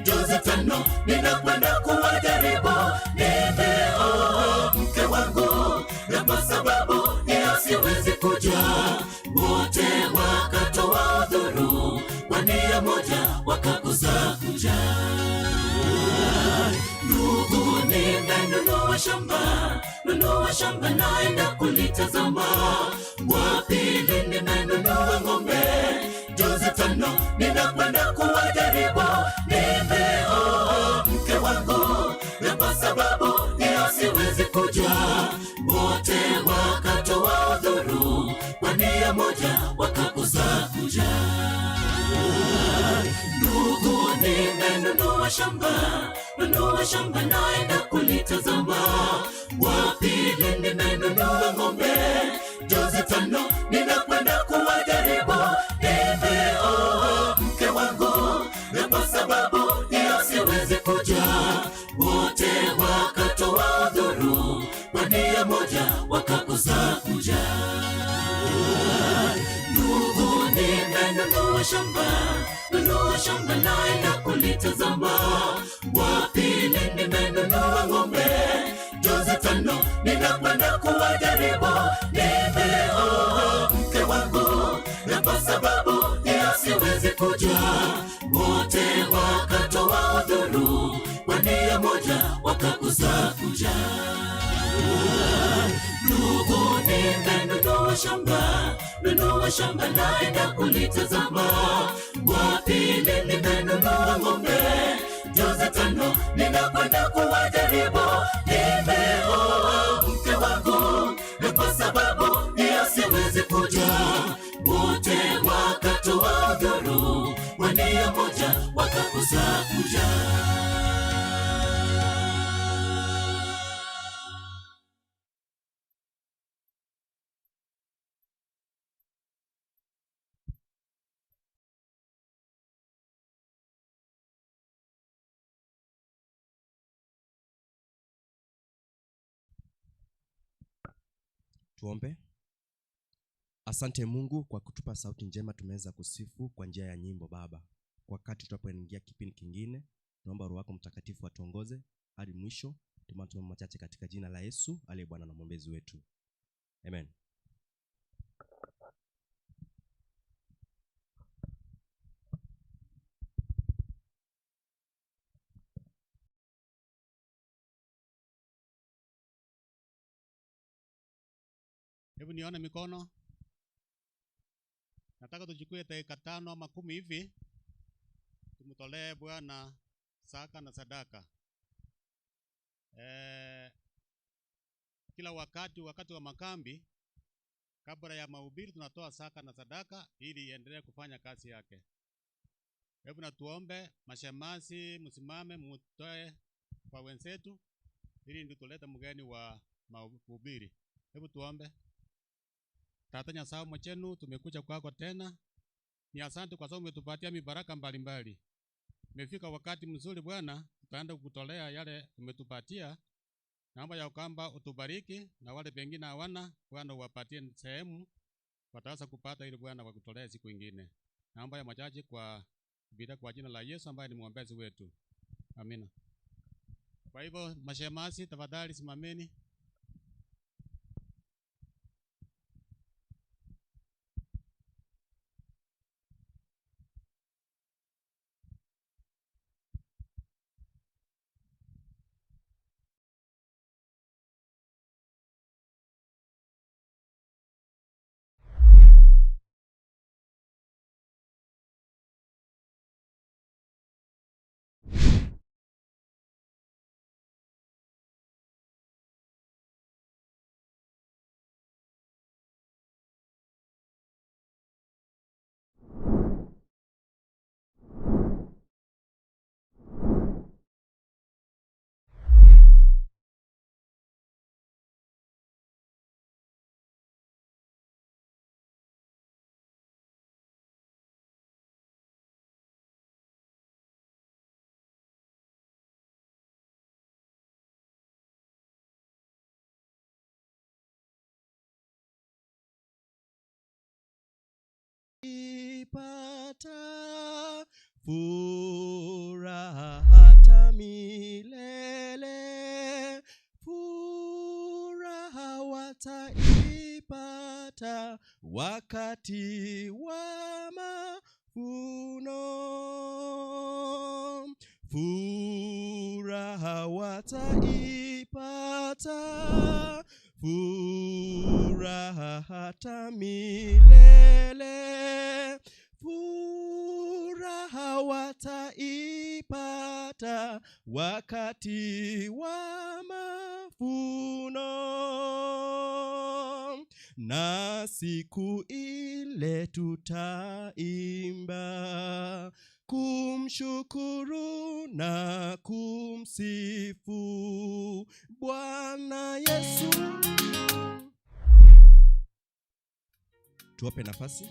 jozi 5, ninakwenda kuwajaribu. Nimeoa mke wangu, na kwa sababu hiyo siwezi kuja. Wote wakatoa udhuru kwa nia moja, wakakosa kuja. Ndugu, nimenunua shamba, naenda kulitazama. Wa pili nimenunua ng'ombe jozi 5, ninakwenda kuwajaribu. Nimeoa mke wangu, na kwa sababu hiyo siwezi kuja. Wote wakatoa udhuru kwa nia moja, wakakosa kuja. Ndugu, nimenunua shamba, naenda kulitazama. Wa pili nimenunua ng'ombe jozi 5, ninakwenda kuwajaribu. Nimeoa mke wangu, na kwa sababu hiyo siwezi kuja. Wote wakatoa udhuru kwa nia moja, wakakosa kuja. Ndugu, nimenunua shamba, naenda kulitazama. Wa pili nimenunua ng'ombe jozi 5, ninakwenda kuwajaribu. Nimeoa mke wangu, na kwa sababu hiyo siwezi kuja. Wote wakatoa udhuru kwa nia moja, wakakosa kuja. Ndugu, nimenunua shamba, nunua shamba, naenda kulitazama. Wa pili, nimenunua ng'ombe jozi 5, ninakwenda kuwajaribu. Nimeoa mke wangu, na kwa sababu hiyo siwezi kuja. Wote wakatoa udhuru kwa nia moja, wakakosa kuja. Tuombe. Asante Mungu kwa kutupa sauti njema, tumeweza kusifu kwa njia ya nyimbo Baba. Wakati tunapoingia kipindi kingine, tunaomba Roho wako Mtakatifu atuongoze hadi mwisho. Tumaomba machache katika jina la Yesu aliye Bwana na mwombezi wetu. Amen. Hebu nione mikono. Nataka tuchukue dakika 5 ama 10 hivi tumtolee Bwana saka na sadaka. Kila wakati wa makambi, kabla ya mahubiri tunatoa saka na sadaka ili iendelee kufanya kazi yake. Hebu na tuombe, mashemasi msimame mutoe kwa wenzetu ili ndio tulete mgeni wa mahubiri. Hebu tuombe. Tata Nyasaye mwachenu, tumekuja kwako tena. Ni asante kwa sababu umetupatia mibaraka mbalimbali. Imefika wakati mzuri Bwana, tutaenda kukutolea yale umetupatia. Naomba ya kwamba utubariki na wale pengine hawana, Bwana uwapatie sehemu wataweza kupata ili Bwana wakutolea siku nyingine. Naomba ya machache kwa bila kwa jina la Yesu ambaye ni mwombezi wetu. Amina. Kwa hivyo mashemasi tafadhali simameni. Ipata furaha hata milele, furaha wataipata wakati wa mavuno, furaha wataipata, furaha hata milele, furaha wataipata wakati wa mavuno. Na siku ile tutaimba kumshukuru na kumsifu Bwana Yesu. Tuwape nafasi.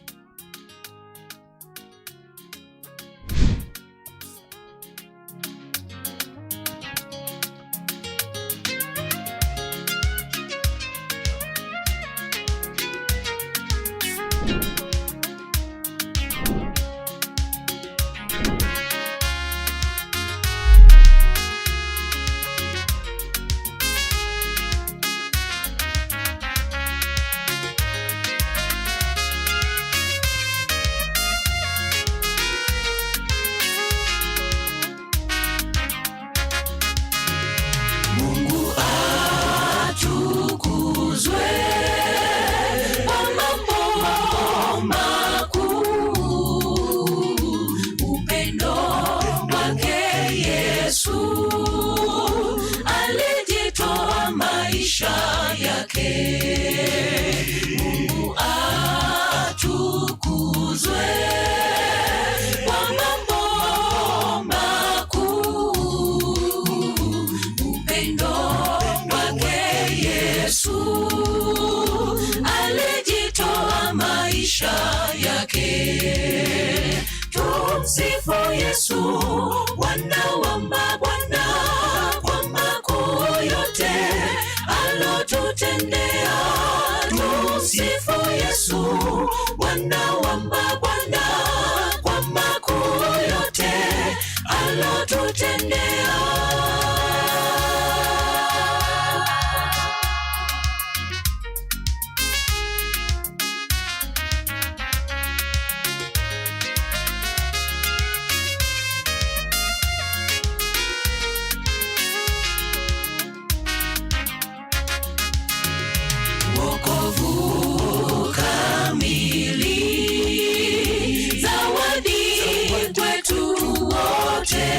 Tumsifu Yesu, Bwana wa mabwana, kwa makuu yote alotutendea. Tumsifu Yesu, Bwana wa mabwana, kwa makuu yote alotutendea. Wokovu kamili, zawadi kwetu wote,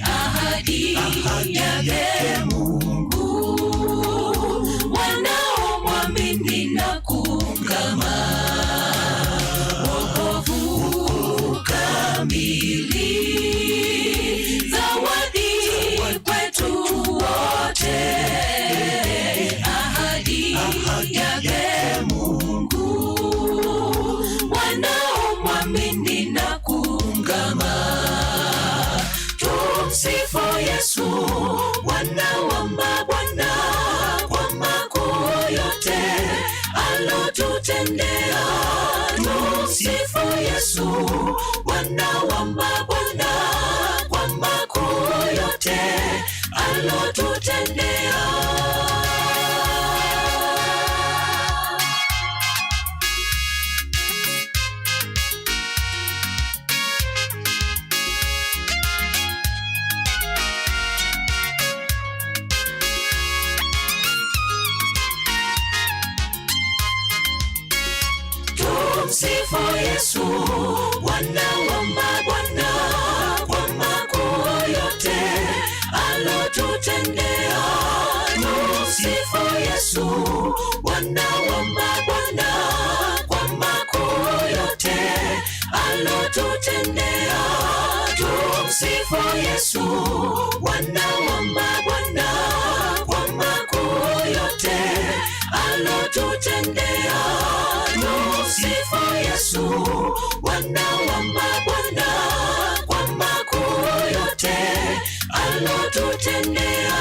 ahadi yake Mungu, wanaomwamini na kuungama. Wokovu kamili, zawadi kwetu wote, ahadi yake Mungu, wanaomwamini na kuungama. Tumsifu Yesu, Bwana wa mabwana, kwa makuu yote alotutendea. Tumsifu Yesu, Bwana wa mabwana, kwa makuu yote alotutendea. Tumsifu Yesu, Bwana wa mabwana, kwa makuu yote alotutendea. Tumsifu Yesu, Bwana wa mabwana, kwa makuu yote alotutendea. Tumsifu Yesu, Bwana wa mabwana, kwa makuu yote alotutendea. Tumsifu Yesu, Bwana wa mabwana, kwa makuu yote alotutendea.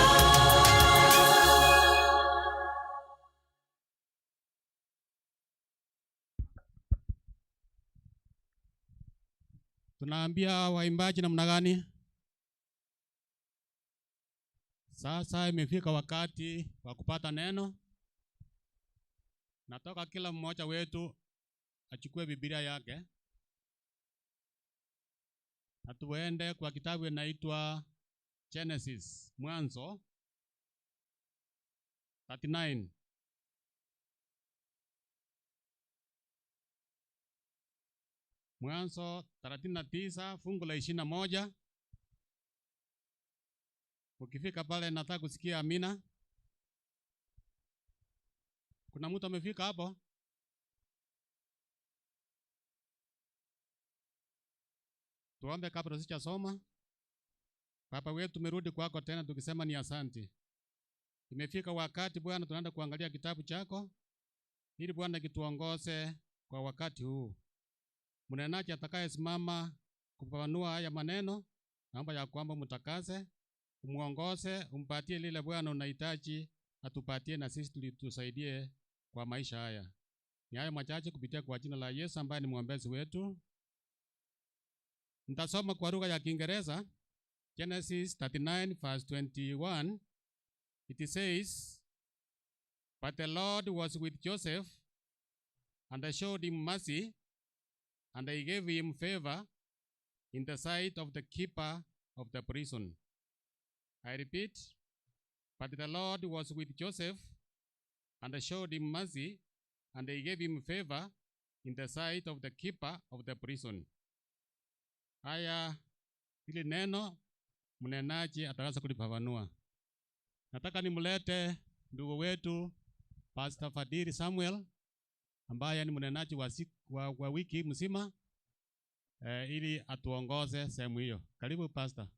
Tunaambia waimbaji namna gani? Sasa imefika wakati wa kupata neno. Nataka kila mmoja wetu achukue Biblia yake na tuende kwa kitabu inaitwa Genesis, Mwanzo 39. Mwanzo 39 fungu la 21. Ukifika pale nataka kusikia amina. Kuna mtu amefika hapo? Tuombe kabla sijasoma. Baba wetu, tumerudi kwako tena tukisema ni asante. Imefika wakati Bwana tunaenda kuangalia kitabu chako ili Bwana kituongoze kwa wakati huu. Mnenaji atakayesimama kufafanua haya maneno, naomba ya kwamba mtakase, umuongoze, umpatie lile Bwana unahitaji atupatie na sisi tusaidie kwa maisha haya. Ni hayo machache kupitia kwa jina la Yesu ambaye ni mwombezi wetu. Nitasoma kwa lugha ya Kiingereza. Genesis 39 verse 21. It says, "But the Lord was with Joseph, and I showed him mercy, and I gave him favor in the sight of the keeper of the prison." I repeat, but the Lord was with Joseph, and I showed him mercy, and I gave him favor in the sight of the keeper of the prison. Haya, hili neno mnenaji ataweza kulifafanua. Nataka nimlete ndugu wetu Pastor Fadiri Samuel ambaye ni mnenaji wa wiki mzima, ili atuongoze sehemu hiyo. Karibu Pastor.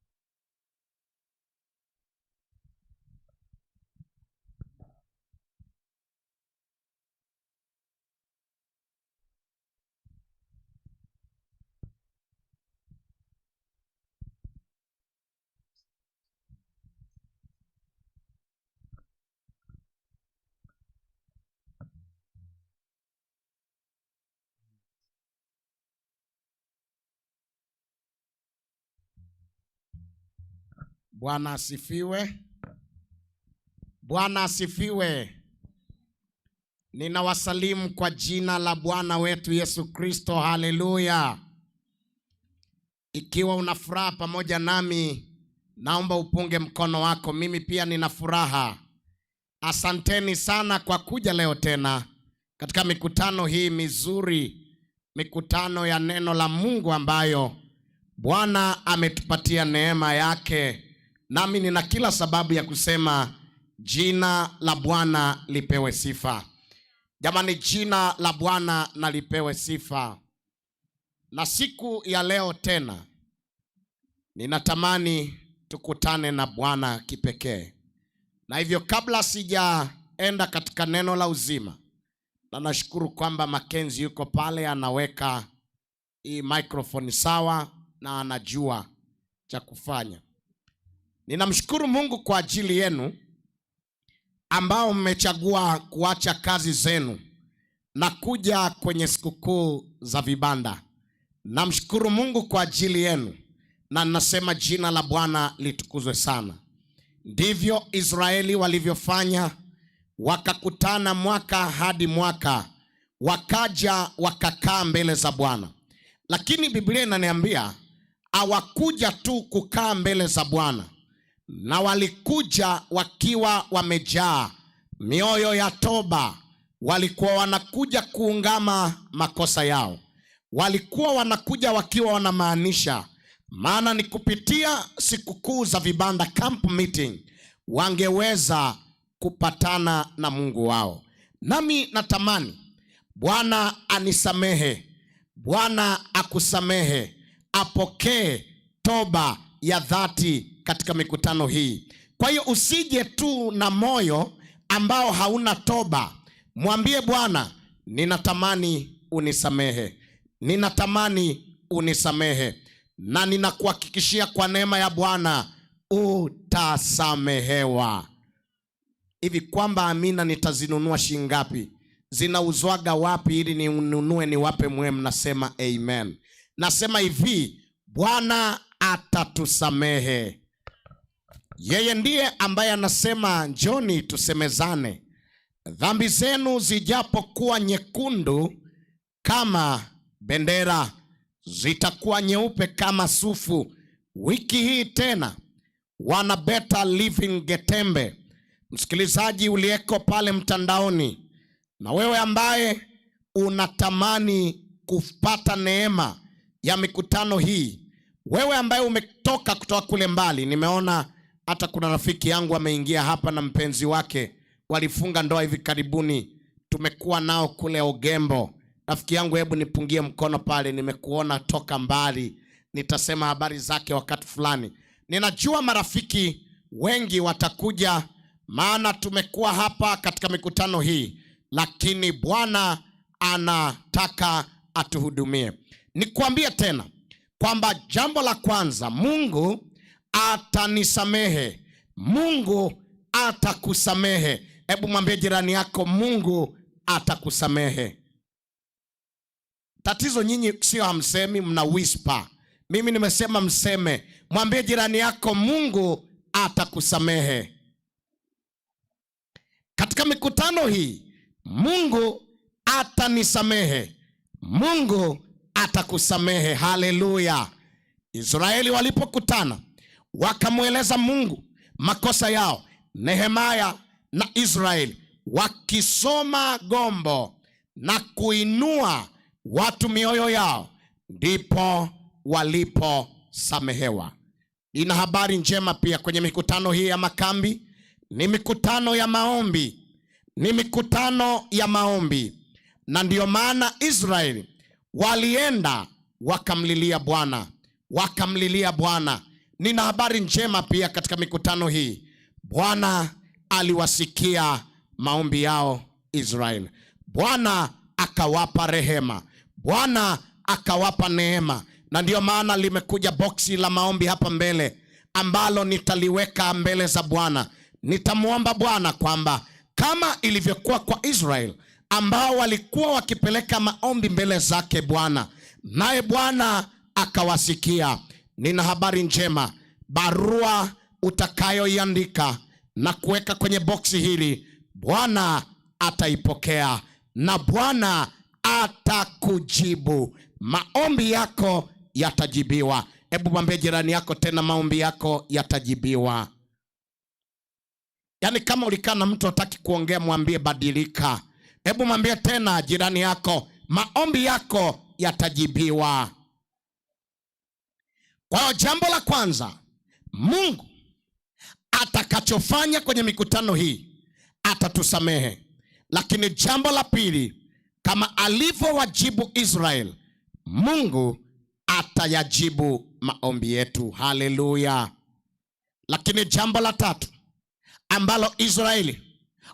Bwana asifiwe. Bwana asifiwe. Ninawasalimu kwa jina la Bwana wetu Yesu Kristo. Haleluya. Ikiwa una furaha pamoja nami, naomba upunge mkono wako. Mimi pia nina furaha. Asanteni sana kwa kuja leo tena katika mikutano hii mizuri, mikutano ya neno la Mungu ambayo Bwana ametupatia neema yake. Nami nina kila sababu ya kusema jina la Bwana lipewe sifa. Jamani, jina la Bwana na lipewe sifa. Na siku ya leo tena ninatamani tukutane na Bwana kipekee. Na hivyo kabla sijaenda katika neno la uzima, na nashukuru kwamba Mackenzie yuko pale anaweka hii microphone sawa na anajua cha kufanya. Ninamshukuru Mungu kwa ajili yenu ambao mmechagua kuacha kazi zenu na kuja kwenye sikukuu za vibanda. Namshukuru Mungu kwa ajili yenu na nasema jina la Bwana litukuzwe sana. Ndivyo Israeli walivyofanya, wakakutana mwaka hadi mwaka, wakaja wakakaa mbele za Bwana. Lakini Biblia inaniambia hawakuja tu kukaa mbele za Bwana, na walikuja wakiwa wamejaa mioyo ya toba. Walikuwa wanakuja kuungama makosa yao, walikuwa wanakuja wakiwa wanamaanisha, maana ni kupitia sikukuu za vibanda, camp meeting, wangeweza kupatana na Mungu wao. Nami natamani Bwana anisamehe, Bwana akusamehe, apokee toba ya dhati katika mikutano hii. Kwa hiyo usije tu na moyo ambao hauna toba. Mwambie Bwana, ninatamani unisamehe, ninatamani unisamehe, na ninakuhakikishia kwa neema ya Bwana utasamehewa. Hivi kwamba amina nitazinunua shilingi ngapi? Zinauzwaga wapi ili ninunue niwape mwe mnasema amen? Nasema hivi, Bwana atatusamehe. Yeye ndiye ambaye anasema njoni tusemezane, dhambi zenu zijapokuwa nyekundu kama bendera, zitakuwa nyeupe kama sufu. Wiki hii tena wana Better Living Getembe, msikilizaji uliyeko pale mtandaoni, na wewe ambaye unatamani kupata neema ya mikutano hii, wewe ambaye umetoka kutoka kule mbali, nimeona hata kuna rafiki yangu ameingia hapa na mpenzi wake, walifunga ndoa hivi karibuni, tumekuwa nao kule Ogembo. Rafiki yangu, hebu nipungie mkono pale, nimekuona toka mbali, nitasema habari zake wakati fulani. Ninajua marafiki wengi watakuja, maana tumekuwa hapa katika mikutano hii, lakini Bwana anataka atuhudumie. Nikwambie tena kwamba jambo la kwanza, Mungu atanisamehe, Mungu atakusamehe. Hebu mwambie jirani yako, Mungu atakusamehe. Tatizo nyinyi sio hamsemi, mna whisper. Mimi nimesema mseme. Mwambie jirani yako, Mungu atakusamehe. Katika mikutano hii, Mungu atanisamehe, Mungu atakusamehe. Haleluya. Israeli walipokutana wakamweleza Mungu makosa yao, Nehemaya na Israeli wakisoma gombo na kuinua watu mioyo yao, ndipo waliposamehewa. Nina habari njema pia kwenye mikutano hii ya makambi. Ni mikutano ya maombi, ni mikutano ya maombi. Na ndiyo maana Israeli walienda wakamlilia Bwana, wakamlilia Bwana. Nina habari njema pia katika mikutano hii, Bwana aliwasikia maombi yao Israeli. Bwana akawapa rehema, Bwana akawapa neema. Na ndiyo maana limekuja boksi la maombi hapa mbele, ambalo nitaliweka mbele za Bwana. Nitamuomba Bwana kwamba kama ilivyokuwa kwa Israel ambao walikuwa wakipeleka maombi mbele zake Bwana, naye Bwana akawasikia. Nina habari njema, barua utakayoiandika na kuweka kwenye boksi hili, Bwana ataipokea na Bwana atakujibu. Maombi yako yatajibiwa. Hebu mwambie jirani yako tena, maombi yako yatajibiwa. Yaani kama ulikaa na mtu hataki kuongea, mwambie badilika. Hebu mwambie tena jirani yako, maombi yako yatajibiwa. Kwa hiyo jambo la kwanza Mungu atakachofanya kwenye mikutano hii, atatusamehe. Lakini jambo la pili, kama alivyowajibu Israel, Mungu atayajibu maombi yetu. Haleluya. Lakini jambo la tatu ambalo Israeli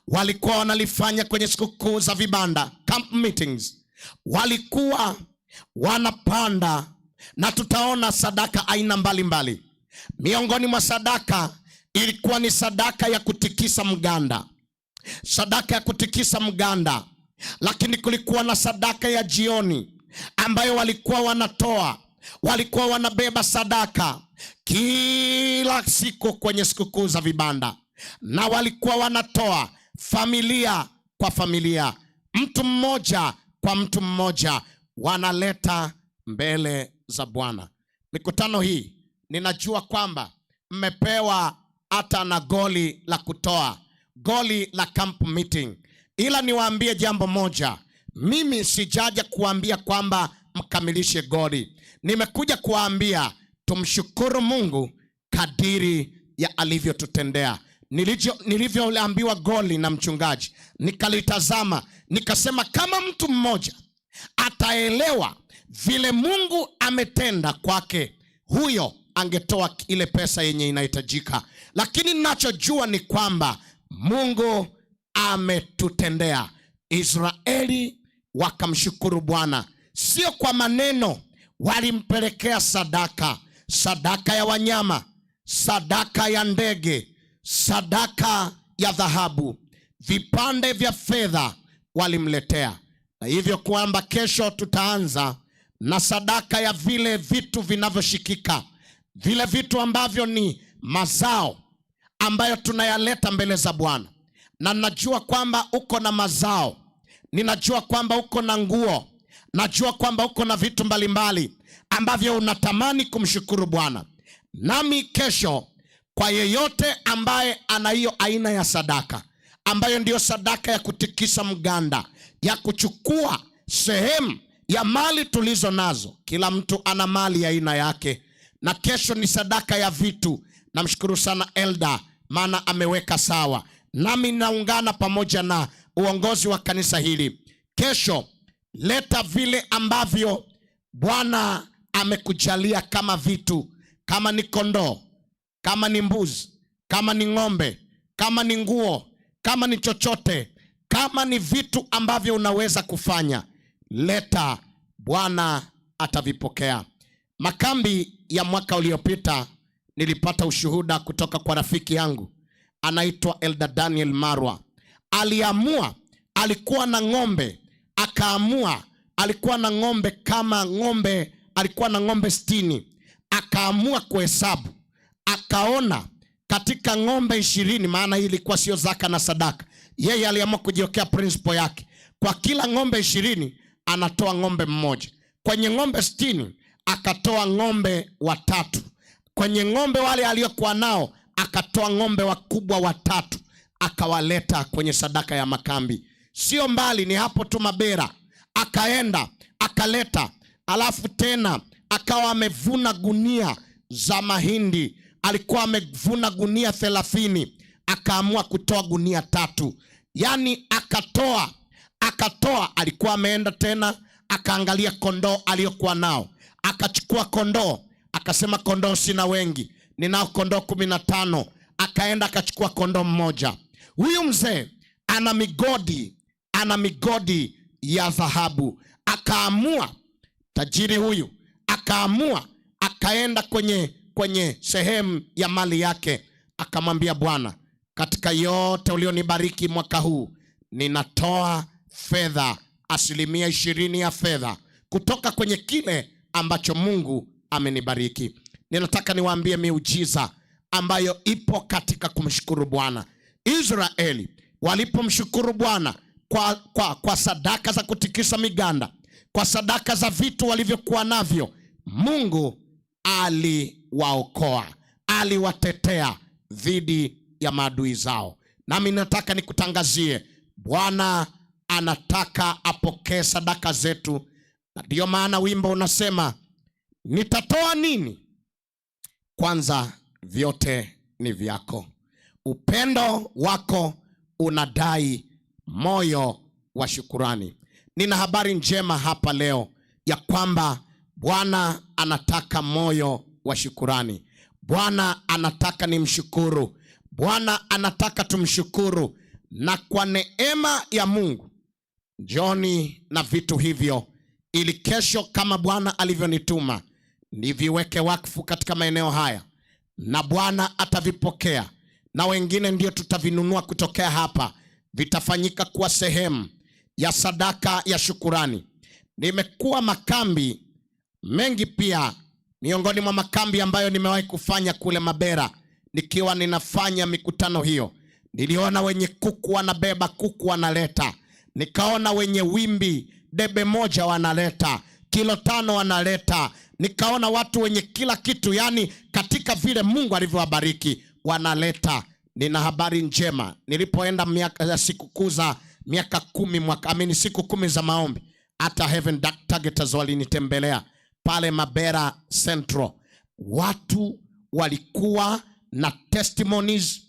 walikuwa wanalifanya kwenye sikukuu za vibanda, camp meetings, walikuwa wanapanda, na tutaona sadaka aina mbalimbali. Miongoni mwa sadaka ilikuwa ni sadaka ya kutikisa mganda, sadaka ya kutikisa mganda. Lakini kulikuwa na sadaka ya jioni ambayo walikuwa wanatoa, walikuwa wanabeba sadaka kila siku kwenye sikukuu za vibanda, na walikuwa wanatoa familia kwa familia, mtu mmoja kwa mtu mmoja, wanaleta mbele za Bwana. Mikutano hii ninajua kwamba mmepewa hata na goli la kutoa, goli la camp meeting. Ila niwaambie jambo moja, mimi sijaja kuambia kwamba mkamilishe goli. Nimekuja kuwaambia tumshukuru Mungu kadiri ya alivyotutendea. Nilivyoambiwa goli na mchungaji, nikalitazama, nikasema kama mtu mmoja ataelewa vile Mungu ametenda kwake, huyo angetoa ile pesa yenye inahitajika. Lakini ninachojua ni kwamba Mungu ametutendea. Israeli wakamshukuru Bwana, sio kwa maneno, walimpelekea sadaka, sadaka ya wanyama, sadaka ya ndege, sadaka ya dhahabu, vipande vya fedha walimletea. Na hivyo kwamba kesho tutaanza na sadaka ya vile vitu vinavyoshikika, vile vitu ambavyo ni mazao ambayo tunayaleta mbele za Bwana. Na najua kwamba uko na mazao, ninajua kwamba uko na nguo, najua kwamba uko na vitu mbalimbali ambavyo unatamani kumshukuru Bwana. Nami kesho, kwa yeyote ambaye ana hiyo aina ya sadaka, ambayo ndiyo sadaka ya kutikisa mganda, ya kuchukua sehemu ya mali tulizo nazo, kila mtu ana mali ya aina yake, na kesho ni sadaka ya vitu. Namshukuru sana Elda, maana ameweka sawa. Nami naungana pamoja na uongozi wa kanisa hili. Kesho leta vile ambavyo Bwana amekujalia kama vitu, kama ni kondoo, kama ni mbuzi, kama ni ng'ombe, kama ni nguo, kama ni chochote, kama ni vitu ambavyo unaweza kufanya, leta, Bwana atavipokea. Makambi ya mwaka uliopita nilipata ushuhuda kutoka kwa rafiki yangu anaitwa Elder Daniel Marwa. Aliamua, alikuwa na ng'ombe, akaamua, alikuwa na ng'ombe kama ng'ombe, alikuwa na ng'ombe 60. Akaamua kuhesabu, akaona katika ng'ombe 20, maana hii ilikuwa sio zaka na sadaka. Yeye aliamua kujiwekea principle yake, kwa kila ng'ombe 20 anatoa ng'ombe mmoja. Kwenye ng'ombe 60 akatoa ng'ombe 3. Kwenye ng'ombe wale aliokuwa nao akatoa ng'ombe wakubwa 3, akawaleta kwenye sadaka ya makambi. Sio mbali, ni hapo tu Mabera. Akaenda akaleta, alafu tena akawa amevuna gunia za mahindi. Alikuwa amevuna gunia 30, akaamua kutoa gunia 3. Yani akatoa. Alikuwa ameenda tena akaangalia kondoo aliyokuwa nao, akachukua kondoo, akasema kondoo sina wengi, ninao kondoo 15. Akaenda akachukua kondoo mmoja. Huyu mzee ana migodi, ana migodi ya dhahabu. Akaamua, tajiri huyu akaamua, akaenda kwenye sehemu ya mali yake, akamwambia Bwana, katika yote ulionibariki mwaka huu, ninatoa fedha, 20% ya fedha kutoka kwenye kile ambacho Mungu amenibariki. Ninataka niwaambie miujiza ambayo ipo katika kumshukuru Bwana. Israeli walipomshukuru Bwana kwa sadaka za kutikisa miganda, kwa sadaka za vitu walivyokuwa navyo, Mungu aliwaokoa, aliwatetea dhidi ya maadui zao. Nami nataka nikutangazie, Bwana anataka apokee sadaka zetu. Na ndiyo maana wimbo unasema, nitatoa nini? Kwanza vyote ni vyako. Upendo wako unadai moyo wa shukurani. Nina habari njema hapa leo ya kwamba Bwana anataka moyo wa shukurani. Bwana anataka nimshukuru. Bwana anataka tumshukuru. Na kwa neema ya Mungu, njoni na vitu hivyo, ili kesho kama Bwana alivyonituma niviweke wakfu katika maeneo haya, na Bwana atavipokea, na wengine ndio tutavinunua kutokea hapa, vitafanyika kuwa sehemu ya sadaka ya shukurani. Nimekuwa makambi mengi pia, miongoni mwa makambi ambayo nimewahi kufanya kule Mabera, nikiwa ninafanya mikutano hiyo, niliona wenye kuku wanabeba kuku wanaleta, nikaona wenye wimbi debe moja wanaleta, kilo 5 wanaleta, nikaona watu wenye kila kitu, yani katika vile Mungu alivyowabariki wanaleta. Nina habari njema, nilipoenda miaka siku kuu za miaka 10 mwaka, amini siku 10 za maombi, hata Heaven Targeters walinitembelea pale Mabera Central. Watu walikuwa na testimonies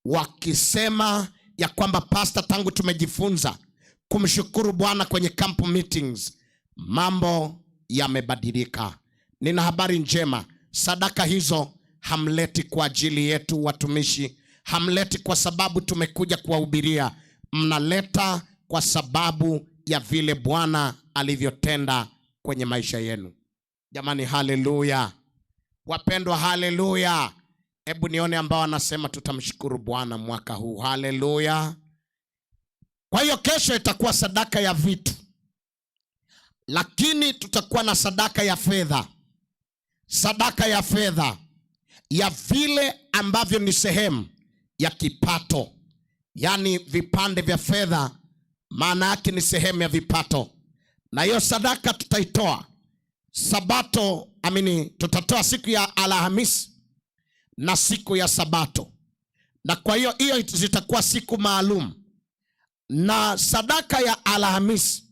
wakisema ya kwamba pastor, tangu tumejifunza kumshukuru Bwana kwenye camp meetings, mambo yamebadilika. Nina habari njema, sadaka hizo hamleti kwa ajili yetu watumishi, hamleti kwa sababu tumekuja kuwahubiria, mnaleta kwa sababu ya vile Bwana alivyotenda kwenye maisha yenu. Jamani, haleluya. Wapendwa, haleluya. Hebu nione ambao wanasema tutamshukuru Bwana mwaka huu. Haleluya. Kwa hiyo kesho itakuwa sadaka ya vitu, lakini tutakuwa na sadaka ya fedha. Sadaka ya fedha ya vile ambavyo ni sehemu ya kipato, yani vipande vya fedha, maana yake ni sehemu ya vipato. Na hiyo sadaka tutaitoa Sabato, amini, tutatoa siku ya Alhamisi na siku ya Sabato. Na kwa hiyo hiyo zitakuwa siku maalum. Na sadaka ya Alhamisi,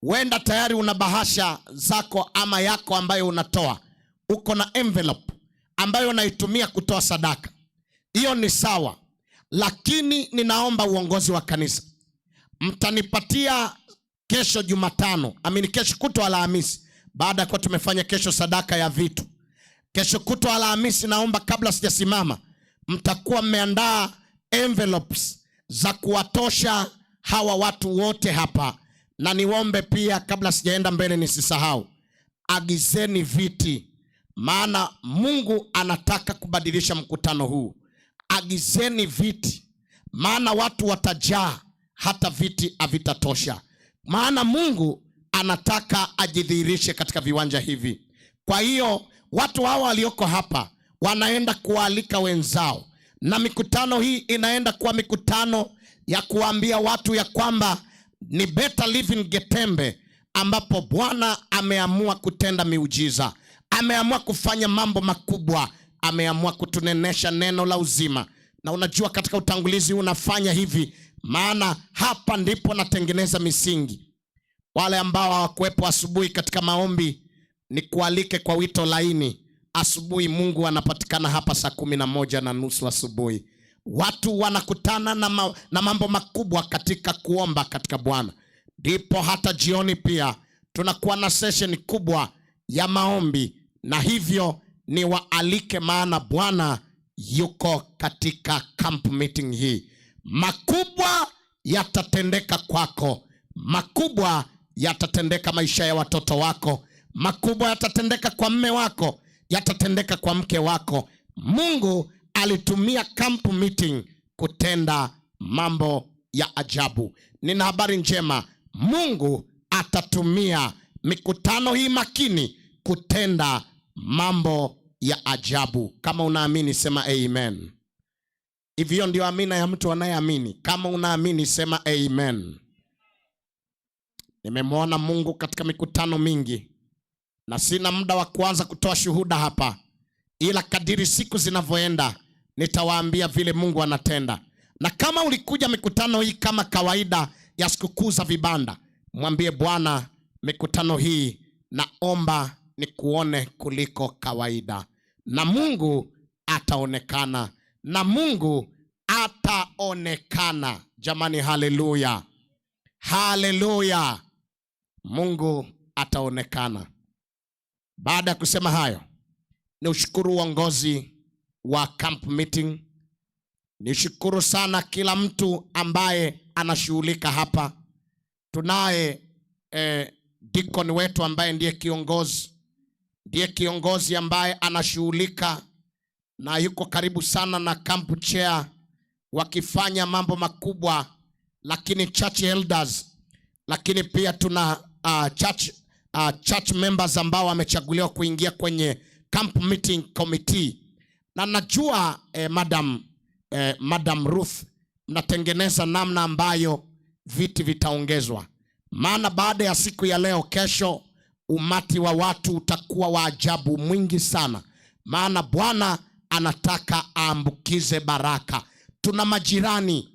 wenda tayari una bahasha zako ama yako ambayo unatoa, uko na envelope ambayo unaitumia kutoa sadaka, hiyo ni sawa. Lakini ninaomba uongozi wa kanisa, mtanipatia kesho Jumatano, amini kesho kutwa Alhamisi, baada ya kuwa tumefanya kesho sadaka ya vitu, kesho kutwa Alhamisi, naomba kabla sijasimama, mtakuwa mmeandaa envelopes za kuwatosha hawa watu wote hapa. Na niombe pia kabla sijaenda mbele nisisahau, agizeni viti, maana Mungu anataka kubadilisha mkutano huu. Agizeni viti, maana watu watajaa hata viti havitatosha. Maana Mungu anataka ajidhihirishe katika viwanja hivi. Kwa hiyo watu hawa walioko hapa wanaenda kualika wenzao, na mikutano hii inaenda kuwa mikutano ya kuambia watu ya kwamba ni Better Living Getembe, ambapo Bwana ameamua kutenda miujiza, ameamua kufanya mambo makubwa, ameamua kutunenesha neno la uzima. Na unajua katika utangulizi unafanya hivi, maana hapa ndipo natengeneza misingi. Wale ambao hawakuwepo asubuhi katika maombi, nikualike kwa wito laini. Asubuhi Mungu anapatikana hapa saa 11:30 asubuhi. Watu wanakutana na mambo makubwa katika kuomba katika Bwana. Ndipo hata jioni pia tunakuwa na session kubwa ya maombi, na hivyo niwaalike, maana Bwana yuko katika camp meeting hii. Makubwa yatatendeka kwako, makubwa yatatendeka maisha ya watoto wako, makubwa yatatendeka kwa mme wako, yatatendeka kwa mke wako. Mungu alitumia camp meeting kutenda mambo ya ajabu. Nina habari njema, Mungu atatumia mikutano hii makini kutenda mambo ya ajabu. Kama unaamini sema amen. Hivyo ndio amina ya mtu anayeamini. Kama unaamini sema amen. Nimemwona Mungu katika mikutano mingi na sina muda wa kuanza kutoa shuhuda hapa, ila kadiri siku zinavyoenda nitawaambia vile Mungu anatenda. Na kama ulikuja mikutano hii kama kawaida ya sikukuu za vibanda, mwambie Bwana, mikutano hii naomba nikuone kuliko kawaida. Na Mungu ataonekana, na Mungu ataonekana. Jamani, haleluya, haleluya! Mungu ataonekana. Baada ya kusema hayo, ni ushukuru uongozi wa camp meeting. Nishukuru sana kila mtu ambaye anashughulika hapa. Tunaye deacon wetu ambaye ndiye kiongozi ambaye anashughulika na yuko karibu sana na camp chair, wakifanya mambo makubwa, lakini church elders, lakini pia tuna church members ambao wamechaguliwa kuingia kwenye camp meeting committee, na najua Madam Ruth mnatengeneza namna ambayo viti vitaongezwa, maana baada ya siku ya leo, kesho umati wa watu utakuwa wa ajabu mwingi sana, maana Bwana anataka aambukize baraka. Tuna majirani,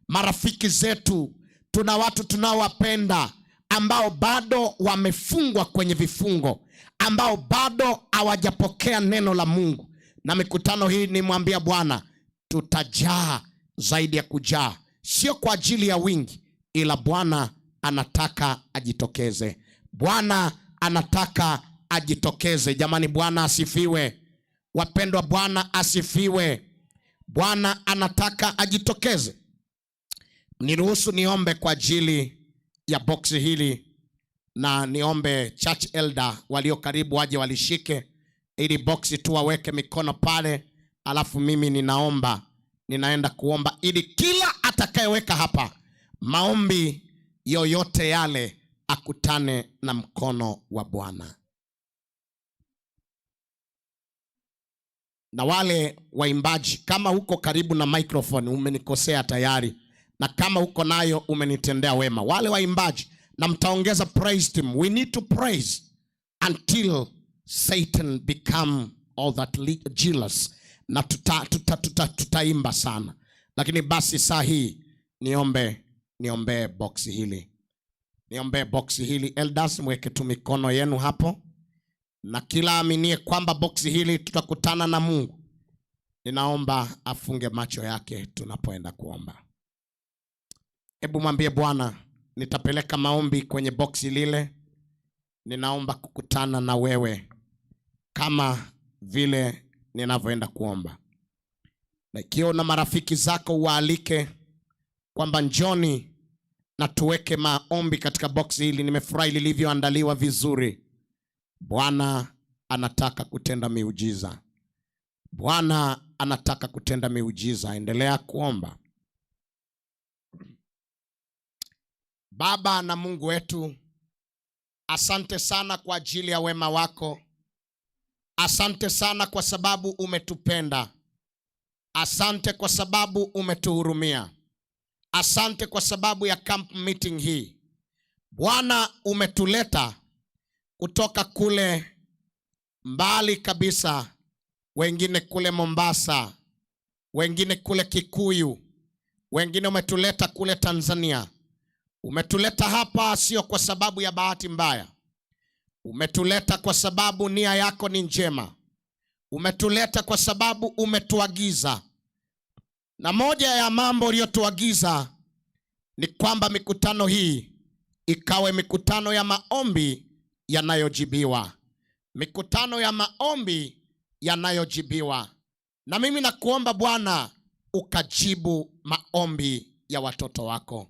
marafiki zetu, tuna watu tunaowapenda ambao bado wamefungwa kwenye vifungo, ambao bado hawajapokea neno la Mungu. Na mikutano hii nimwambia Bwana, tutajaa zaidi ya kujaa, sio kwa ajili ya wingi, ila Bwana anataka ajitokeze. Bwana anataka ajitokeze. Jamani, Bwana asifiwe. Wapendwa, Bwana asifiwe. Bwana anataka ajitokeze. Niruhusu niombe kwa ajili ya boksi hili na niombe church elder walio karibu waje walishike ili boksi tu waweke mikono pale, alafu mimi ninaenda kuomba ili kila atakayeweka hapa maombi yoyote yale akutane na mkono wa Bwana. Na wale waimbaji, kama uko karibu na microphone umenikosea tayari, na kama uko nayo umenitendea wema. Wale waimbaji, na mtaongeza praise team. We need to praise until Satan become all that jealous, na tutaimba sana. Lakini basi saa hii niombee box hili, niombee box hili. Elders, mweke tu mikono yenu hapo, na kila aminie kwamba boksi hili tutakutana na Mungu, ninaomba afunge macho yake tunapoenda kuomba. Hebu mwambie Bwana, nitapeleka maombi kwenye boksi lile, ninaomba kukutana na wewe kama vile ninavyoenda kuomba. Na ikiwa una marafiki zako uwaalike kwamba njoni na tuweke maombi katika boksi hili. Nimefurahi lilivyoandaliwa vizuri. Bwana anataka kutenda miujiza. Bwana anataka kutenda miujiza. Endelea kuomba. Baba na Mungu wetu, asante sana kwa ajili ya wema wako. Asante sana kwa sababu umetupenda. Asante kwa sababu umetuhurumia. Asante kwa sababu ya camp meeting hii. Bwana, umetuleta kutoka kule mbali kabisa, wengine kule Mombasa, wengine kule Kikuyu, wengine umetuleta kule Tanzania. Umetuleta hapa sio kwa sababu ya bahati mbaya. Umetuleta kwa sababu nia yako ni njema. Umetuleta kwa sababu umetuagiza. Na moja ya mambo uliyotuagiza ni kwamba mikutano hii ikawe mikutano ya maombi yanayojibiwa. Mikutano ya maombi yanayojibiwa. Na mimi nakuomba Bwana ukajibu maombi ya watoto wako.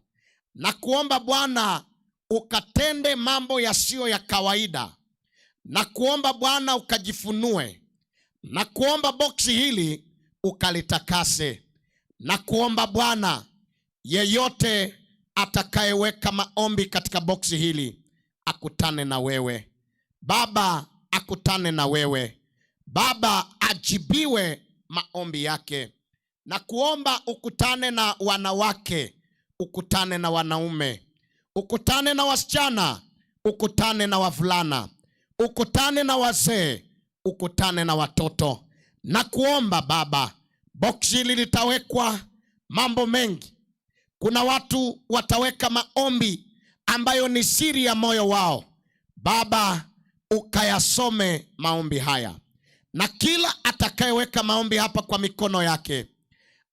Nakuomba Bwana ukatende mambo yasiyo ya kawaida. Nakuomba Bwana ukajifunue. Nakuomba boksi hili ukalitakase. Nakuomba Bwana, yeyote atakayeweka maombi katika boksi hili akutane na wewe. Baba, akutane na wewe. Baba, ajibiwe maombi yake. Na kuomba ukutane na wanawake, ukutane na wanaume, ukutane na wasichana, ukutane na wavulana, ukutane na wazee, ukutane na watoto. Na kuomba Baba, boksi hili litawekwa mambo mengi. Kuna watu wataweka maombi ambayo ni siri ya moyo wao. Baba, ukayasome maombi haya. Na kila atakayeweka maombi hapa kwa mikono yake,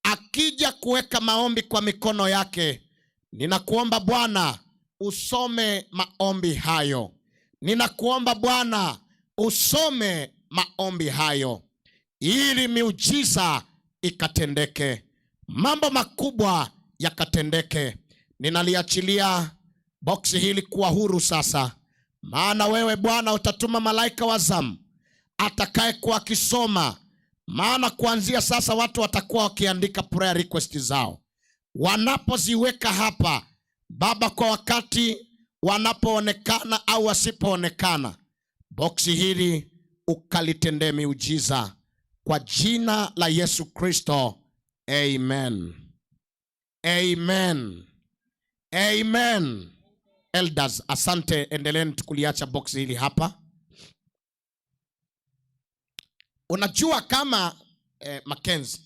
akija kuweka maombi kwa mikono yake, ninakuomba Bwana usome maombi hayo. Ninakuomba Bwana usome maombi hayo, ili miujiza ikatendeke, mambo makubwa yakatendeke. Ninaliachilia boksi hili kuwa huru sasa, maana wewe Bwana utatuma malaika wa zamu atakayekuwa akisoma. Maana kuanzia sasa watu watakuwa wakiandika prayer request zao, wanapoziweka hapa Baba, kwa wakati wanapoonekana au wasipoonekana, boksi hili ukalitendee miujiza kwa jina la Yesu Kristo. Amen. Amen. Amen. Elders, asante, endeleeni tukuliacha boksi hili hapa. Unajua kama Mackenzie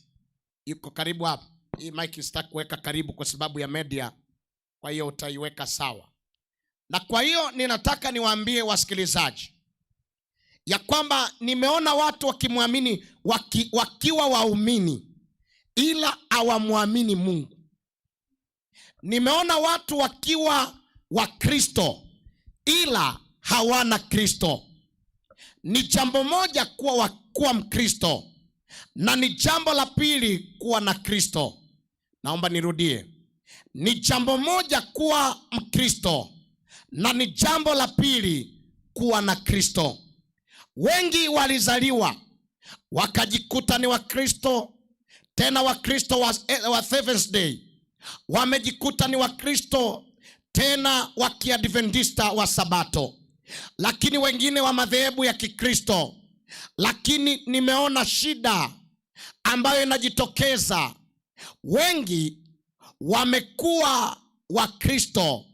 yuko karibu hapa. Hii mic sitaki kuweka karibu kwa sababu ya media, kwa hiyo utaiweka sawa. Na kwa hiyo ninataka niwaambie wasikilizaji ya kwamba nimeona watu wakimwamini wakiwa waumini ila hawamwamini Mungu. Nimeona watu wakiwa Wakristo ila hawana Kristo. Ni jambo moja kuwa Mkristo, na ni jambo la pili kuwa na Kristo. Naomba nirudie. Ni jambo moja kuwa Mkristo, na ni jambo la pili kuwa na Kristo. Wengi walizaliwa wakajikuta ni Wakristo, tena Wakristo wa Seventh Day. Wamejikuta ni Wakristo tena wa Kiadventista wa Sabato, lakini wengine wa madhehebu ya Kikristo. Lakini nimeona shida ambayo inajitokeza. Wengi wamekuwa Wakristo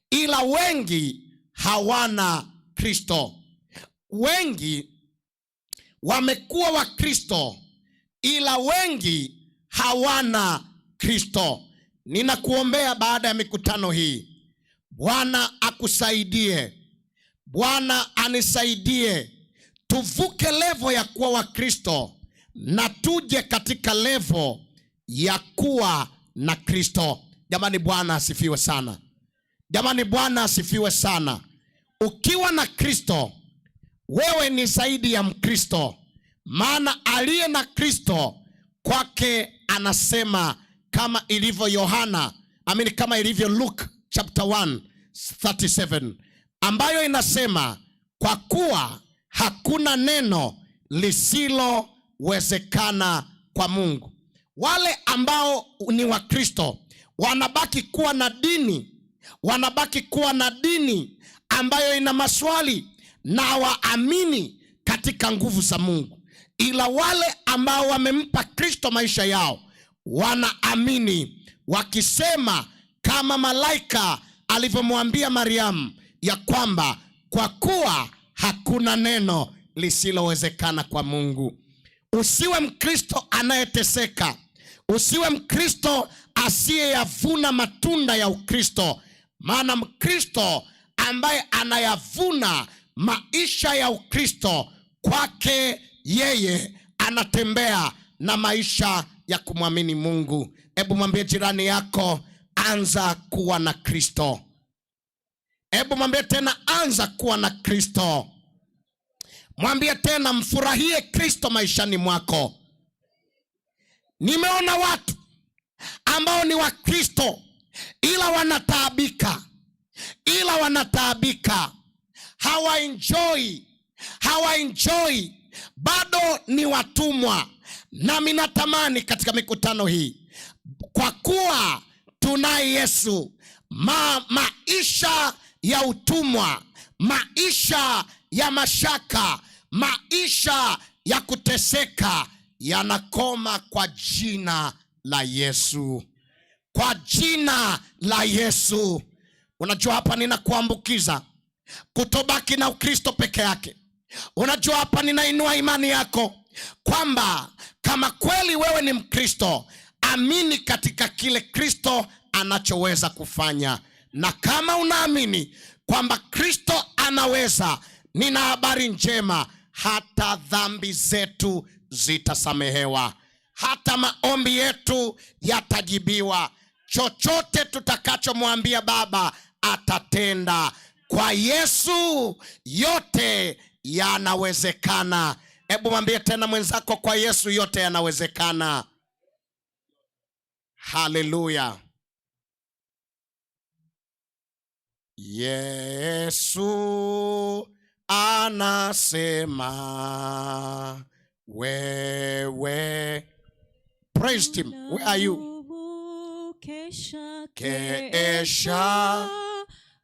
ila wengi hawana Kristo. Wengi wamekuwa Wakristo ila wengi hawana Kristo. Ninakuombea baada ya mikutano hii, Bwana akusaidie, Bwana anisaidie, tuvuke level ya kuwa Wakristo na tuje katika level ya kuwa na Kristo. Jamani, Bwana asifiwe sana. Jamani, Bwana asifiwe sana. Ukiwa na Kristo, wewe ni zaidi ya Mkristo. Maana aliye na Kristo kwake anasema kama ilivyo Yohana, amini kama ilivyo Luke chapter 1:37, ambayo inasema kwa kuwa hakuna neno lisilowezekana kwa Mungu. Wale ambao ni Wakristo wanabaki kuwa na dini, wanabaki kuwa na dini ambayo ina maswali na waamini katika nguvu za Mungu. Ila wale ambao wamempa Kristo maisha yao wanaamini wakisema kama malaika alivyomwambia Mariamu ya kwamba kwa kuwa hakuna neno lisilowezekana kwa Mungu. Usiwe Mkristo anayeteseka. Usiwe Mkristo asiyeyavuna matunda ya Ukristo. Maana Mkristo ambaye anayavuna maisha ya Ukristo, kwake yeye anatembea na maisha ya kumwamini Mungu. Hebu mwambie jirani yako, anza kuwa na Kristo. Hebu mwambie tena, anza kuwa na Kristo. Mwambie tena, mfurahie Kristo maishani mwako. Nimeona watu ambao ni Wakristo ila wanataabika, ila wanataabika, hawaenjoy, bado ni watumwa. Nami natamani katika mikutano hii, kwa kuwa tunaye Yesu, maisha ya utumwa, maisha ya mashaka, maisha ya kuteseka yanakoma kwa jina la Yesu. Kwa jina la Yesu. Unajua hapa ninakuambukiza kutobaki na Ukristo peke yake. Unajua hapa ninainua imani yako kwamba kama kweli wewe ni Mkristo, amini katika kile Kristo anachoweza kufanya. Na kama unaamini kwamba Kristo anaweza, nina habari njema, hata dhambi zetu zitasamehewa, hata maombi yetu yatajibiwa. Chochote tutakachomwambia Baba atatenda. Kwa Yesu yote yanawezekana. Hebu mwambie tena mwenzako, kwa Yesu yote yanawezekana. Haleluya. Yesu anasema wewe. Praise him. Where are you? Kesha, Kesha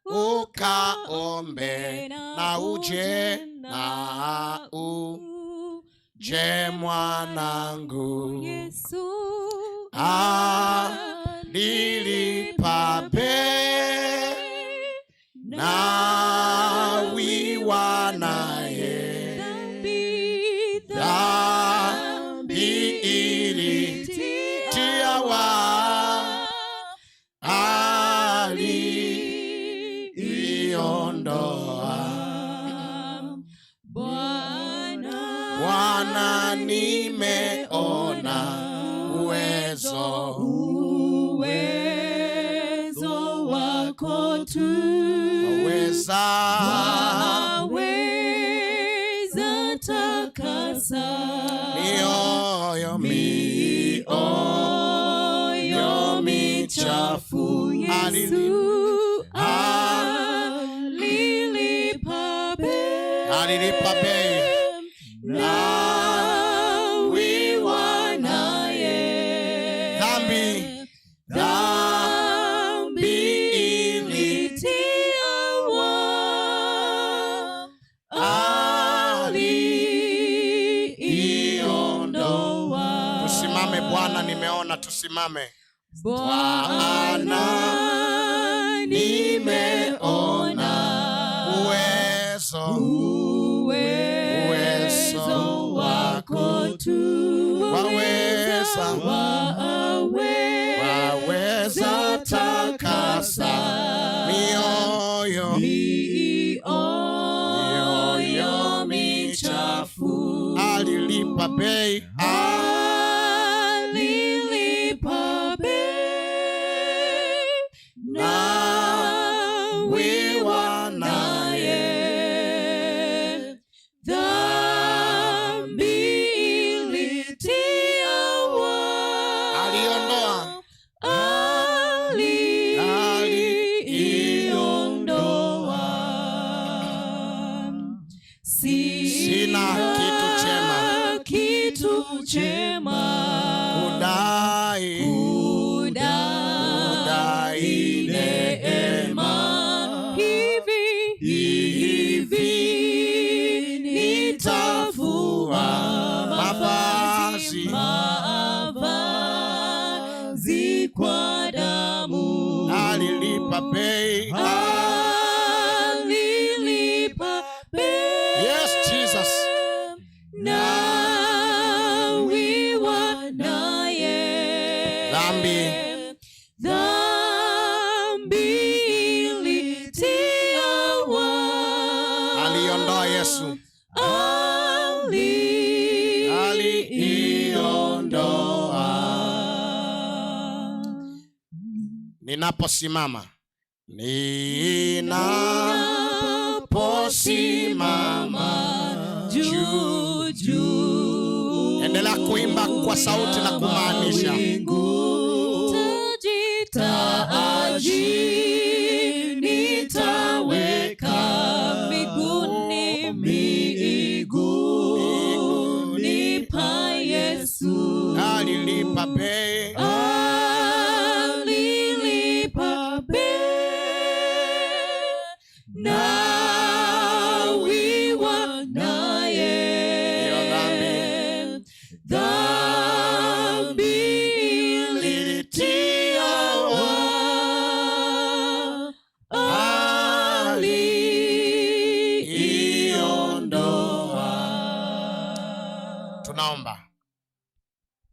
ukaombe na uje na uje mwanangu. Yesu Alilipa bei na wiwa naye dhambi ilitia wa aliondoa. Bwana nimeona uwezo, uwezo wako tu waweza, waweza takasa mioyo mioyo michafu. Yesu alilipa bei, alilipa bei na wiwa naye dhambi, dhambi ilitia wa aliondoa. Tusimame. Bwana nimeona, tusimame. Bwana nimeona uwezo, uwezo wako tu waweza, waweza takasa mioyo, mioyo michafu. Alilipa bei, alilipa bei na wiwa naye dhambi ilitia wa aliondoa, aliondoa. Sina kitu chema, kitu chema kudai, kudai neema. Hivi hivi nitafua mavazi, mavazi kwa damu. Alilipa bei, alilipa bei. Yes, Jesus. Na wiwa naye dhambi, dhambi ilitia wa aliondoa Yesu, aliondoa. Ninaposimama, ninaposimama juu juu, endelea kuimba kwa sauti na kumaanisha. Taji, taji nitaweka miguuni, miguuni pa Yesu. Alilipa bei, alilipa bei na wiwa naye dhambi, Tunaomba.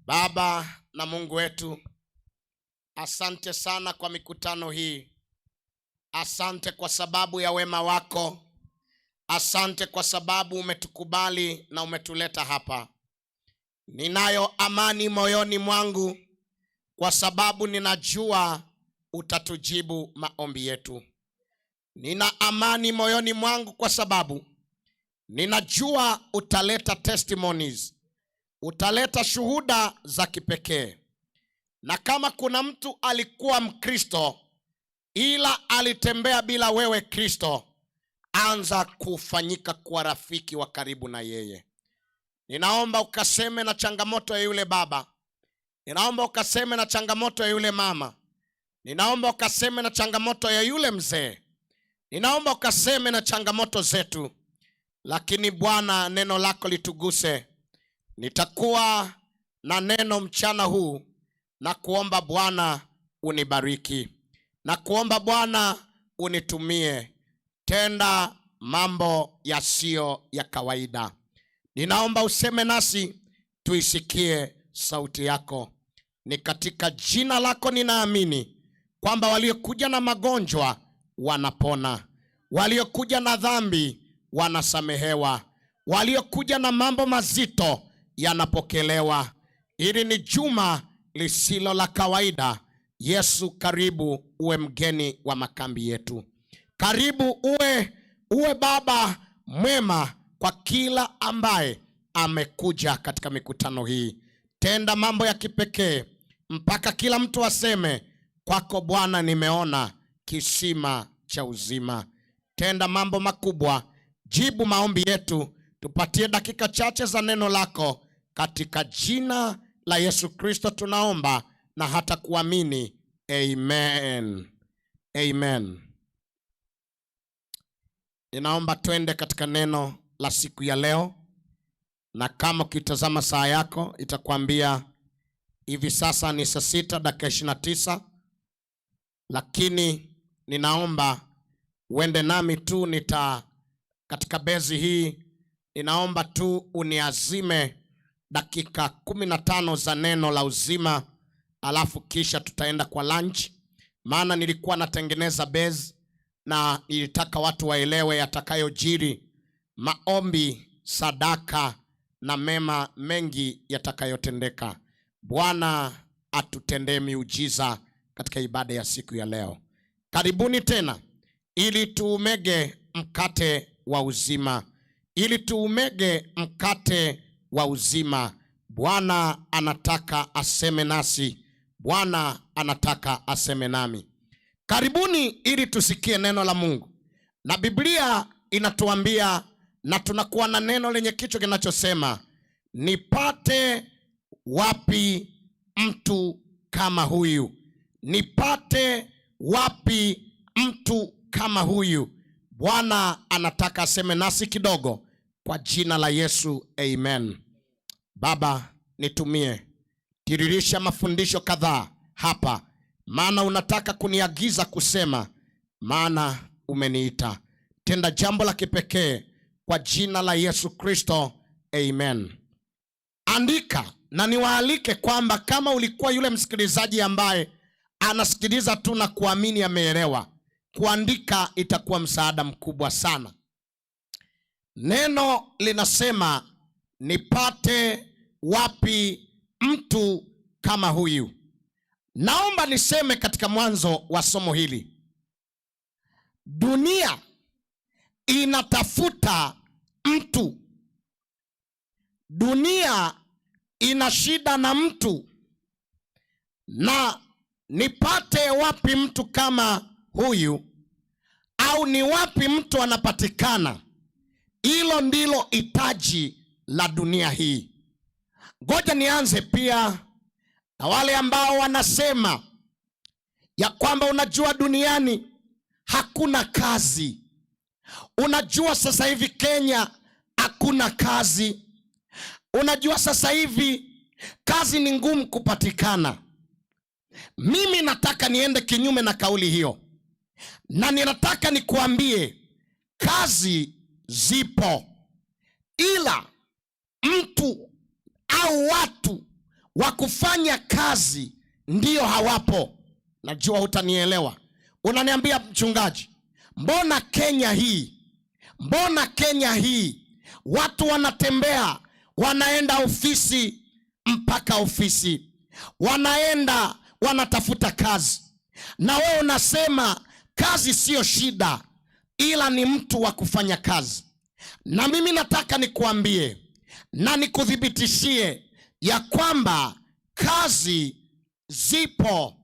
Baba na Mungu wetu, asante sana kwa mikutano hii. Asante kwa sababu ya wema wako. Asante kwa sababu umetukubali na umetuleta hapa. Ninayo amani moyoni mwangu kwa sababu ninajua utatujibu maombi yetu. Nina amani moyoni mwangu kwa sababu ninajua utaleta testimonies, utaleta shuhuda za kipekee. Na kama kuna mtu alikuwa Mkristo ila alitembea bila wewe Kristo, anza kufanyika kuwa rafiki wa karibu na yeye. Ninaomba ukaseme na changamoto ya yule baba, ninaomba ukaseme na changamoto ya yule mama, ninaomba ukaseme na changamoto ya yule mzee, ninaomba ukaseme na changamoto zetu. Lakini Bwana, neno lako lituguse. Nitakuwa na neno mchana huu, na kuomba Bwana unibariki, na kuomba Bwana unitumie. Tenda mambo yasiyo ya kawaida. Ninaomba useme nasi, tuisikie sauti yako. Ni katika jina lako ninaamini kwamba waliokuja na magonjwa wanapona, waliokuja na dhambi wanasamehewa, waliokuja na mambo mazito yanapokelewa. Hili ni juma lisilo la kawaida. Yesu, karibu uwe mgeni wa makambi yetu. Karibu uwe baba mwema kwa kila ambaye amekuja katika mikutano hii. Tenda mambo ya kipekee mpaka kila mtu aseme, kwako Bwana nimeona kisima cha uzima. Tenda mambo makubwa, jibu maombi yetu, tupatie dakika chache za neno lako. Katika jina la Yesu Kristo tunaomba na hata kuamini. Amen. Amen. Ninaomba twende katika neno la siku ya leo, na kama ukitazama saa yako itakwambia hivi sasa ni saa 6:29, lakini ninaomba uende nami tu katika bezi hii. Ninaomba tu uniazime dakika 15 za neno la uzima, alafu kisha tutaenda kwa lunch. Maana nilikuwa natengeneza bezi na nilitaka watu waelewe yatakayojiri, maombi, sadaka na mema mengi yatakayotendeka. Bwana atutendee miujiza katika ibada ya siku ya leo. Karibuni tena ili tuumege mkate wa uzima, ili tuumege mkate wa uzima. Bwana anataka aseme nasi, Bwana anataka aseme nami. Karibuni ili tusikie neno la Mungu. Na Biblia inatuambia, na tunakuwa na neno lenye kichwa kinachosema, nipate wapi mtu kama huyu? Nipate wapi mtu kama huyu? Bwana anataka aseme nasi kidogo kwa jina la Yesu, amen. Baba, nitumie, tiririsha mafundisho kadhaa hapa, maana unataka kuniagiza kusema, maana umeniita. Tenda jambo la kipekee kwa jina la Yesu Kristo, amen. Andika, na niwaalike kwamba kama ulikuwa yule msikilizaji ambaye anasikiliza tu na kuamini ameelewa, kuandika itakuwa msaada mkubwa sana. Neno linasema, nipate wapi mtu kama huyu? Naomba niseme katika mwanzo wa somo hili, dunia inatafuta mtu. Dunia ina shida na mtu. Na nipate wapi mtu kama huyu? Au ni wapi mtu anapatikana? Hilo ndilo hitaji la dunia hii. Ngoja nianze pia na wale ambao wanasema ya kwamba unajua duniani hakuna kazi. Unajua sasa hivi Kenya hakuna kazi. Unajua sasa hivi kazi ni ngumu kupatikana. Mimi nataka niende kinyume na kauli hiyo. Na ninataka nikuambie kazi zipo, ila mtu au watu wa kufanya kazi ndiyo hawapo. Najua hutanielewa. Unaniambia mchungaji, mbona Kenya hii? Mbona Kenya hii watu wanatembea, wanaenda ofisi mpaka ofisi, wanaenda wanatafuta kazi, na wewe unasema kazi siyo shida, ila ni mtu wa kufanya kazi. Na mimi nataka nikuambie na nikuthibitishie ya kwamba kazi zipo,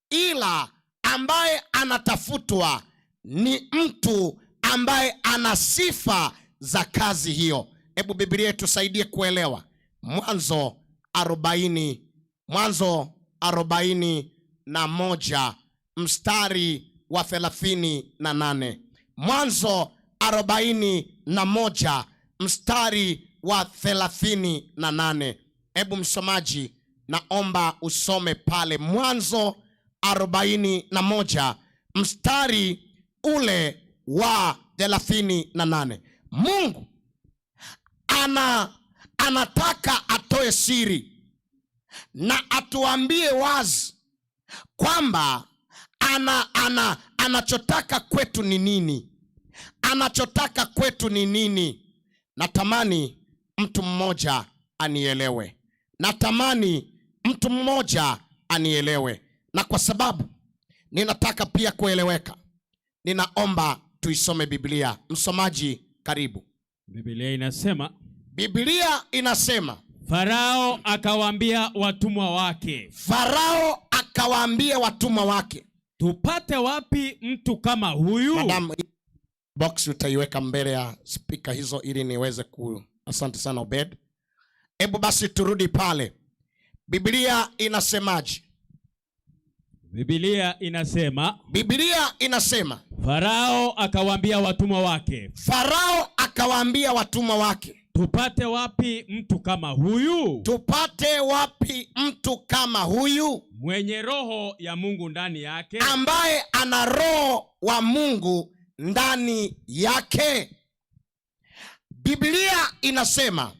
ila ambaye anatafutwa ni mtu ambaye ana sifa za kazi hiyo. Hebu Biblia tusaidie kuelewa. Mwanzo 40, Mwanzo 41 mstari wa 38. Mwanzo 41 mstari wa 38. Hebu msomaji, naomba usome pale Mwanzo 41 mstari ule wa 38. Mungu anataka atoe siri na atuambie wazi kwamba anachotaka kwetu ni nini. Anachotaka kwetu ni nini? Natamani mtu mmoja anielewe. Natamani mtu mmoja anielewe. Na kwa sababu ninataka pia kueleweka, ninaomba tuisome Biblia. Msomaji, karibu. Biblia inasema, Biblia inasema, Farao akawaambia watumwa wake. Farao akawaambia watumwa wake, tupate wapi mtu kama huyu? Madam, box utaiweka mbele ya speaker hizo ili niweze ku. Asante sana Obed. Hebu basi turudi pale. Biblia inasemaje? Biblia inasema, Biblia inasema, Farao akawaambia watumwa wake. Farao akawaambia watumwa wake, tupate wapi mtu kama huyu? Tupate wapi mtu kama huyu? Mwenye roho ya Mungu ndani yake, ambaye ana roho wa Mungu ndani yake. Biblia inasema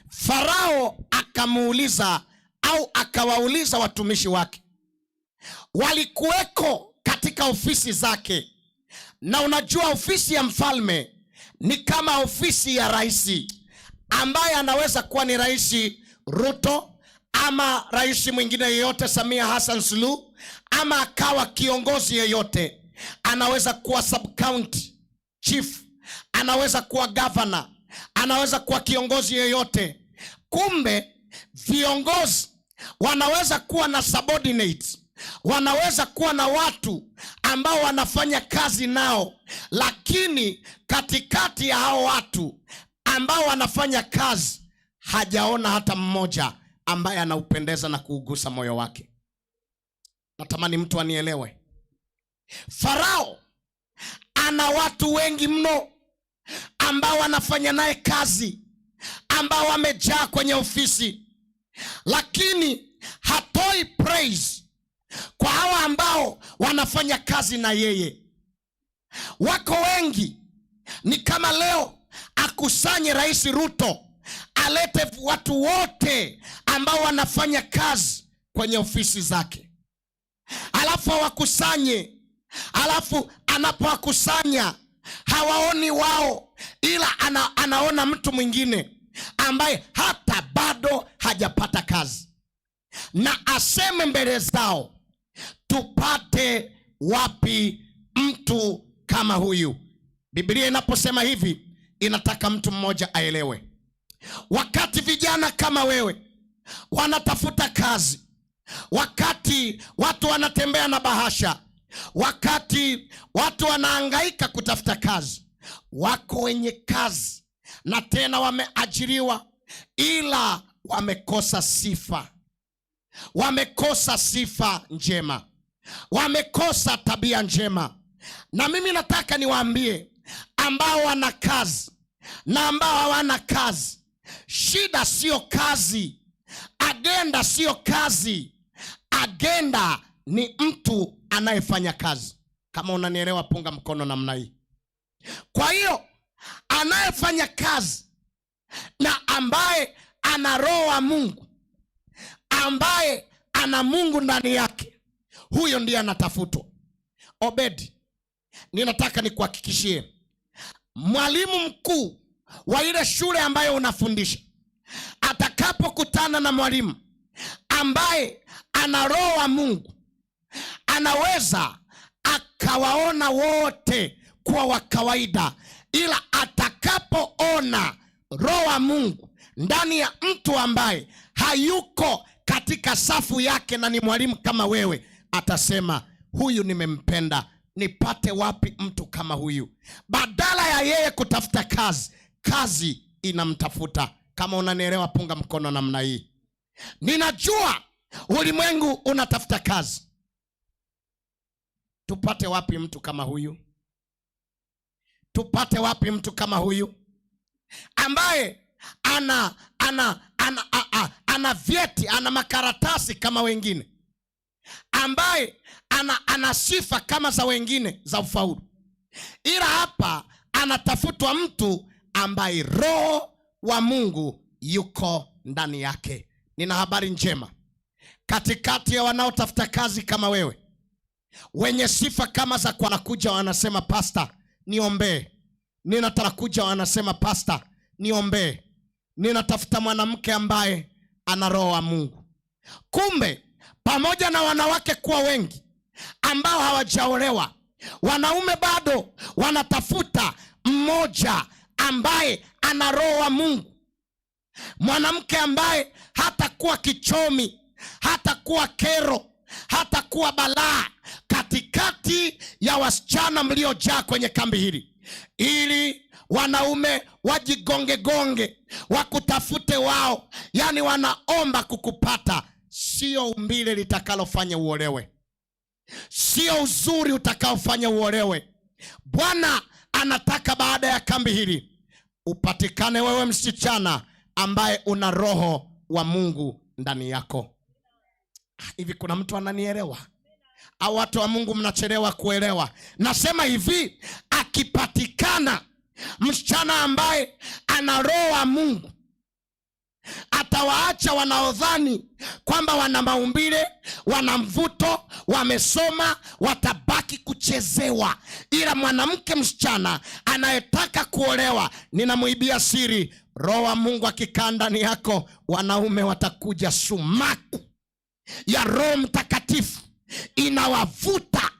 Farao akamuuliza au akawauliza watumishi wake walikuweko katika ofisi zake. Na unajua ofisi ya mfalme ni kama ofisi ya raisi, ambaye anaweza kuwa ni Rais Ruto ama rais mwingine yeyote, Samia Hassan Suluhu, ama akawa kiongozi yeyote. Anaweza kuwa sub-county chief, anaweza kuwa governor, anaweza kuwa kiongozi yeyote. Kumbe viongozi wanaweza kuwa na subordinates, wanaweza kuwa na watu ambao wanafanya kazi nao, lakini katikati ya hao watu ambao wanafanya kazi hajaona hata mmoja ambaye anaupendeza na kuugusa moyo wake. Natamani mtu anielewe. Farao ana watu wengi mno ambao wanafanya naye kazi, ambao wamejaa kwenye ofisi, lakini hatoi praise kwa hawa ambao wanafanya kazi na yeye. Wako wengi. Ni kama leo akusanye Rais Ruto, alete watu wote ambao wanafanya kazi kwenye ofisi zake, alafu awakusanye, alafu anapowakusanya hawaoni wao, ila anaona mtu mwingine ambaye hata bado hajapata kazi, na aseme mbele zao, tupate wapi mtu kama huyu? Biblia inaposema hivi, inataka mtu mmoja aelewe. Wakati vijana kama wewe wanatafuta kazi, wakati watu wanatembea na bahasha, wakati watu wanahangaika kutafuta kazi, wako wenye kazi na tena wameajiriwa, ila wamekosa sifa. Wamekosa sifa njema, wamekosa tabia njema. Na mimi nataka niwaambie ambao wana kazi na ambao hawana kazi, shida sio kazi, agenda sio kazi, agenda ni mtu anayefanya kazi. Kama unanielewa punga mkono namna hii. Kwa hiyo anayefanya kazi na ambaye ana roho wa Mungu, ambaye ana Mungu ndani yake, huyo ndiye anatafutwa. Obedi, ninataka nikuhakikishie, mwalimu mkuu wa ile shule ambayo unafundisha atakapokutana na mwalimu ambaye ana roho wa Mungu, anaweza akawaona wote kuwa wa kawaida, ila atakapoona roho wa Mungu ndani ya mtu ambaye hayuko katika safu yake na ni mwalimu kama wewe, atasema huyu nimempenda, nipate wapi mtu kama huyu? Badala ya yeye kutafuta kazi, kazi inamtafuta. Kama unanielewa, punga mkono namna hii. Ninajua ulimwengu unatafuta kazi. Tupate wapi mtu kama huyu? Tupate wapi mtu kama huyu ambaye ana vyeti, ana makaratasi kama wengine, ambaye ana sifa kama za wengine za ufaulu, ila hapa anatafutwa mtu ambaye roho wa Mungu yuko ndani yake. Nina habari njema, katikati ya wanaotafuta kazi kama wewe, wenye sifa kama za kwa, wanakuja wanasema pastor niombee. Ninataka kuja wanasema pastor niombee, ninatafuta mwanamke ambaye ana roho wa Mungu. Kumbe pamoja na wanawake kuwa wengi ambao hawajaolewa, wanaume bado wanatafuta mmoja ambaye ana roho wa Mungu, mwanamke ambaye hatakuwa kichomi, hatakuwa kero, hatakuwa balaa katikati ya wasichana mliojaa kwenye kambi hili, ili wanaume wajigonge gonge wakutafute wao. Yani wanaomba kukupata. Sio umbile litakalofanya uolewe, sio uzuri utakaofanya uolewe. Bwana anataka baada ya kambi hili upatikane wewe msichana ambaye una roho wa Mungu ndani yako. Hivi kuna mtu ananielewa? Au watu wa Mungu mnachelewa kuelewa? Nasema hivi, akipatikana msichana ambaye ana roho wa Mungu, atawaacha wanaodhani kwamba wana maumbile, wana mvuto, wamesoma, watabaki kuchezewa. Ila mwanamke msichana anayetaka kuolewa, ninamuibia siri, roho wa Mungu akikaa ndani yako, wanaume watakuja. Sumaku ya Roho Mtakatifu inawavuta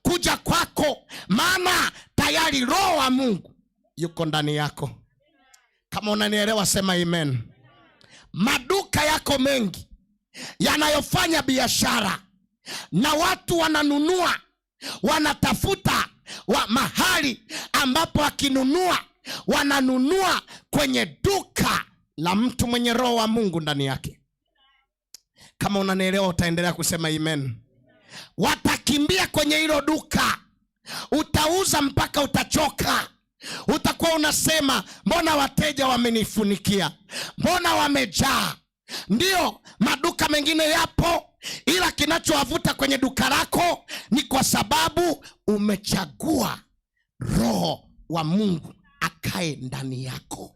kuja kwako, maana tayari roho wa Mungu yuko ndani yako. Kama unanielewa sema amen. Maduka yako mengi yanayofanya biashara na watu wananunua, wanatafuta mahali ambapo wakinunua wananunua kwenye duka la mtu mwenye roho wa Mungu ndani yake. Kama unanielewa utaendelea kusema amen. Watakimbia kwenye hilo duka, utauza mpaka utachoka. Utakuwa unasema mbona wateja wamenifunikia, mbona wamejaa? Ndio, maduka mengine yapo, ila kinachowavuta kwenye duka lako ni kwa sababu umechagua roho wa Mungu akae ndani yako.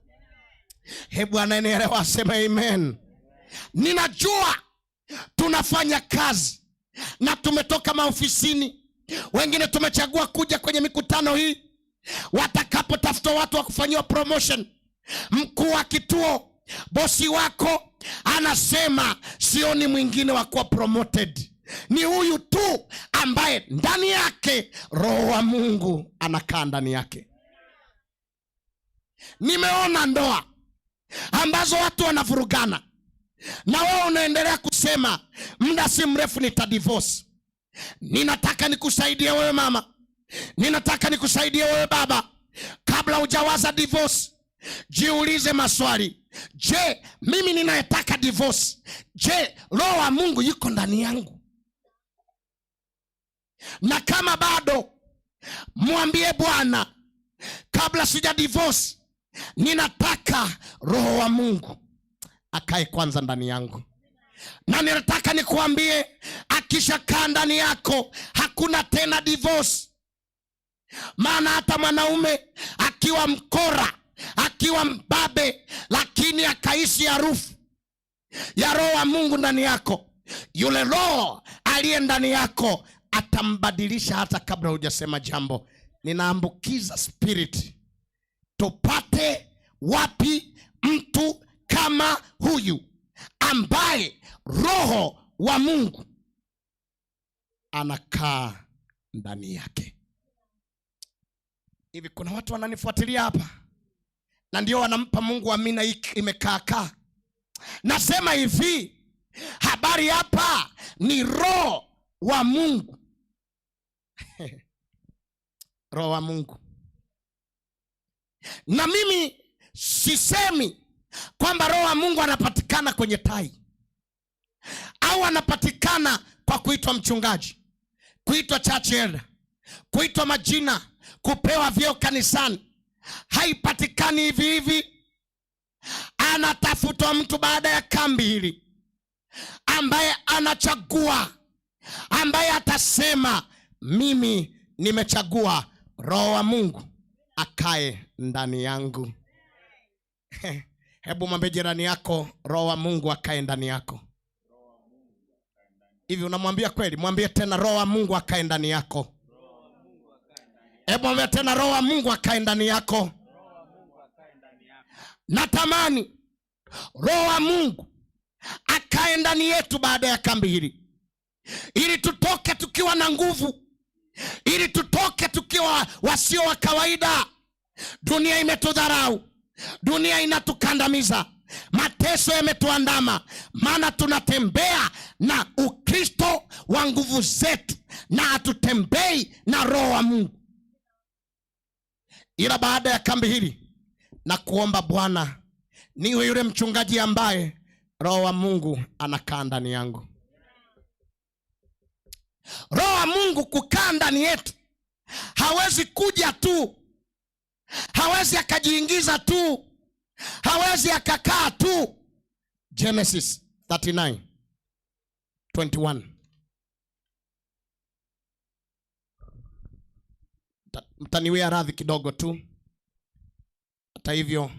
Hebu ananielewa aseme amen. Ninajua tunafanya kazi na tumetoka maofisini, wengine tumechagua kuja kwenye mikutano hii. Watakapotafuta watu wa kufanyiwa promotion, mkuu wa kituo, bosi wako anasema sioni mwingine wa kuwa promoted, ni huyu tu ambaye ndani yake roho wa Mungu anakaa ndani yake. Nimeona ndoa ambazo watu wanavurugana na wewe unaendelea kusema muda si mrefu nitadivorce. Ninataka nikusaidie wewe mama, ninataka nikusaidie wewe baba. Kabla hujawaza divorce, jiulize maswali. Je, mimi ninayetaka divorce, je, roho wa Mungu yuko ndani yangu? Na kama bado, mwambie Bwana, kabla sija divorce, ninataka roho wa Mungu akae kwanza ndani yangu. Na ninataka nikuambie, akishakaa ndani yako hakuna tena divorce. Maana hata mwanaume akiwa mkora, akiwa mbabe, lakini lakini akaishi harufu ya Roho wa Mungu ndani yako, yule Roho aliye ndani yako atambadilisha hata kabla hujasema jambo. Ninaambukiza spirit. Tupate wapi mtu kama huyu ambaye Roho wa Mungu anakaa ndani yake? Hivi kuna watu wananifuatilia hapa na ndio wanampa Mungu amina, hii imekaa. Nasema hivi, habari hapa ni Roho wa Mungu. Roho wa Mungu. Na mimi sisemi kwamba Roho wa Mungu anapatikana kwenye tai au anapatikana kwa kuitwa mchungaji, kuitwa church elder, kuitwa majina, kupewa vyeo kanisani. Haipatikani hivi hivi. Anatafutwa mtu baada ya kambi hili ambaye anachagua, ambaye atasema mimi nimechagua Roho wa Mungu akae ndani yangu. Hebu mwambie jirani yako, Roho wa Mungu akae ndani yako. Hivi unamwambia kweli? Mwambie tena, Roho wa Mungu akae ndani yako. Hebu mwambie tena, Roho wa Mungu akae ndani yako. Natamani Roho wa Mungu akae ndani yetu baada ya kambi hili, ili tutoke tukiwa na nguvu, ili tutoke tukiwa wasio wa kawaida. Dunia imetudharau, dunia inatukandamiza, mateso yametuandama, maana tunatembea na Ukristo wa nguvu zetu na hatutembei na Roho wa Mungu. Ila baada ya kambi hili, na kuomba Bwana niwe yule mchungaji ambaye Roho wa Mungu anakaa ndani yangu. Roho wa Mungu kukaa ndani yetu, hawezi kuja tu, hawezi akajiingiza tu, hawezi akakaa tu. Genesis 39:21. Mtaniwia radhi kidogo tu. Hata hivyo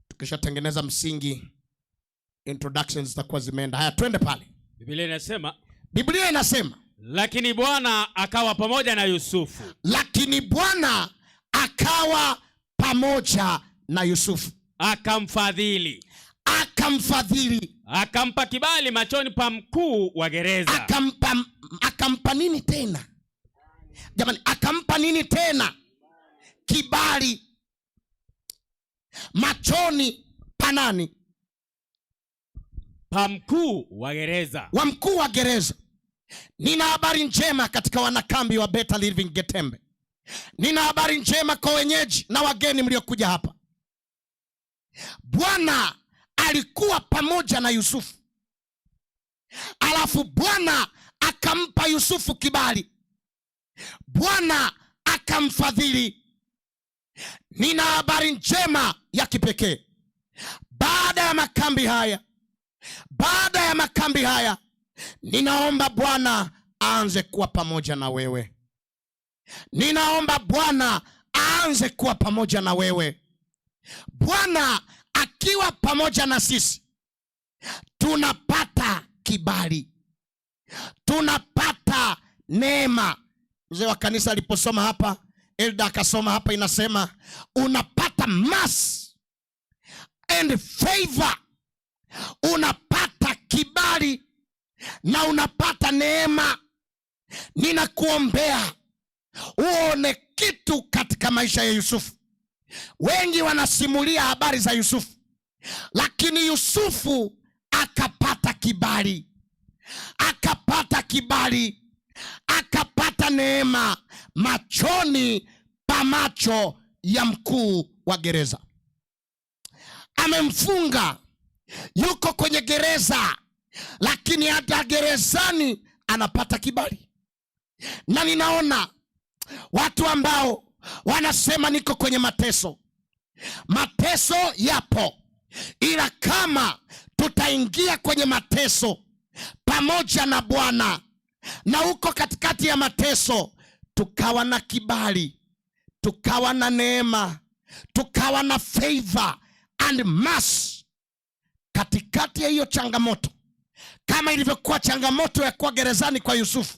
tukishatengeneza msingi, introductions zitakuwa zimeenda. Haya, twende pale. Biblia inasema, lakini Bwana akawa pamoja na Yusufu. Lakini Bwana akawa pamoja na Yusufu. Akamfadhili. Akamfadhili. Akampa kibali machoni pa mkuu wa gereza. Akampa nini tena? Jamani, akampa nini tena? Kibali machoni pa nani? Pa mkuu wa gereza. Wa mkuu wa gereza. Nina habari njema katika wanakambi wa Better Living Getembe. Nina habari njema kwa wenyeji na wageni mliokuja hapa. Bwana alikuwa pamoja na Yusufu. Alafu Bwana akampa Yusufu kibali. Bwana akamfadhili. Nina habari njema ya kipekee. Baada ya makambi haya, baada ya makambi haya, ninaomba Bwana aanze kuwa pamoja na wewe. Ninaomba Bwana aanze kuwa pamoja na wewe. Bwana akiwa pamoja na sisi, tunapata kibali, tunapata neema. Mzee wa kanisa aliposoma hapa, Elda akasoma hapa, inasema unapata mercy and favor, unapata kibali na unapata neema. Ninakuombea uone kitu katika maisha ya Yusufu. Wengi wanasimulia habari za Yusufu, lakini Yusufu akapata kibali, akapata kibali, akapata neema machoni pa macho ya mkuu wa gereza. Amemfunga, yuko kwenye gereza, lakini hata gerezani anapata kibali. Na ninaona watu ambao wanasema niko kwenye mateso. Mateso yapo, ila kama tutaingia kwenye mateso pamoja na Bwana, na uko katikati ya mateso, tukawa na kibali, tukawa na neema, tukawa na favor, and mercy. Katikati ya hiyo changamoto, kama ilivyokuwa changamoto ya kuwa gerezani kwa Yusufu,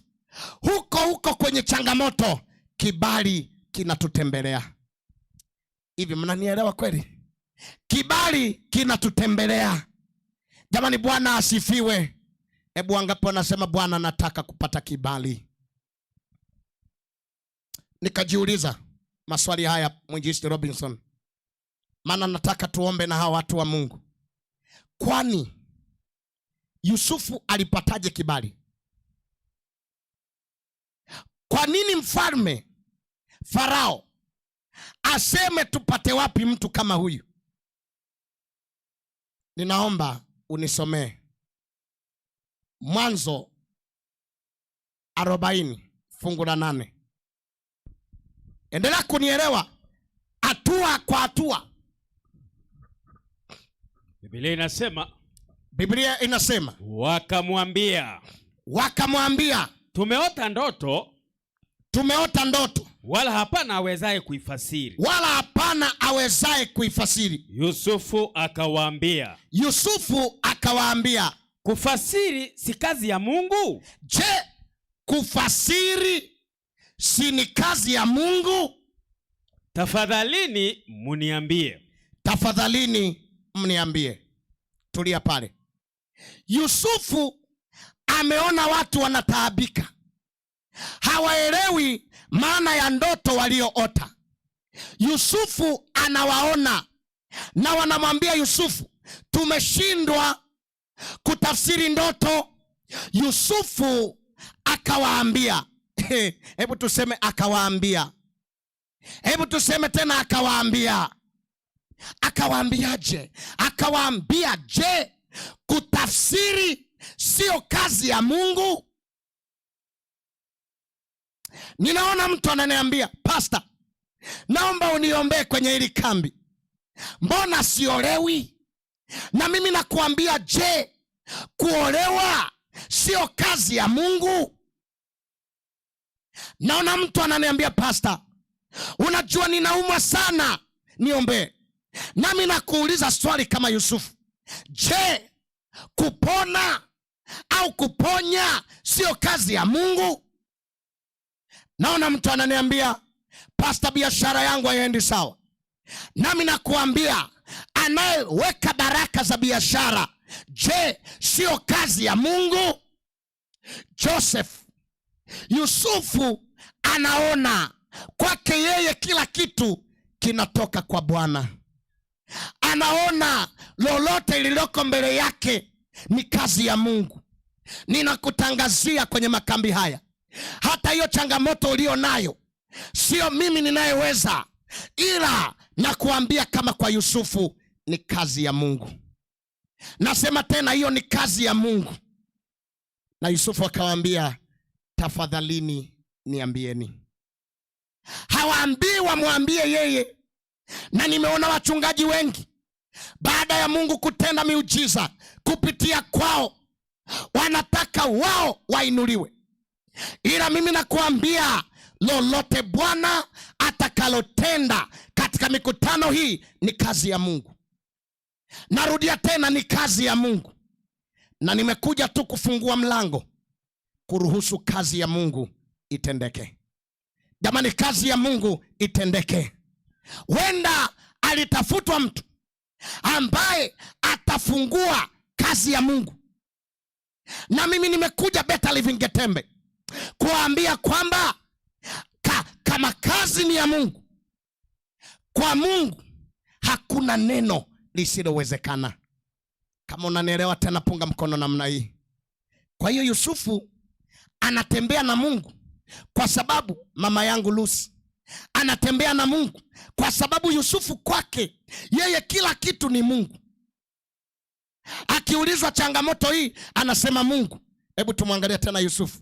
huko huko kwenye changamoto kibali kinatutembelea. Hivi mnanielewa kweli? Kibali kinatutembelea. Jamani, Bwana asifiwe. Hebu wangapi wanasema Bwana nataka kupata kibali? Nikajiuliza maswali haya, Mwinjilisti Robinson, maana nataka tuombe na hawa watu wa Mungu. Kwani Yusufu alipataje kibali? Kwa nini mfalme Farao aseme tupate wapi mtu kama huyu? Ninaomba unisomee Mwanzo 40 fungu la 8. Endelea kunielewa hatua kwa hatua. Biblia inasema Wakamwambia, tumeota ndoto, tumeota ndoto, wala hapana awezaye kuifasiri, wala hapana awezaye kuifasiri. Yusufu akawaambia, kufasiri si kazi ya Mungu? Je, kufasiri si ni kazi ya Mungu? Tafadhalini mniambie. Tafadhalini mniambie. Tulia pale. Yusufu ameona watu wanataabika, hawaelewi maana ya ndoto walioota. Yusufu anawaona na wanamwambia Yusufu, tumeshindwa kutafsiri ndoto. Yusufu akawaambia, hebu tuseme akawaambia. Hebu tuseme tena akawaambia. Akawaambiaje? Akawaambia, je, kutafsiri sio kazi ya Mungu? Ninaona mtu ananiambia, pastor, naomba uniombee kwenye hili kambi, mbona siolewi? Na mimi nakuambia, je, kuolewa sio kazi ya Mungu? Naona mtu ananiambia, pastor, unajua ninaumwa sana, niombee. Nami nakuuliza swali kama Yusufu, je, kupona au kuponya sio kazi ya Mungu? Naona mtu ananiambia, pastor, biashara yangu haiendi sawa. Nami nakuambia, anayeweka baraka za biashara, je, sio kazi ya Mungu? Joseph, Yusufu anaona kwake yeye kila kitu kinatoka kwa Bwana. Anaona lolote lililoko mbele yake ni kazi ya Mungu. Ninakutangazia kwenye makambi haya, hata hiyo changamoto ulio nayo sio mimi ninayeweza, ila nakuambia kama kwa Yusufu ni kazi ya Mungu. Nasema tena, hiyo ni kazi ya Mungu. Na Yusufu akawaambia, tafadhalini niambieni. Hawaambii wamwambie yeye. Na nimeona wachungaji wengi baada ya Mungu kutenda miujiza kupitia kwao, wanataka wao wainuliwe. Ila mimi nakuambia, lolote Bwana atakalotenda katika mikutano hii ni kazi ya Mungu. Narudia tena, ni kazi ya Mungu. Na nimekuja tu kufungua mlango kuruhusu kazi ya Mungu itendeke. Jamani, kazi ya Mungu itendeke. Wenda alitafutwa mtu ambaye atafungua kazi ya Mungu. Na mimi nimekuja Better Living Getembe kuambia kwamba kama kazi ni ya Mungu, kwa Mungu hakuna neno lisilowezekana. Kama unanielewa tena, punga mkono namna hii. Kwa hiyo Yusufu anatembea na Mungu kwa sababu mama yangu Lucy anatembea na Mungu kwa sababu Yusufu kwake yeye kila kitu ni Mungu. Akiulizwa changamoto hii anasema Mungu. Hebu tumwangalie tena Yusufu.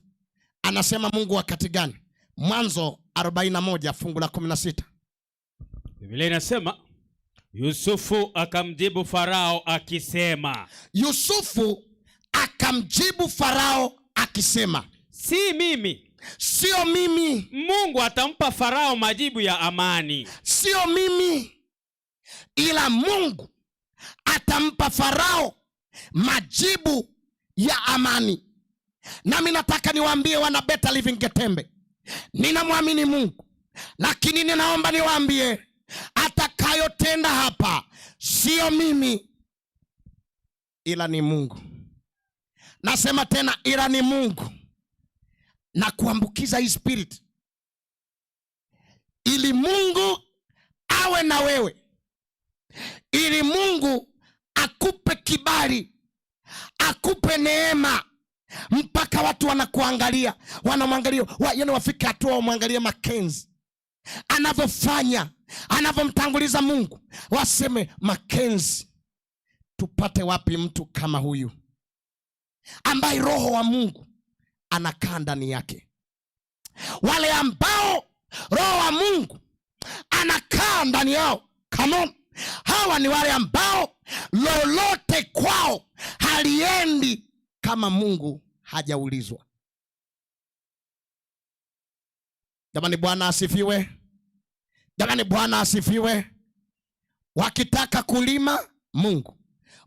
Anasema Mungu wakati gani? Mwanzo 41 fungu la 16. Biblia inasema Yusufu akamjibu Farao akisema. Yusufu akamjibu Farao akisema, si mimi. Sio mimi. Mungu atampa Farao majibu ya amani. Sio mimi, ila Mungu Atampa Farao majibu ya amani. Nami nataka niwaambie wana Better Living Getembe, ninamwamini Mungu, lakini ninaomba niwaambie atakayotenda hapa sio mimi, ila ni Mungu. Nasema tena, ila ni Mungu. Na kuambukiza hii spirit ili Mungu awe na wewe, ili Mungu akupe kibali, akupe neema, mpaka watu wanakuangalia, wanamwangalia, yaani wafike hatua wamwangalie Mackenzie anavyofanya, anavyomtanguliza Mungu, waseme Mackenzie, tupate wapi mtu kama huyu ambaye roho wa Mungu anakaa ndani yake? Wale ambao roho wa Mungu anakaa ndani yao, come on, hawa ni wale ambao lolote kwao haliendi kama Mungu hajaulizwa. Jamani, Bwana asifiwe. Jamani, Bwana asifiwe. Wakitaka kulima, Mungu.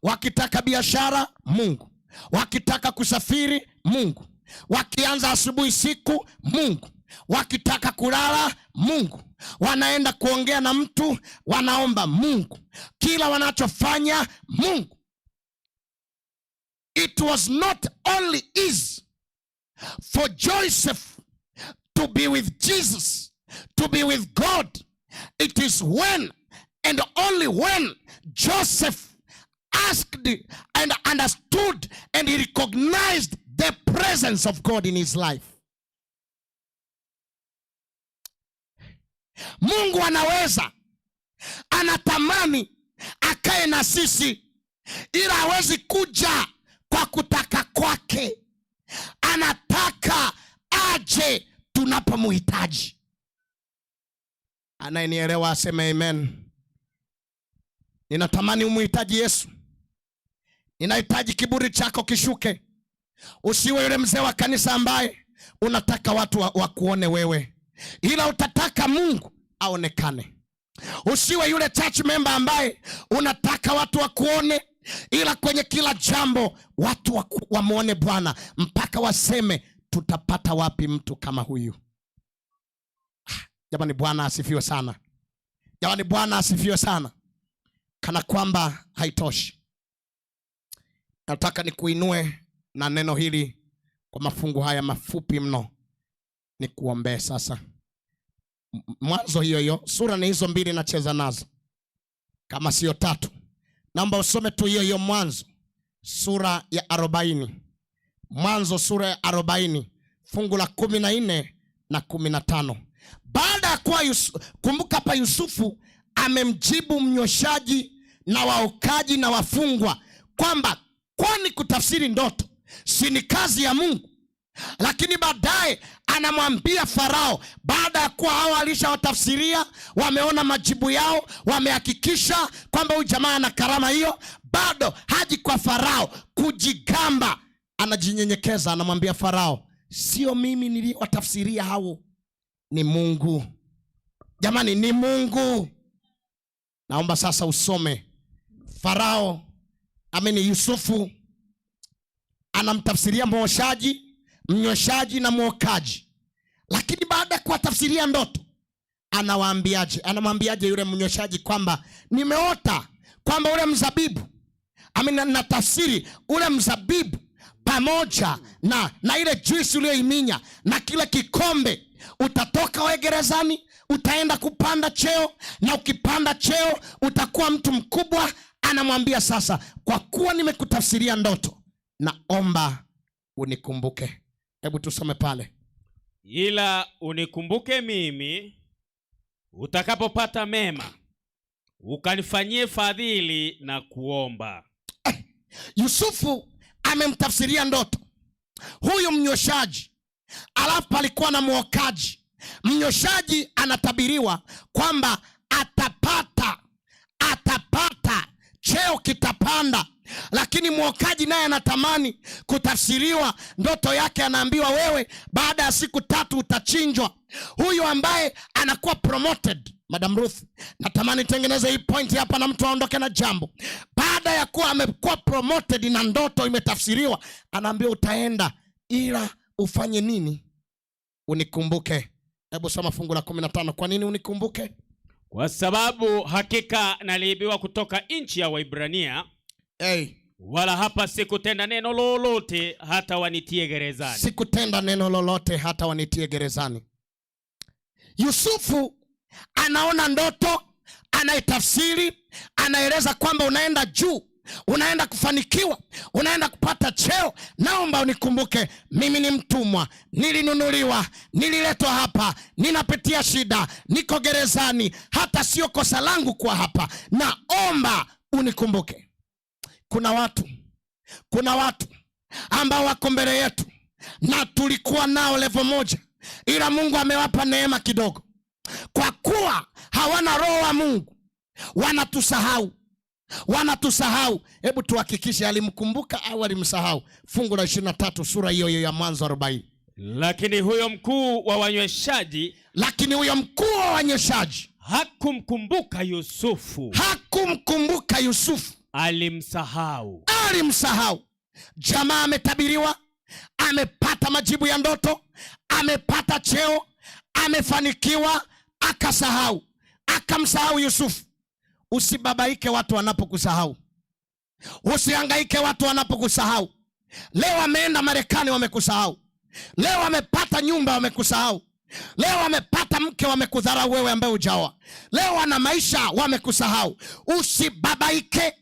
Wakitaka biashara, Mungu. Wakitaka kusafiri, Mungu. Wakianza asubuhi siku, Mungu. Wakitaka kulala, Mungu. Wanaenda kuongea na mtu, wanaomba Mungu. Kila wanachofanya, Mungu. It was not only easy for Joseph to be with Jesus, to be with God. It is when and only when Joseph asked and understood and he recognized the presence of God in his life. Mungu anaweza, anatamani akae na sisi, ila hawezi kuja kwa kutaka kwake. Anataka aje tunapomhitaji. Anayenielewa aseme amen. Ninatamani umuhitaji Yesu. Ninahitaji kiburi chako kishuke. Usiwe yule mzee wa kanisa ambaye unataka watu wakuone wewe, ila utataka Mungu aonekane. Usiwe yule church member ambaye unataka watu wakuone, ila kwenye kila jambo watu wamuone Bwana, mpaka waseme tutapata wapi mtu kama huyu? Jamani, Bwana asifiwe sana. Jamani, Bwana asifiwe sana. Kana kwamba haitoshi, nataka nikuinue na neno hili kwa mafungu haya mafupi mno. Nikuombee sasa. Mwanzo hiyo hiyo sura ni hizo mbili nacheza nazo, kama sio tatu. Naomba usome tu hiyo hiyo Mwanzo sura ya 40. Mwanzo sura ya 40 fungu la 14 na 15. Baada ya kuwa kumbuka hapa Yusufu amemjibu mnyweshaji na waokaji na wafungwa kwamba kwani kutafsiri ndoto si ni kazi ya Mungu? Lakini baadaye anamwambia Farao, baada ya kuwa hawa alishawatafsiria, wameona majibu yao, wamehakikisha kwamba huyu jamaa ana karama hiyo, bado haji kwa Farao kujigamba, anajinyenyekeza, anamwambia Farao, sio mimi niliyowatafsiria hao, ni Mungu. Jamani, ni Mungu. Naomba sasa usome Farao, amini Yusufu anamtafsiria mwoshaji, mnyweshaji na mwokaji. Lakini baada ya kuwatafsiria ndoto, anawaambiaje? Anamwambiaje yule mnyweshaji kwamba nimeota kwamba ule mzabibu, amini natafsiri ule mzabibu pamoja na ile juisi uliyoiminya na kile kikombe, utatoka wewe gerezani, utaenda kupanda cheo, na ukipanda cheo utakuwa mtu mkubwa. Anamwambia sasa, kwa kuwa nimekutafsiria ndoto, naomba unikumbuke. Hebu tusome pale. Ila unikumbuke mimi utakapopata mema, ukanifanyie fadhili na kuomba. Yusufu amemtafsiria ndoto huyu mnyweshaji, alafu palikuwa na mwokaji. Mnyweshaji anatabiriwa kwamba atapata cheo kitapanda, lakini mwokaji naye anatamani kutafsiriwa ndoto yake, anaambiwa wewe baada ya siku 3 utachinjwa. Huyu ambaye anakuwa promoted Madam Ruth, natamani tengeneze hii point hapa na mtu aondoke na jambo. Baada ya kuwa amekuwa promoted na ndoto imetafsiriwa, anaambiwa utaenda ila ufanye nini? Unikumbuke. Hebu soma fungu la 15. Kwa nini unikumbuke? Kwa sababu hakika naliibiwa kutoka nchi ya Waibrania. Hey. Wala hapa sikutenda neno lolote hata wanitie gerezani. Sikutenda neno lolote hata wanitie gerezani. Yusufu anaona ndoto, anaitafsiri, anaeleza kwamba unaenda juu, unaenda kufanikiwa, unaenda kupata cheo. Naomba unikumbuke, mimi ni mtumwa, nilinunuliwa, nililetwa hapa, ninapitia shida, niko gerezani, hata sio kosa langu kuwa hapa. Naomba unikumbuke. Kuna watu ambao wako mbele yetu na tulikuwa nao level moja, ila Mungu amewapa neema kidogo. Kwa kuwa hawana roho wa Mungu, wanatusahau. Wanatusahau. Hebu tuhakikishe alimkumbuka au alimsahau. Fungu la 23 sura hiyo hiyo ya Mwanzo 40. Lakini huyo mkuu wa wanyweshaji, lakini huyo mkuu wa wanyweshaji hakumkumbuka Yusufu. Hakumkumbuka Yusufu. Alimsahau. Alimsahau. Jamaa ametabiriwa, amepata majibu ya ndoto, amepata cheo, amefanikiwa, akasahau. Akamsahau Yusufu. Usibabaike watu wanapokusahau. Usihangaike watu wanapokusahau. Leo wameenda Marekani wamekusahau. Leo wamepata nyumba wamekusahau. Leo wamepata mke wamekudharau wewe ambaye hujaoa. Leo wana maisha wamekusahau. Usibabaike,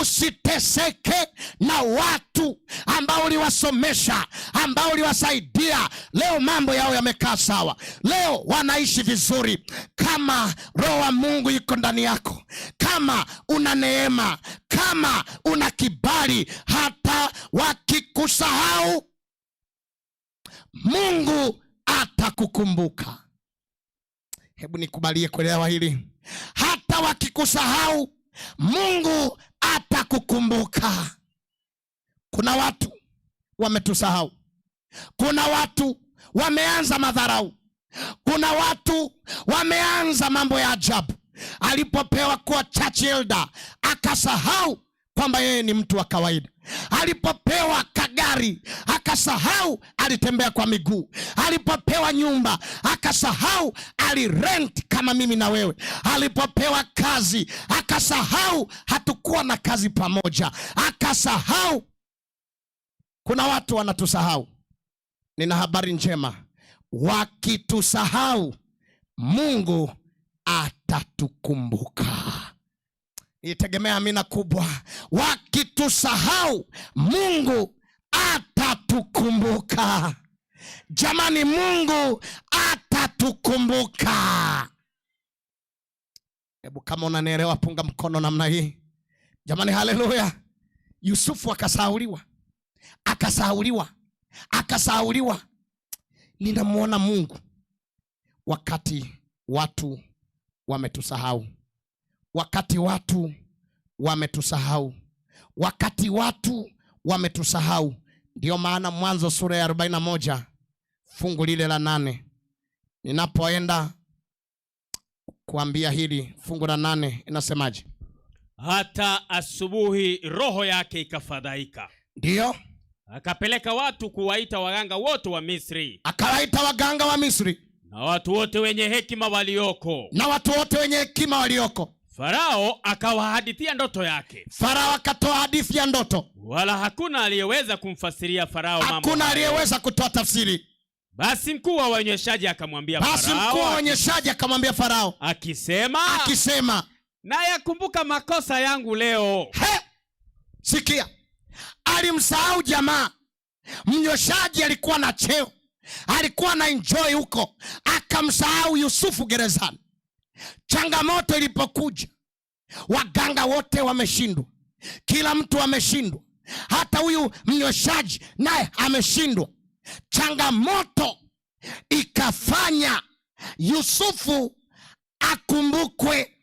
usiteseke na watu ambao uliwasomesha, ambao uliwasaidia. Leo mambo yao yamekaa sawa. Leo wanaishi vizuri. Kama roho wa Mungu yuko ndani yako, kama una neema, kama una kibali, hata wakikusahau Mungu atakukumbuka. Hebu nikubalie kuelewa hili. Hata wakikusahau Mungu atakukumbuka. Kuna watu wametusahau. Kuna watu wameanza madharau. Kuna watu wameanza mambo ya ajabu. Alipopewa kuwa church elder akasahau kwamba yeye ni mtu wa kawaida. Alipopewa kagari akasahau alitembea kwa miguu. Alipopewa nyumba akasahau alirent kama mimi na wewe. Alipopewa kazi akasahau hatukuwa na kazi pamoja. Akasahau. Kuna watu wanatusahau. Nina habari njema. Wakitusahau Mungu atatukumbuka. Nitegemea amina kubwa. Wakitusahau Mungu atatukumbuka. Jamani, Mungu atatukumbuka. Hebu kama unanielewa punga mkono namna hii. Jamani, haleluya. Yusufu akasahauliwa. Akasahauliwa. Akasahauliwa. Ninamuona Mungu wakati watu wametusahau. Wakati watu wametusahau. Wakati watu wametusahau. Ndio maana Mwanzo sura ya 41 fungu lile la 8. Ninapoenda kuambia hili fungu la 8 inasemaje? Hata asubuhi roho yake ikafadhaika. Ndio. Akapeleka watu kuwaita waganga wote wa Misri. Akawaita waganga wa Misri. Na watu wote wenye hekima walioko. Na watu wote wenye hekima walioko. Farao akawahadithia ndoto yake. Farao akatoa hadithi ya ndoto. Wala hakuna aliyeweza kumfasiria Farao mambo. Hakuna aliyeweza kutoa tafsiri. Basi mkuu wa waonyeshaji akamwambia Farao. Basi mkuu wa waonyeshaji akamwambia Farao. Akisema, nayakumbuka makosa yangu leo. He! Sikia. Alimsahau jamaa. Mnyweshaji alikuwa na cheo. Alikuwa na enjoy huko. Akamsahau Yusufu gerezani. Changamoto ilipokuja, waganga wote wameshindwa. Kila mtu ameshindwa. Hata huyu mnyweshaji naye ameshindwa. Changamoto ikafanya Yusufu akumbukwe.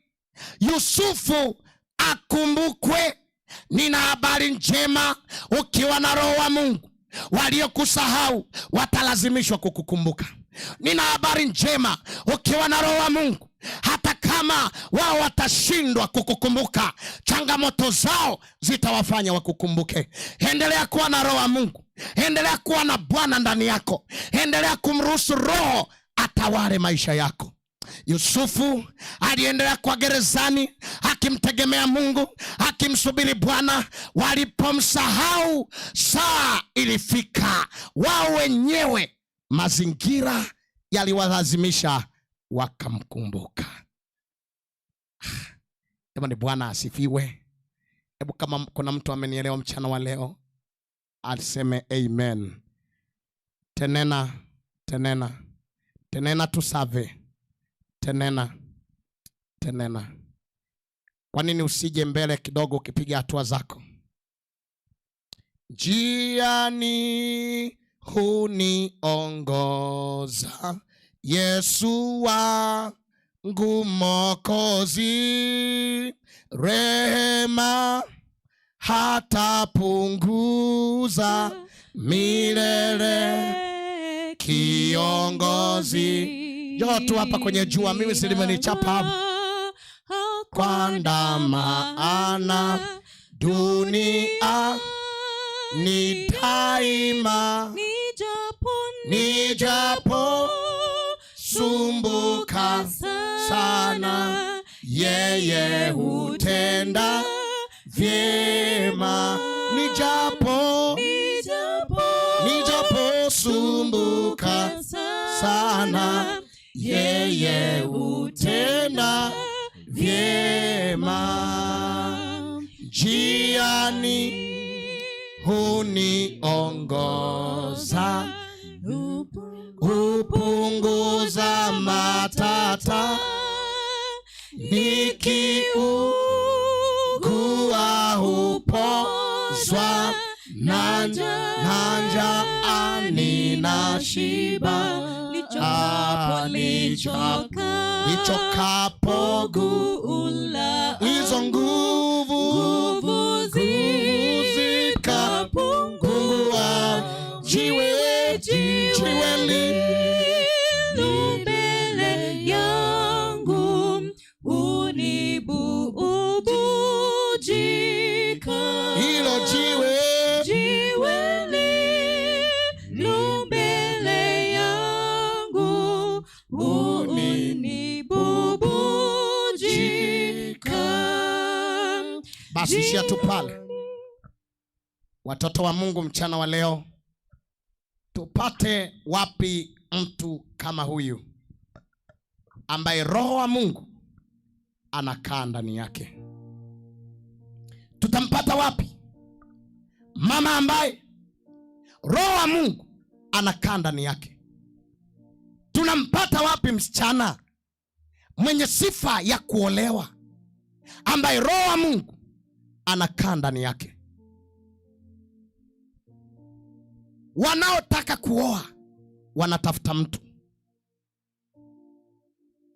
Yusufu akumbukwe. Nina habari njema, ukiwa na roho wa Mungu, waliokusahau watalazimishwa kukukumbuka. Nina habari njema, ukiwa na roho wa Mungu, hata kama kama wao watashindwa kukukumbuka, changamoto zao zitawafanya wakukumbuke. Endelea kuwa na Roho wa Mungu, endelea kuwa na Bwana ndani yako, endelea kumruhusu Roho atawale maisha yako. Yusufu aliendelea kwa gerezani akimtegemea Mungu, akimsubiri Bwana. Walipomsahau, saa ilifika, wao wenyewe mazingira yaliwalazimisha wakamkumbuka. Jamani, Bwana asifiwe. Hebu kama kuna mtu amenielewa mchana wa leo aseme amen. Tenena, tenena, tenena tusave. Tenena, tenena. Kwa nini usije mbele kidogo ukipiga hatua zako? Njiani huniongoza Yesu wangu Mwokozi, rehema hatapunguza milele kiongozi. Njoo tu hapa kwenye jua, mimi silimenichapa hapa. Kwandamana dunia ni daima, nijapo sumbuka sana, yeye hutenda vyema. Nijapo sumbuka sana, yeye hutenda vyema. Njiani huniongoza, hupunguza matata, nikiugua hupozwa, na njaa ninashiba, nichokapo hizo nguvu zikapungua, jiwe lilo mbele yangu hunibubujika, hilo jiwe lilo mbele yangu hunibubujika. Basi ishia tu pale. Watoto wa Mungu, mchana wa leo tupate wapi mtu kama huyu ambaye Roho wa Mungu anakaa ndani yake? Tutampata wapi mama ambaye Roho wa Mungu anakaa ndani yake? Tunampata wapi msichana mwenye sifa ya kuolewa ambaye Roho wa Mungu anakaa ndani yake? Wanaotaka kuoa wanatafuta mtu,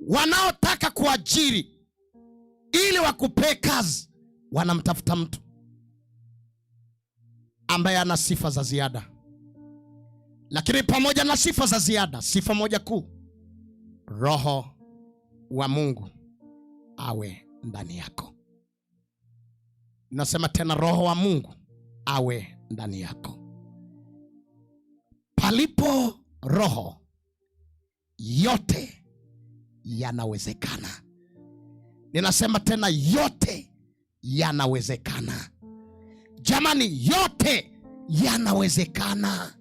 wanaotaka kuajiri ili wakupee kazi wanamtafuta mtu ambaye ana sifa za ziada. Lakini pamoja na sifa za ziada, sifa moja kuu, Roho wa Mungu awe ndani yako. Nasema tena, Roho wa Mungu awe ndani yako. Palipo Roho, yote yanawezekana. Ninasema tena, yote yanawezekana. Jamani, yote yanawezekana.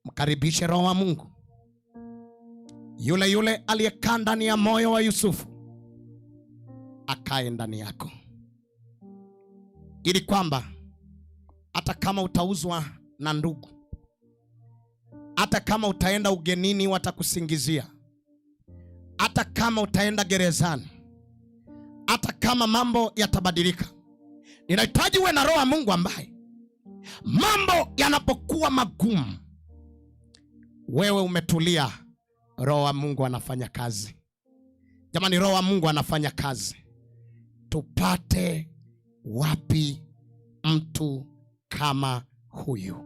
Mkaribishe Roho wa Mungu, yule yule aliyekaa ndani ya moyo wa Yusufu akae ndani yako, ili kwamba hata kama utauzwa na ndugu, hata kama utaenda ugenini watakusingizia, hata kama utaenda gerezani, hata kama mambo yatabadilika, ninahitaji uwe na Roho wa Mungu ambaye mambo yanapokuwa magumu, wewe umetulia, Roho wa Mungu anafanya kazi. Jamani, Roho wa Mungu anafanya kazi. Tupate wapi mtu kama huyu?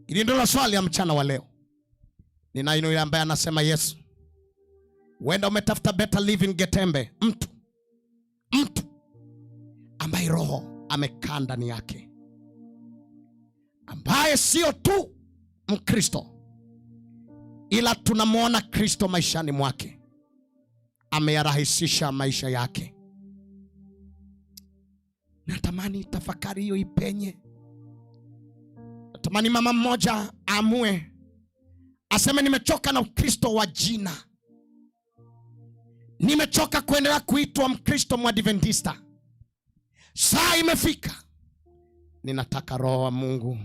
Hili ndilo swali ya mchana wa leo. Nina yule ambaye anasema, Yesu, Huenda umetafuta better living Getembe, mtu ambaye Roho amekaa ndani yake, ambaye sio tu Mkristo, ila tunamwona Kristo maishani mwake, ameyarahisisha maisha yake. Natamani tafakari hiyo ipenye. Natamani mama mmoja aamue aseme, nimechoka na Ukristo wa jina, nimechoka kuendelea kuitwa Mkristo Mwadventista. Saa imefika, ninataka Roho wa Mungu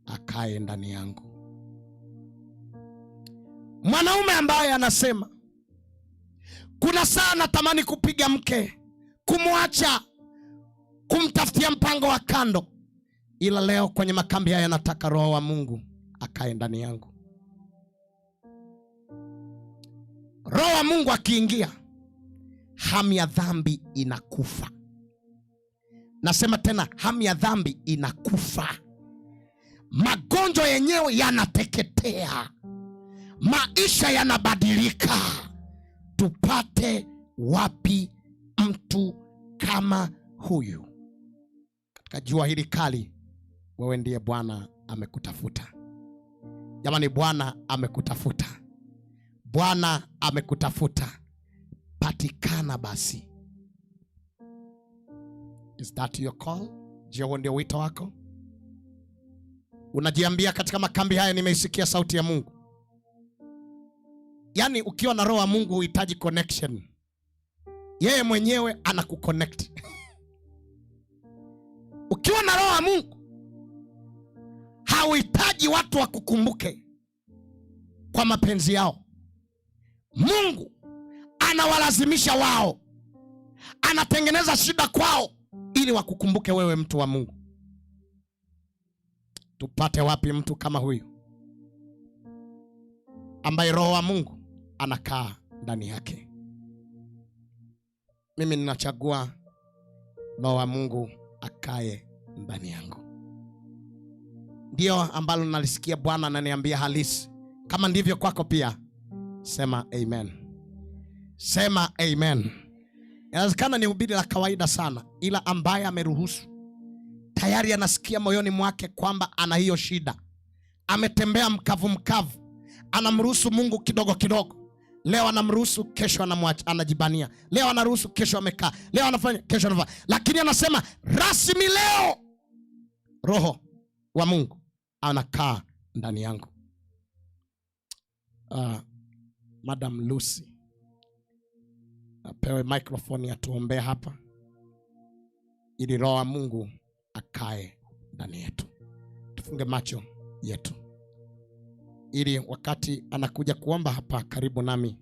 akae ndani yangu. Mwanaume ambaye anasema kuna saa natamani kupiga mke, kumwacha, kumtafutia mpango wa kando, ila leo kwenye makambi haya nataka Roho wa Mungu akae ndani yangu. Roho wa Mungu akiingia, hamu ya dhambi inakufa. Nasema tena, hamu ya dhambi inakufa. Magonjwa yenyewe yanateketea, maisha yanabadilika. Tupate wapi mtu kama huyu? Katika jua hili kali, wewe ndiye Bwana amekutafuta. Jamani, Bwana amekutafuta. Bwana amekutafuta. Patikana basi. Is that your call? Je, huo ndio wito wako? Unajiambia katika makambi haya, nimeisikia sauti ya Mungu. Yaani ukiwa na Roho wa Mungu huhitaji connection. Yeye mwenyewe anakuconnect. Ukiwa na Roho wa Mungu hauhitaji watu wakukumbuke kwa mapenzi yao. Mungu anawalazimisha wao, anatengeneza shida kwao ili wakukumbuke wewe, mtu wa Mungu. Tupate wapi mtu kama huyu ambaye Roho wa Mungu anakaa ndani yake? Mimi ninachagua Roho wa Mungu akae ndani yangu. Ndio ambalo nalisikia Bwana ananiambia halisi. Kama ndivyo kwako pia, sema amen. Sema amen. Inawezekana ni hubiri la kawaida sana, ila ambaye ameruhusu tayari anasikia moyoni mwake kwamba ana hiyo shida, ametembea mkavu mkavu, anamruhusu Mungu kidogo kidogo. Leo anamruhusu, kesho anamwacha, anajibania. Leo anaruhusu, kesho amekaa. Leo anafanya, kesho anafanya. Lakini anasema rasmi leo Roho wa Mungu anakaa ndani yangu. Madam Lucy apewe microphone atuombee hapa ili Roho wa Mungu akae ndani yetu. Tufunge macho yetu ili wakati anakuja kuomba hapa karibu nami,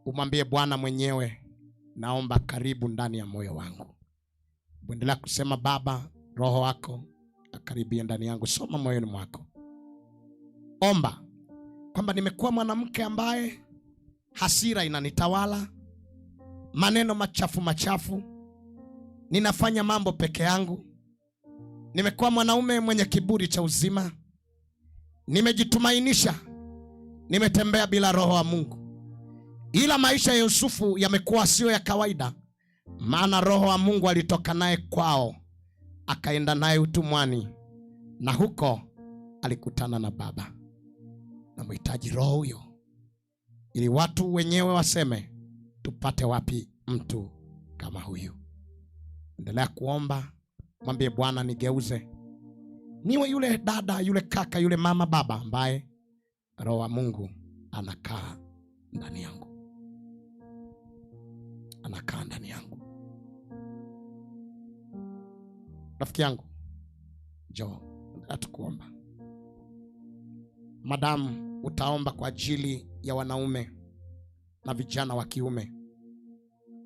umwambie Bwana mwenyewe, naomba karibu ndani ya moyo wangu. Endelea kusema, Baba, Roho wako akaribie ndani yangu. Soma moyoni mwako, omba kwamba nimekuwa mwanamke ambaye hasira inanitawala, maneno machafu machafu, ninafanya mambo peke yangu. Nimekuwa mwanaume mwenye kiburi cha uzima, nimejitumainisha, nimetembea bila Roho wa Mungu. Ila maisha ya Yusufu yamekuwa sio ya kawaida, maana Roho wa Mungu alitoka naye kwao, akaenda naye utumwani, na huko alikutana na Baba. Namhitaji Roho huyo ili watu wenyewe waseme, tupate wapi mtu kama huyu? Endelea kuomba, mwambie Bwana, nigeuze niwe yule dada, yule kaka, yule mama, baba ambaye Roho wa Mungu anakaa ndani yangu, anakaa ndani yangu. Rafiki yangu, njoo, endelea tukuomba. Madamu utaomba kwa ajili ya wanaume na vijana wa kiume,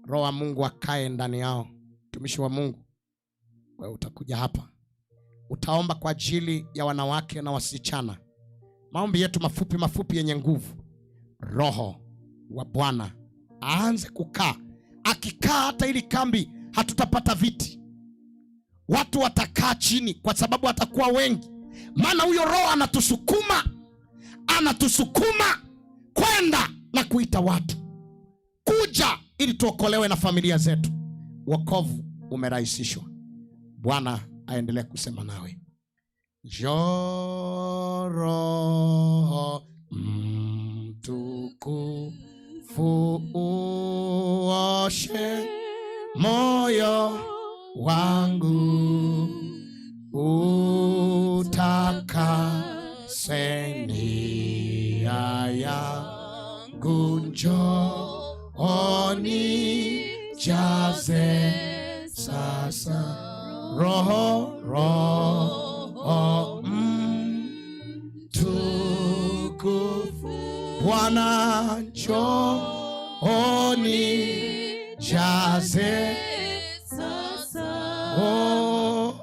Roho wa Mungu akae ndani yao. Mtumishi wa Mungu, wewe utakuja hapa, utaomba kwa ajili ya wanawake na wasichana. Maombi yetu mafupi mafupi yenye nguvu. Roho wa Bwana aanze kukaa. Akikaa hata ili kambi hatutapata viti, watu watakaa chini kwa sababu watakuwa wengi, maana huyo Roho anatusukuma, anatusukuma kwenda na kuita watu kuja ili tuokolewe na familia zetu. Wokovu umerahisishwa. Bwana aendelee kusema nawe. Njoo Roho Mtukufu, uoshe moyo wangu, utakase nia yangu, njoo nijaze sasa Roho, Roho Mtukufu. Bwana njoo nijaze oh,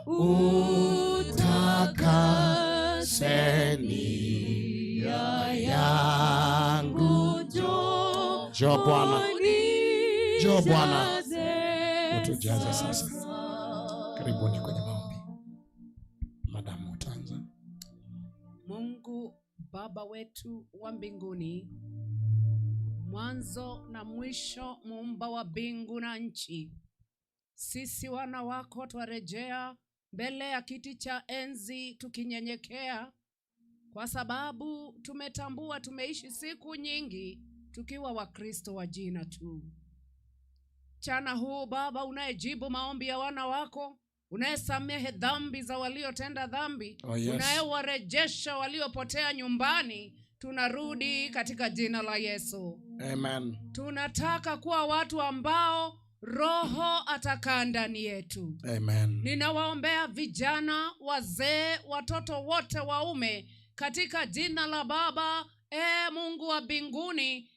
utakase nia yangu. Njoo Bwana, njoo Bwana, utujaze sasa. Karibuni kwenye maombi. Madamu utaanza. Mungu Baba wetu wa mbinguni, mwanzo na mwisho, muumba wa mbingu na nchi, sisi wana wako twarejea mbele ya kiti cha enzi tukinyenyekea, kwa sababu tumetambua tumeishi siku nyingi tukiwa Wakristo wa jina tu. Mchana huu Baba, unayejibu maombi ya wana wako, unayesamehe dhambi za waliotenda dhambi, Oh, yes. unayewarejesha waliopotea nyumbani, tunarudi katika jina la Yesu. Amen. Tunataka kuwa watu ambao Roho atakaa ndani yetu. Amen. Ninawaombea vijana, wazee, watoto wote waume katika jina la Baba. Mungu wa mbinguni,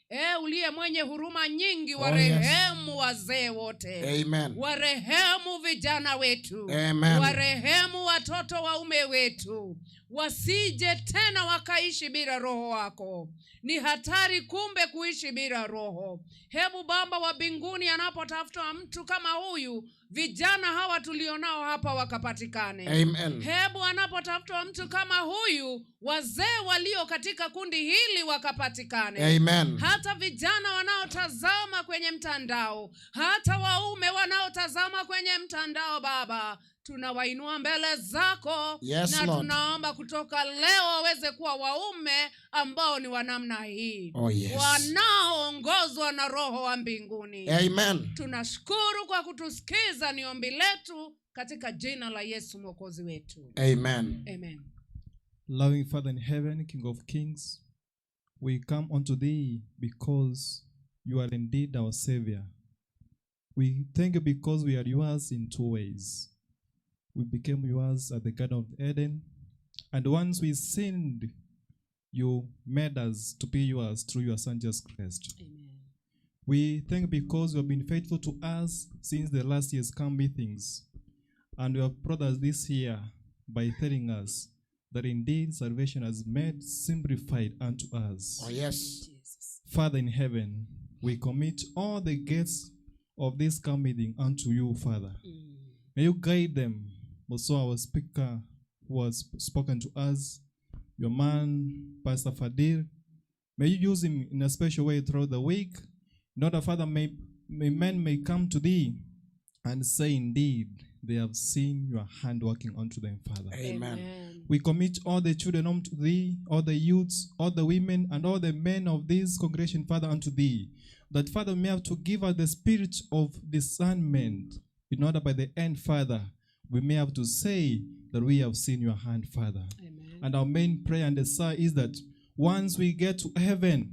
uliye mwenye huruma nyingi, Oh, yes. warehemu wazee wote. Amen. Warehemu vijana wetu. Amen. Warehemu watoto waume wetu, wasije tena wakaishi bila Roho wako. Ni hatari kumbe kuishi bila Roho. Hebu Baba wa mbinguni, anapotafuta mtu kama huyu, vijana hawa tulionao hapa wakapatikane. Amen. Hebu anapotafuta mtu kama huyu, wazee walio katika kundi hili wakapatikane. Amen. Hata vijana wanaotazama kwenye mtandao, hata waume wanaotazama kwenye mtandao, Baba, tunawainua mbele zako. Yes, na Lord. Tunaomba kutoka leo waweze kuwa waume ambao ni wa namna hii. Oh, yes. Wanaoongozwa na Roho wa mbinguni. Amen. Tunashukuru kwa kutusikiza, ni ombi letu katika jina la Yesu Mwokozi wetu. Amen. Amen. Loving Father in heaven, King of Kings, we come unto thee because you are indeed our Savior. We thank you because we are yours in two ways. We became yours at the Garden of Eden, and once we sinned, you made us to be yours through your Son, Jesus Christ. Amen. We thank you because you have been faithful to us since the last year's camp meetings, and you have brought us this year by telling us that indeed salvation has made simplified unto us. Oh, yes. Father in heaven, we commit all the gates of this camp meeting unto you, Father. May you guide them. Also our speaker who has spoken to us, your man, Pastor Fadir, may you use him in a special way throughout the week. In order, Father, may men may come to thee and say, indeed, they have seen your hand working unto them, Father. Amen. Amen. We commit all the children unto thee, all the youths, all the women, and all the men of this congregation, Father, unto thee. That, Father, may have to give us the spirit of discernment, in order by the end, Father, we may have to say that we have seen your hand, Father. Amen. And our main prayer and desire is that once we get to heaven,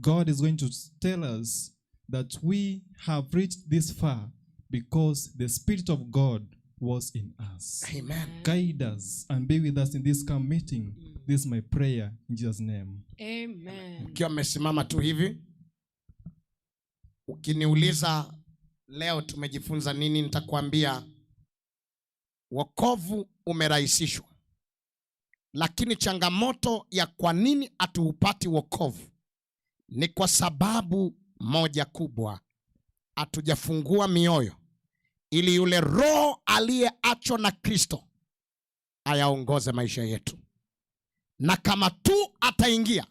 God is going to tell us that we have reached this far because the Spirit of God was in us. Amen. Guide us and be with us in this camp meeting. This is my prayer in Jesus' name. Amen. Mkiwa mmesimama tu hivi, ukiniuliza leo tumejifunza nini, nitakwambia wokovu umerahisishwa. Lakini changamoto ya kwa nini hatuupati wokovu ni kwa sababu moja kubwa, hatujafungua mioyo ili yule Roho aliyeachwa na Kristo ayaongoze maisha yetu. Na kama tu ataingia,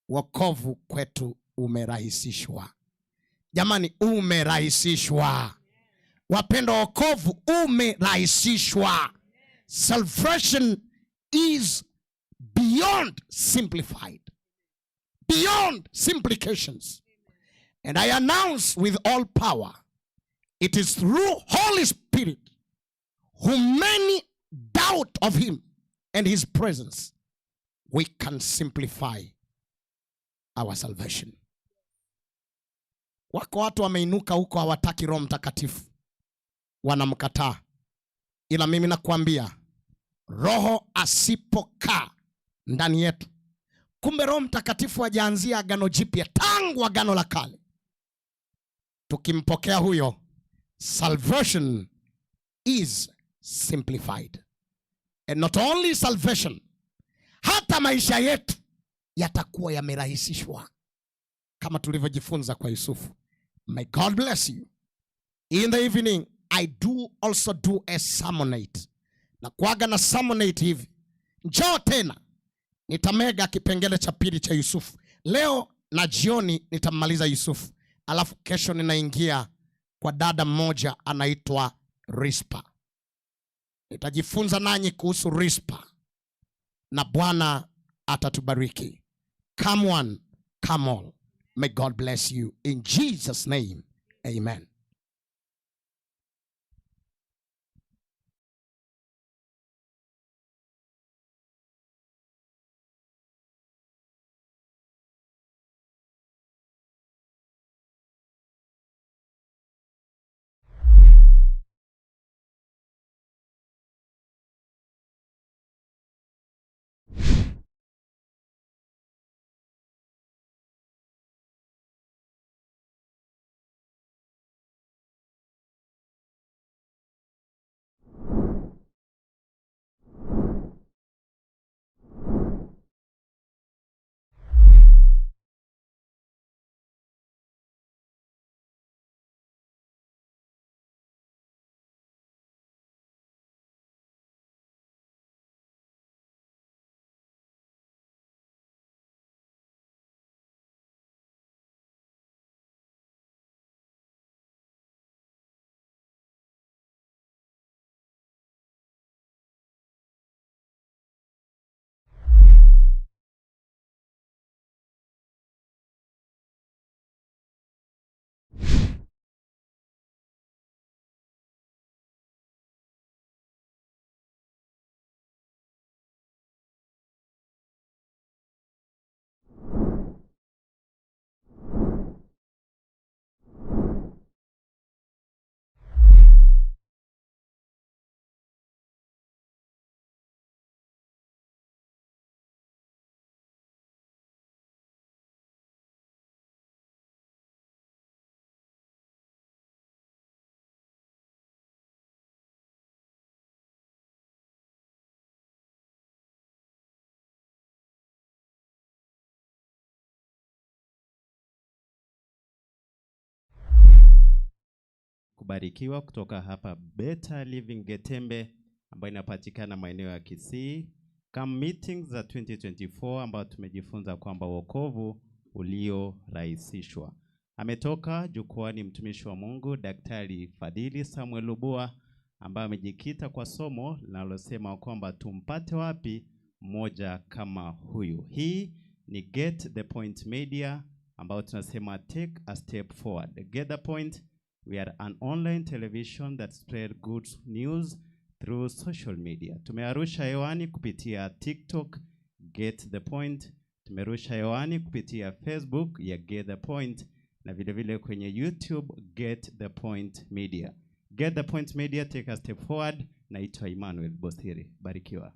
wokovu kwetu umerahisishwa. Jamani, umerahisishwa. Wapendwa, wokovu umerahisishwa. Salvation is beyond simplified, beyond simplifications. And I announce with all power, it is through Holy Spirit, whom many doubt of him and his presence, we can simplify our salvation. Wako watu wameinuka huko hawataki Roho Mtakatifu, wanamkataa. Ila mimi nakwambia, Roho asipokaa ndani yetu, kumbe Roho Mtakatifu hajaanzia Agano Jipya, tangu Agano la Kale. Tukimpokea huyo, salvation is simplified. And not only salvation, hata maisha yetu yatakuwa yamerahisishwa kama tulivyojifunza kwa Yusufu. May God bless you. In the evening, I do also do a sermonate. Na kuaga na sermonate hivi. Njoo tena. Nitamega kipengele cha pili cha Yusufu. Leo na jioni nitamaliza Yusufu. Alafu kesho ninaingia kwa dada mmoja anaitwa Rispa. Nitajifunza nanyi kuhusu Rispa. Na Bwana atatubariki. Come one, come all. May God bless you. In Jesus' name, amen. Kubarikiwa kutoka hapa Better Living Getembe ambayo inapatikana maeneo ya Kisii. Camp meetings za 2024 ambayo tumejifunza kwamba wokovu uliorahisishwa. Ametoka jukwani mtumishi wa Mungu Daktari Fadhili Samuel Lubua ambaye amejikita kwa somo linalosema kwamba tumpate wapi mmoja kama huyu. Hii ni Get the Point Media ambayo tunasema take a step forward. Get the Point, we are an online television that spread good news through social media. Tumearusha hewani kupitia TikTok Get the Point, tumerusha hewani kupitia Facebook ya Get the Point na vile vile kwenye YouTube Get the Point Media. Get the Point Media, take a step forward. Naitwa Emmanuel Bosiri. Barikiwa.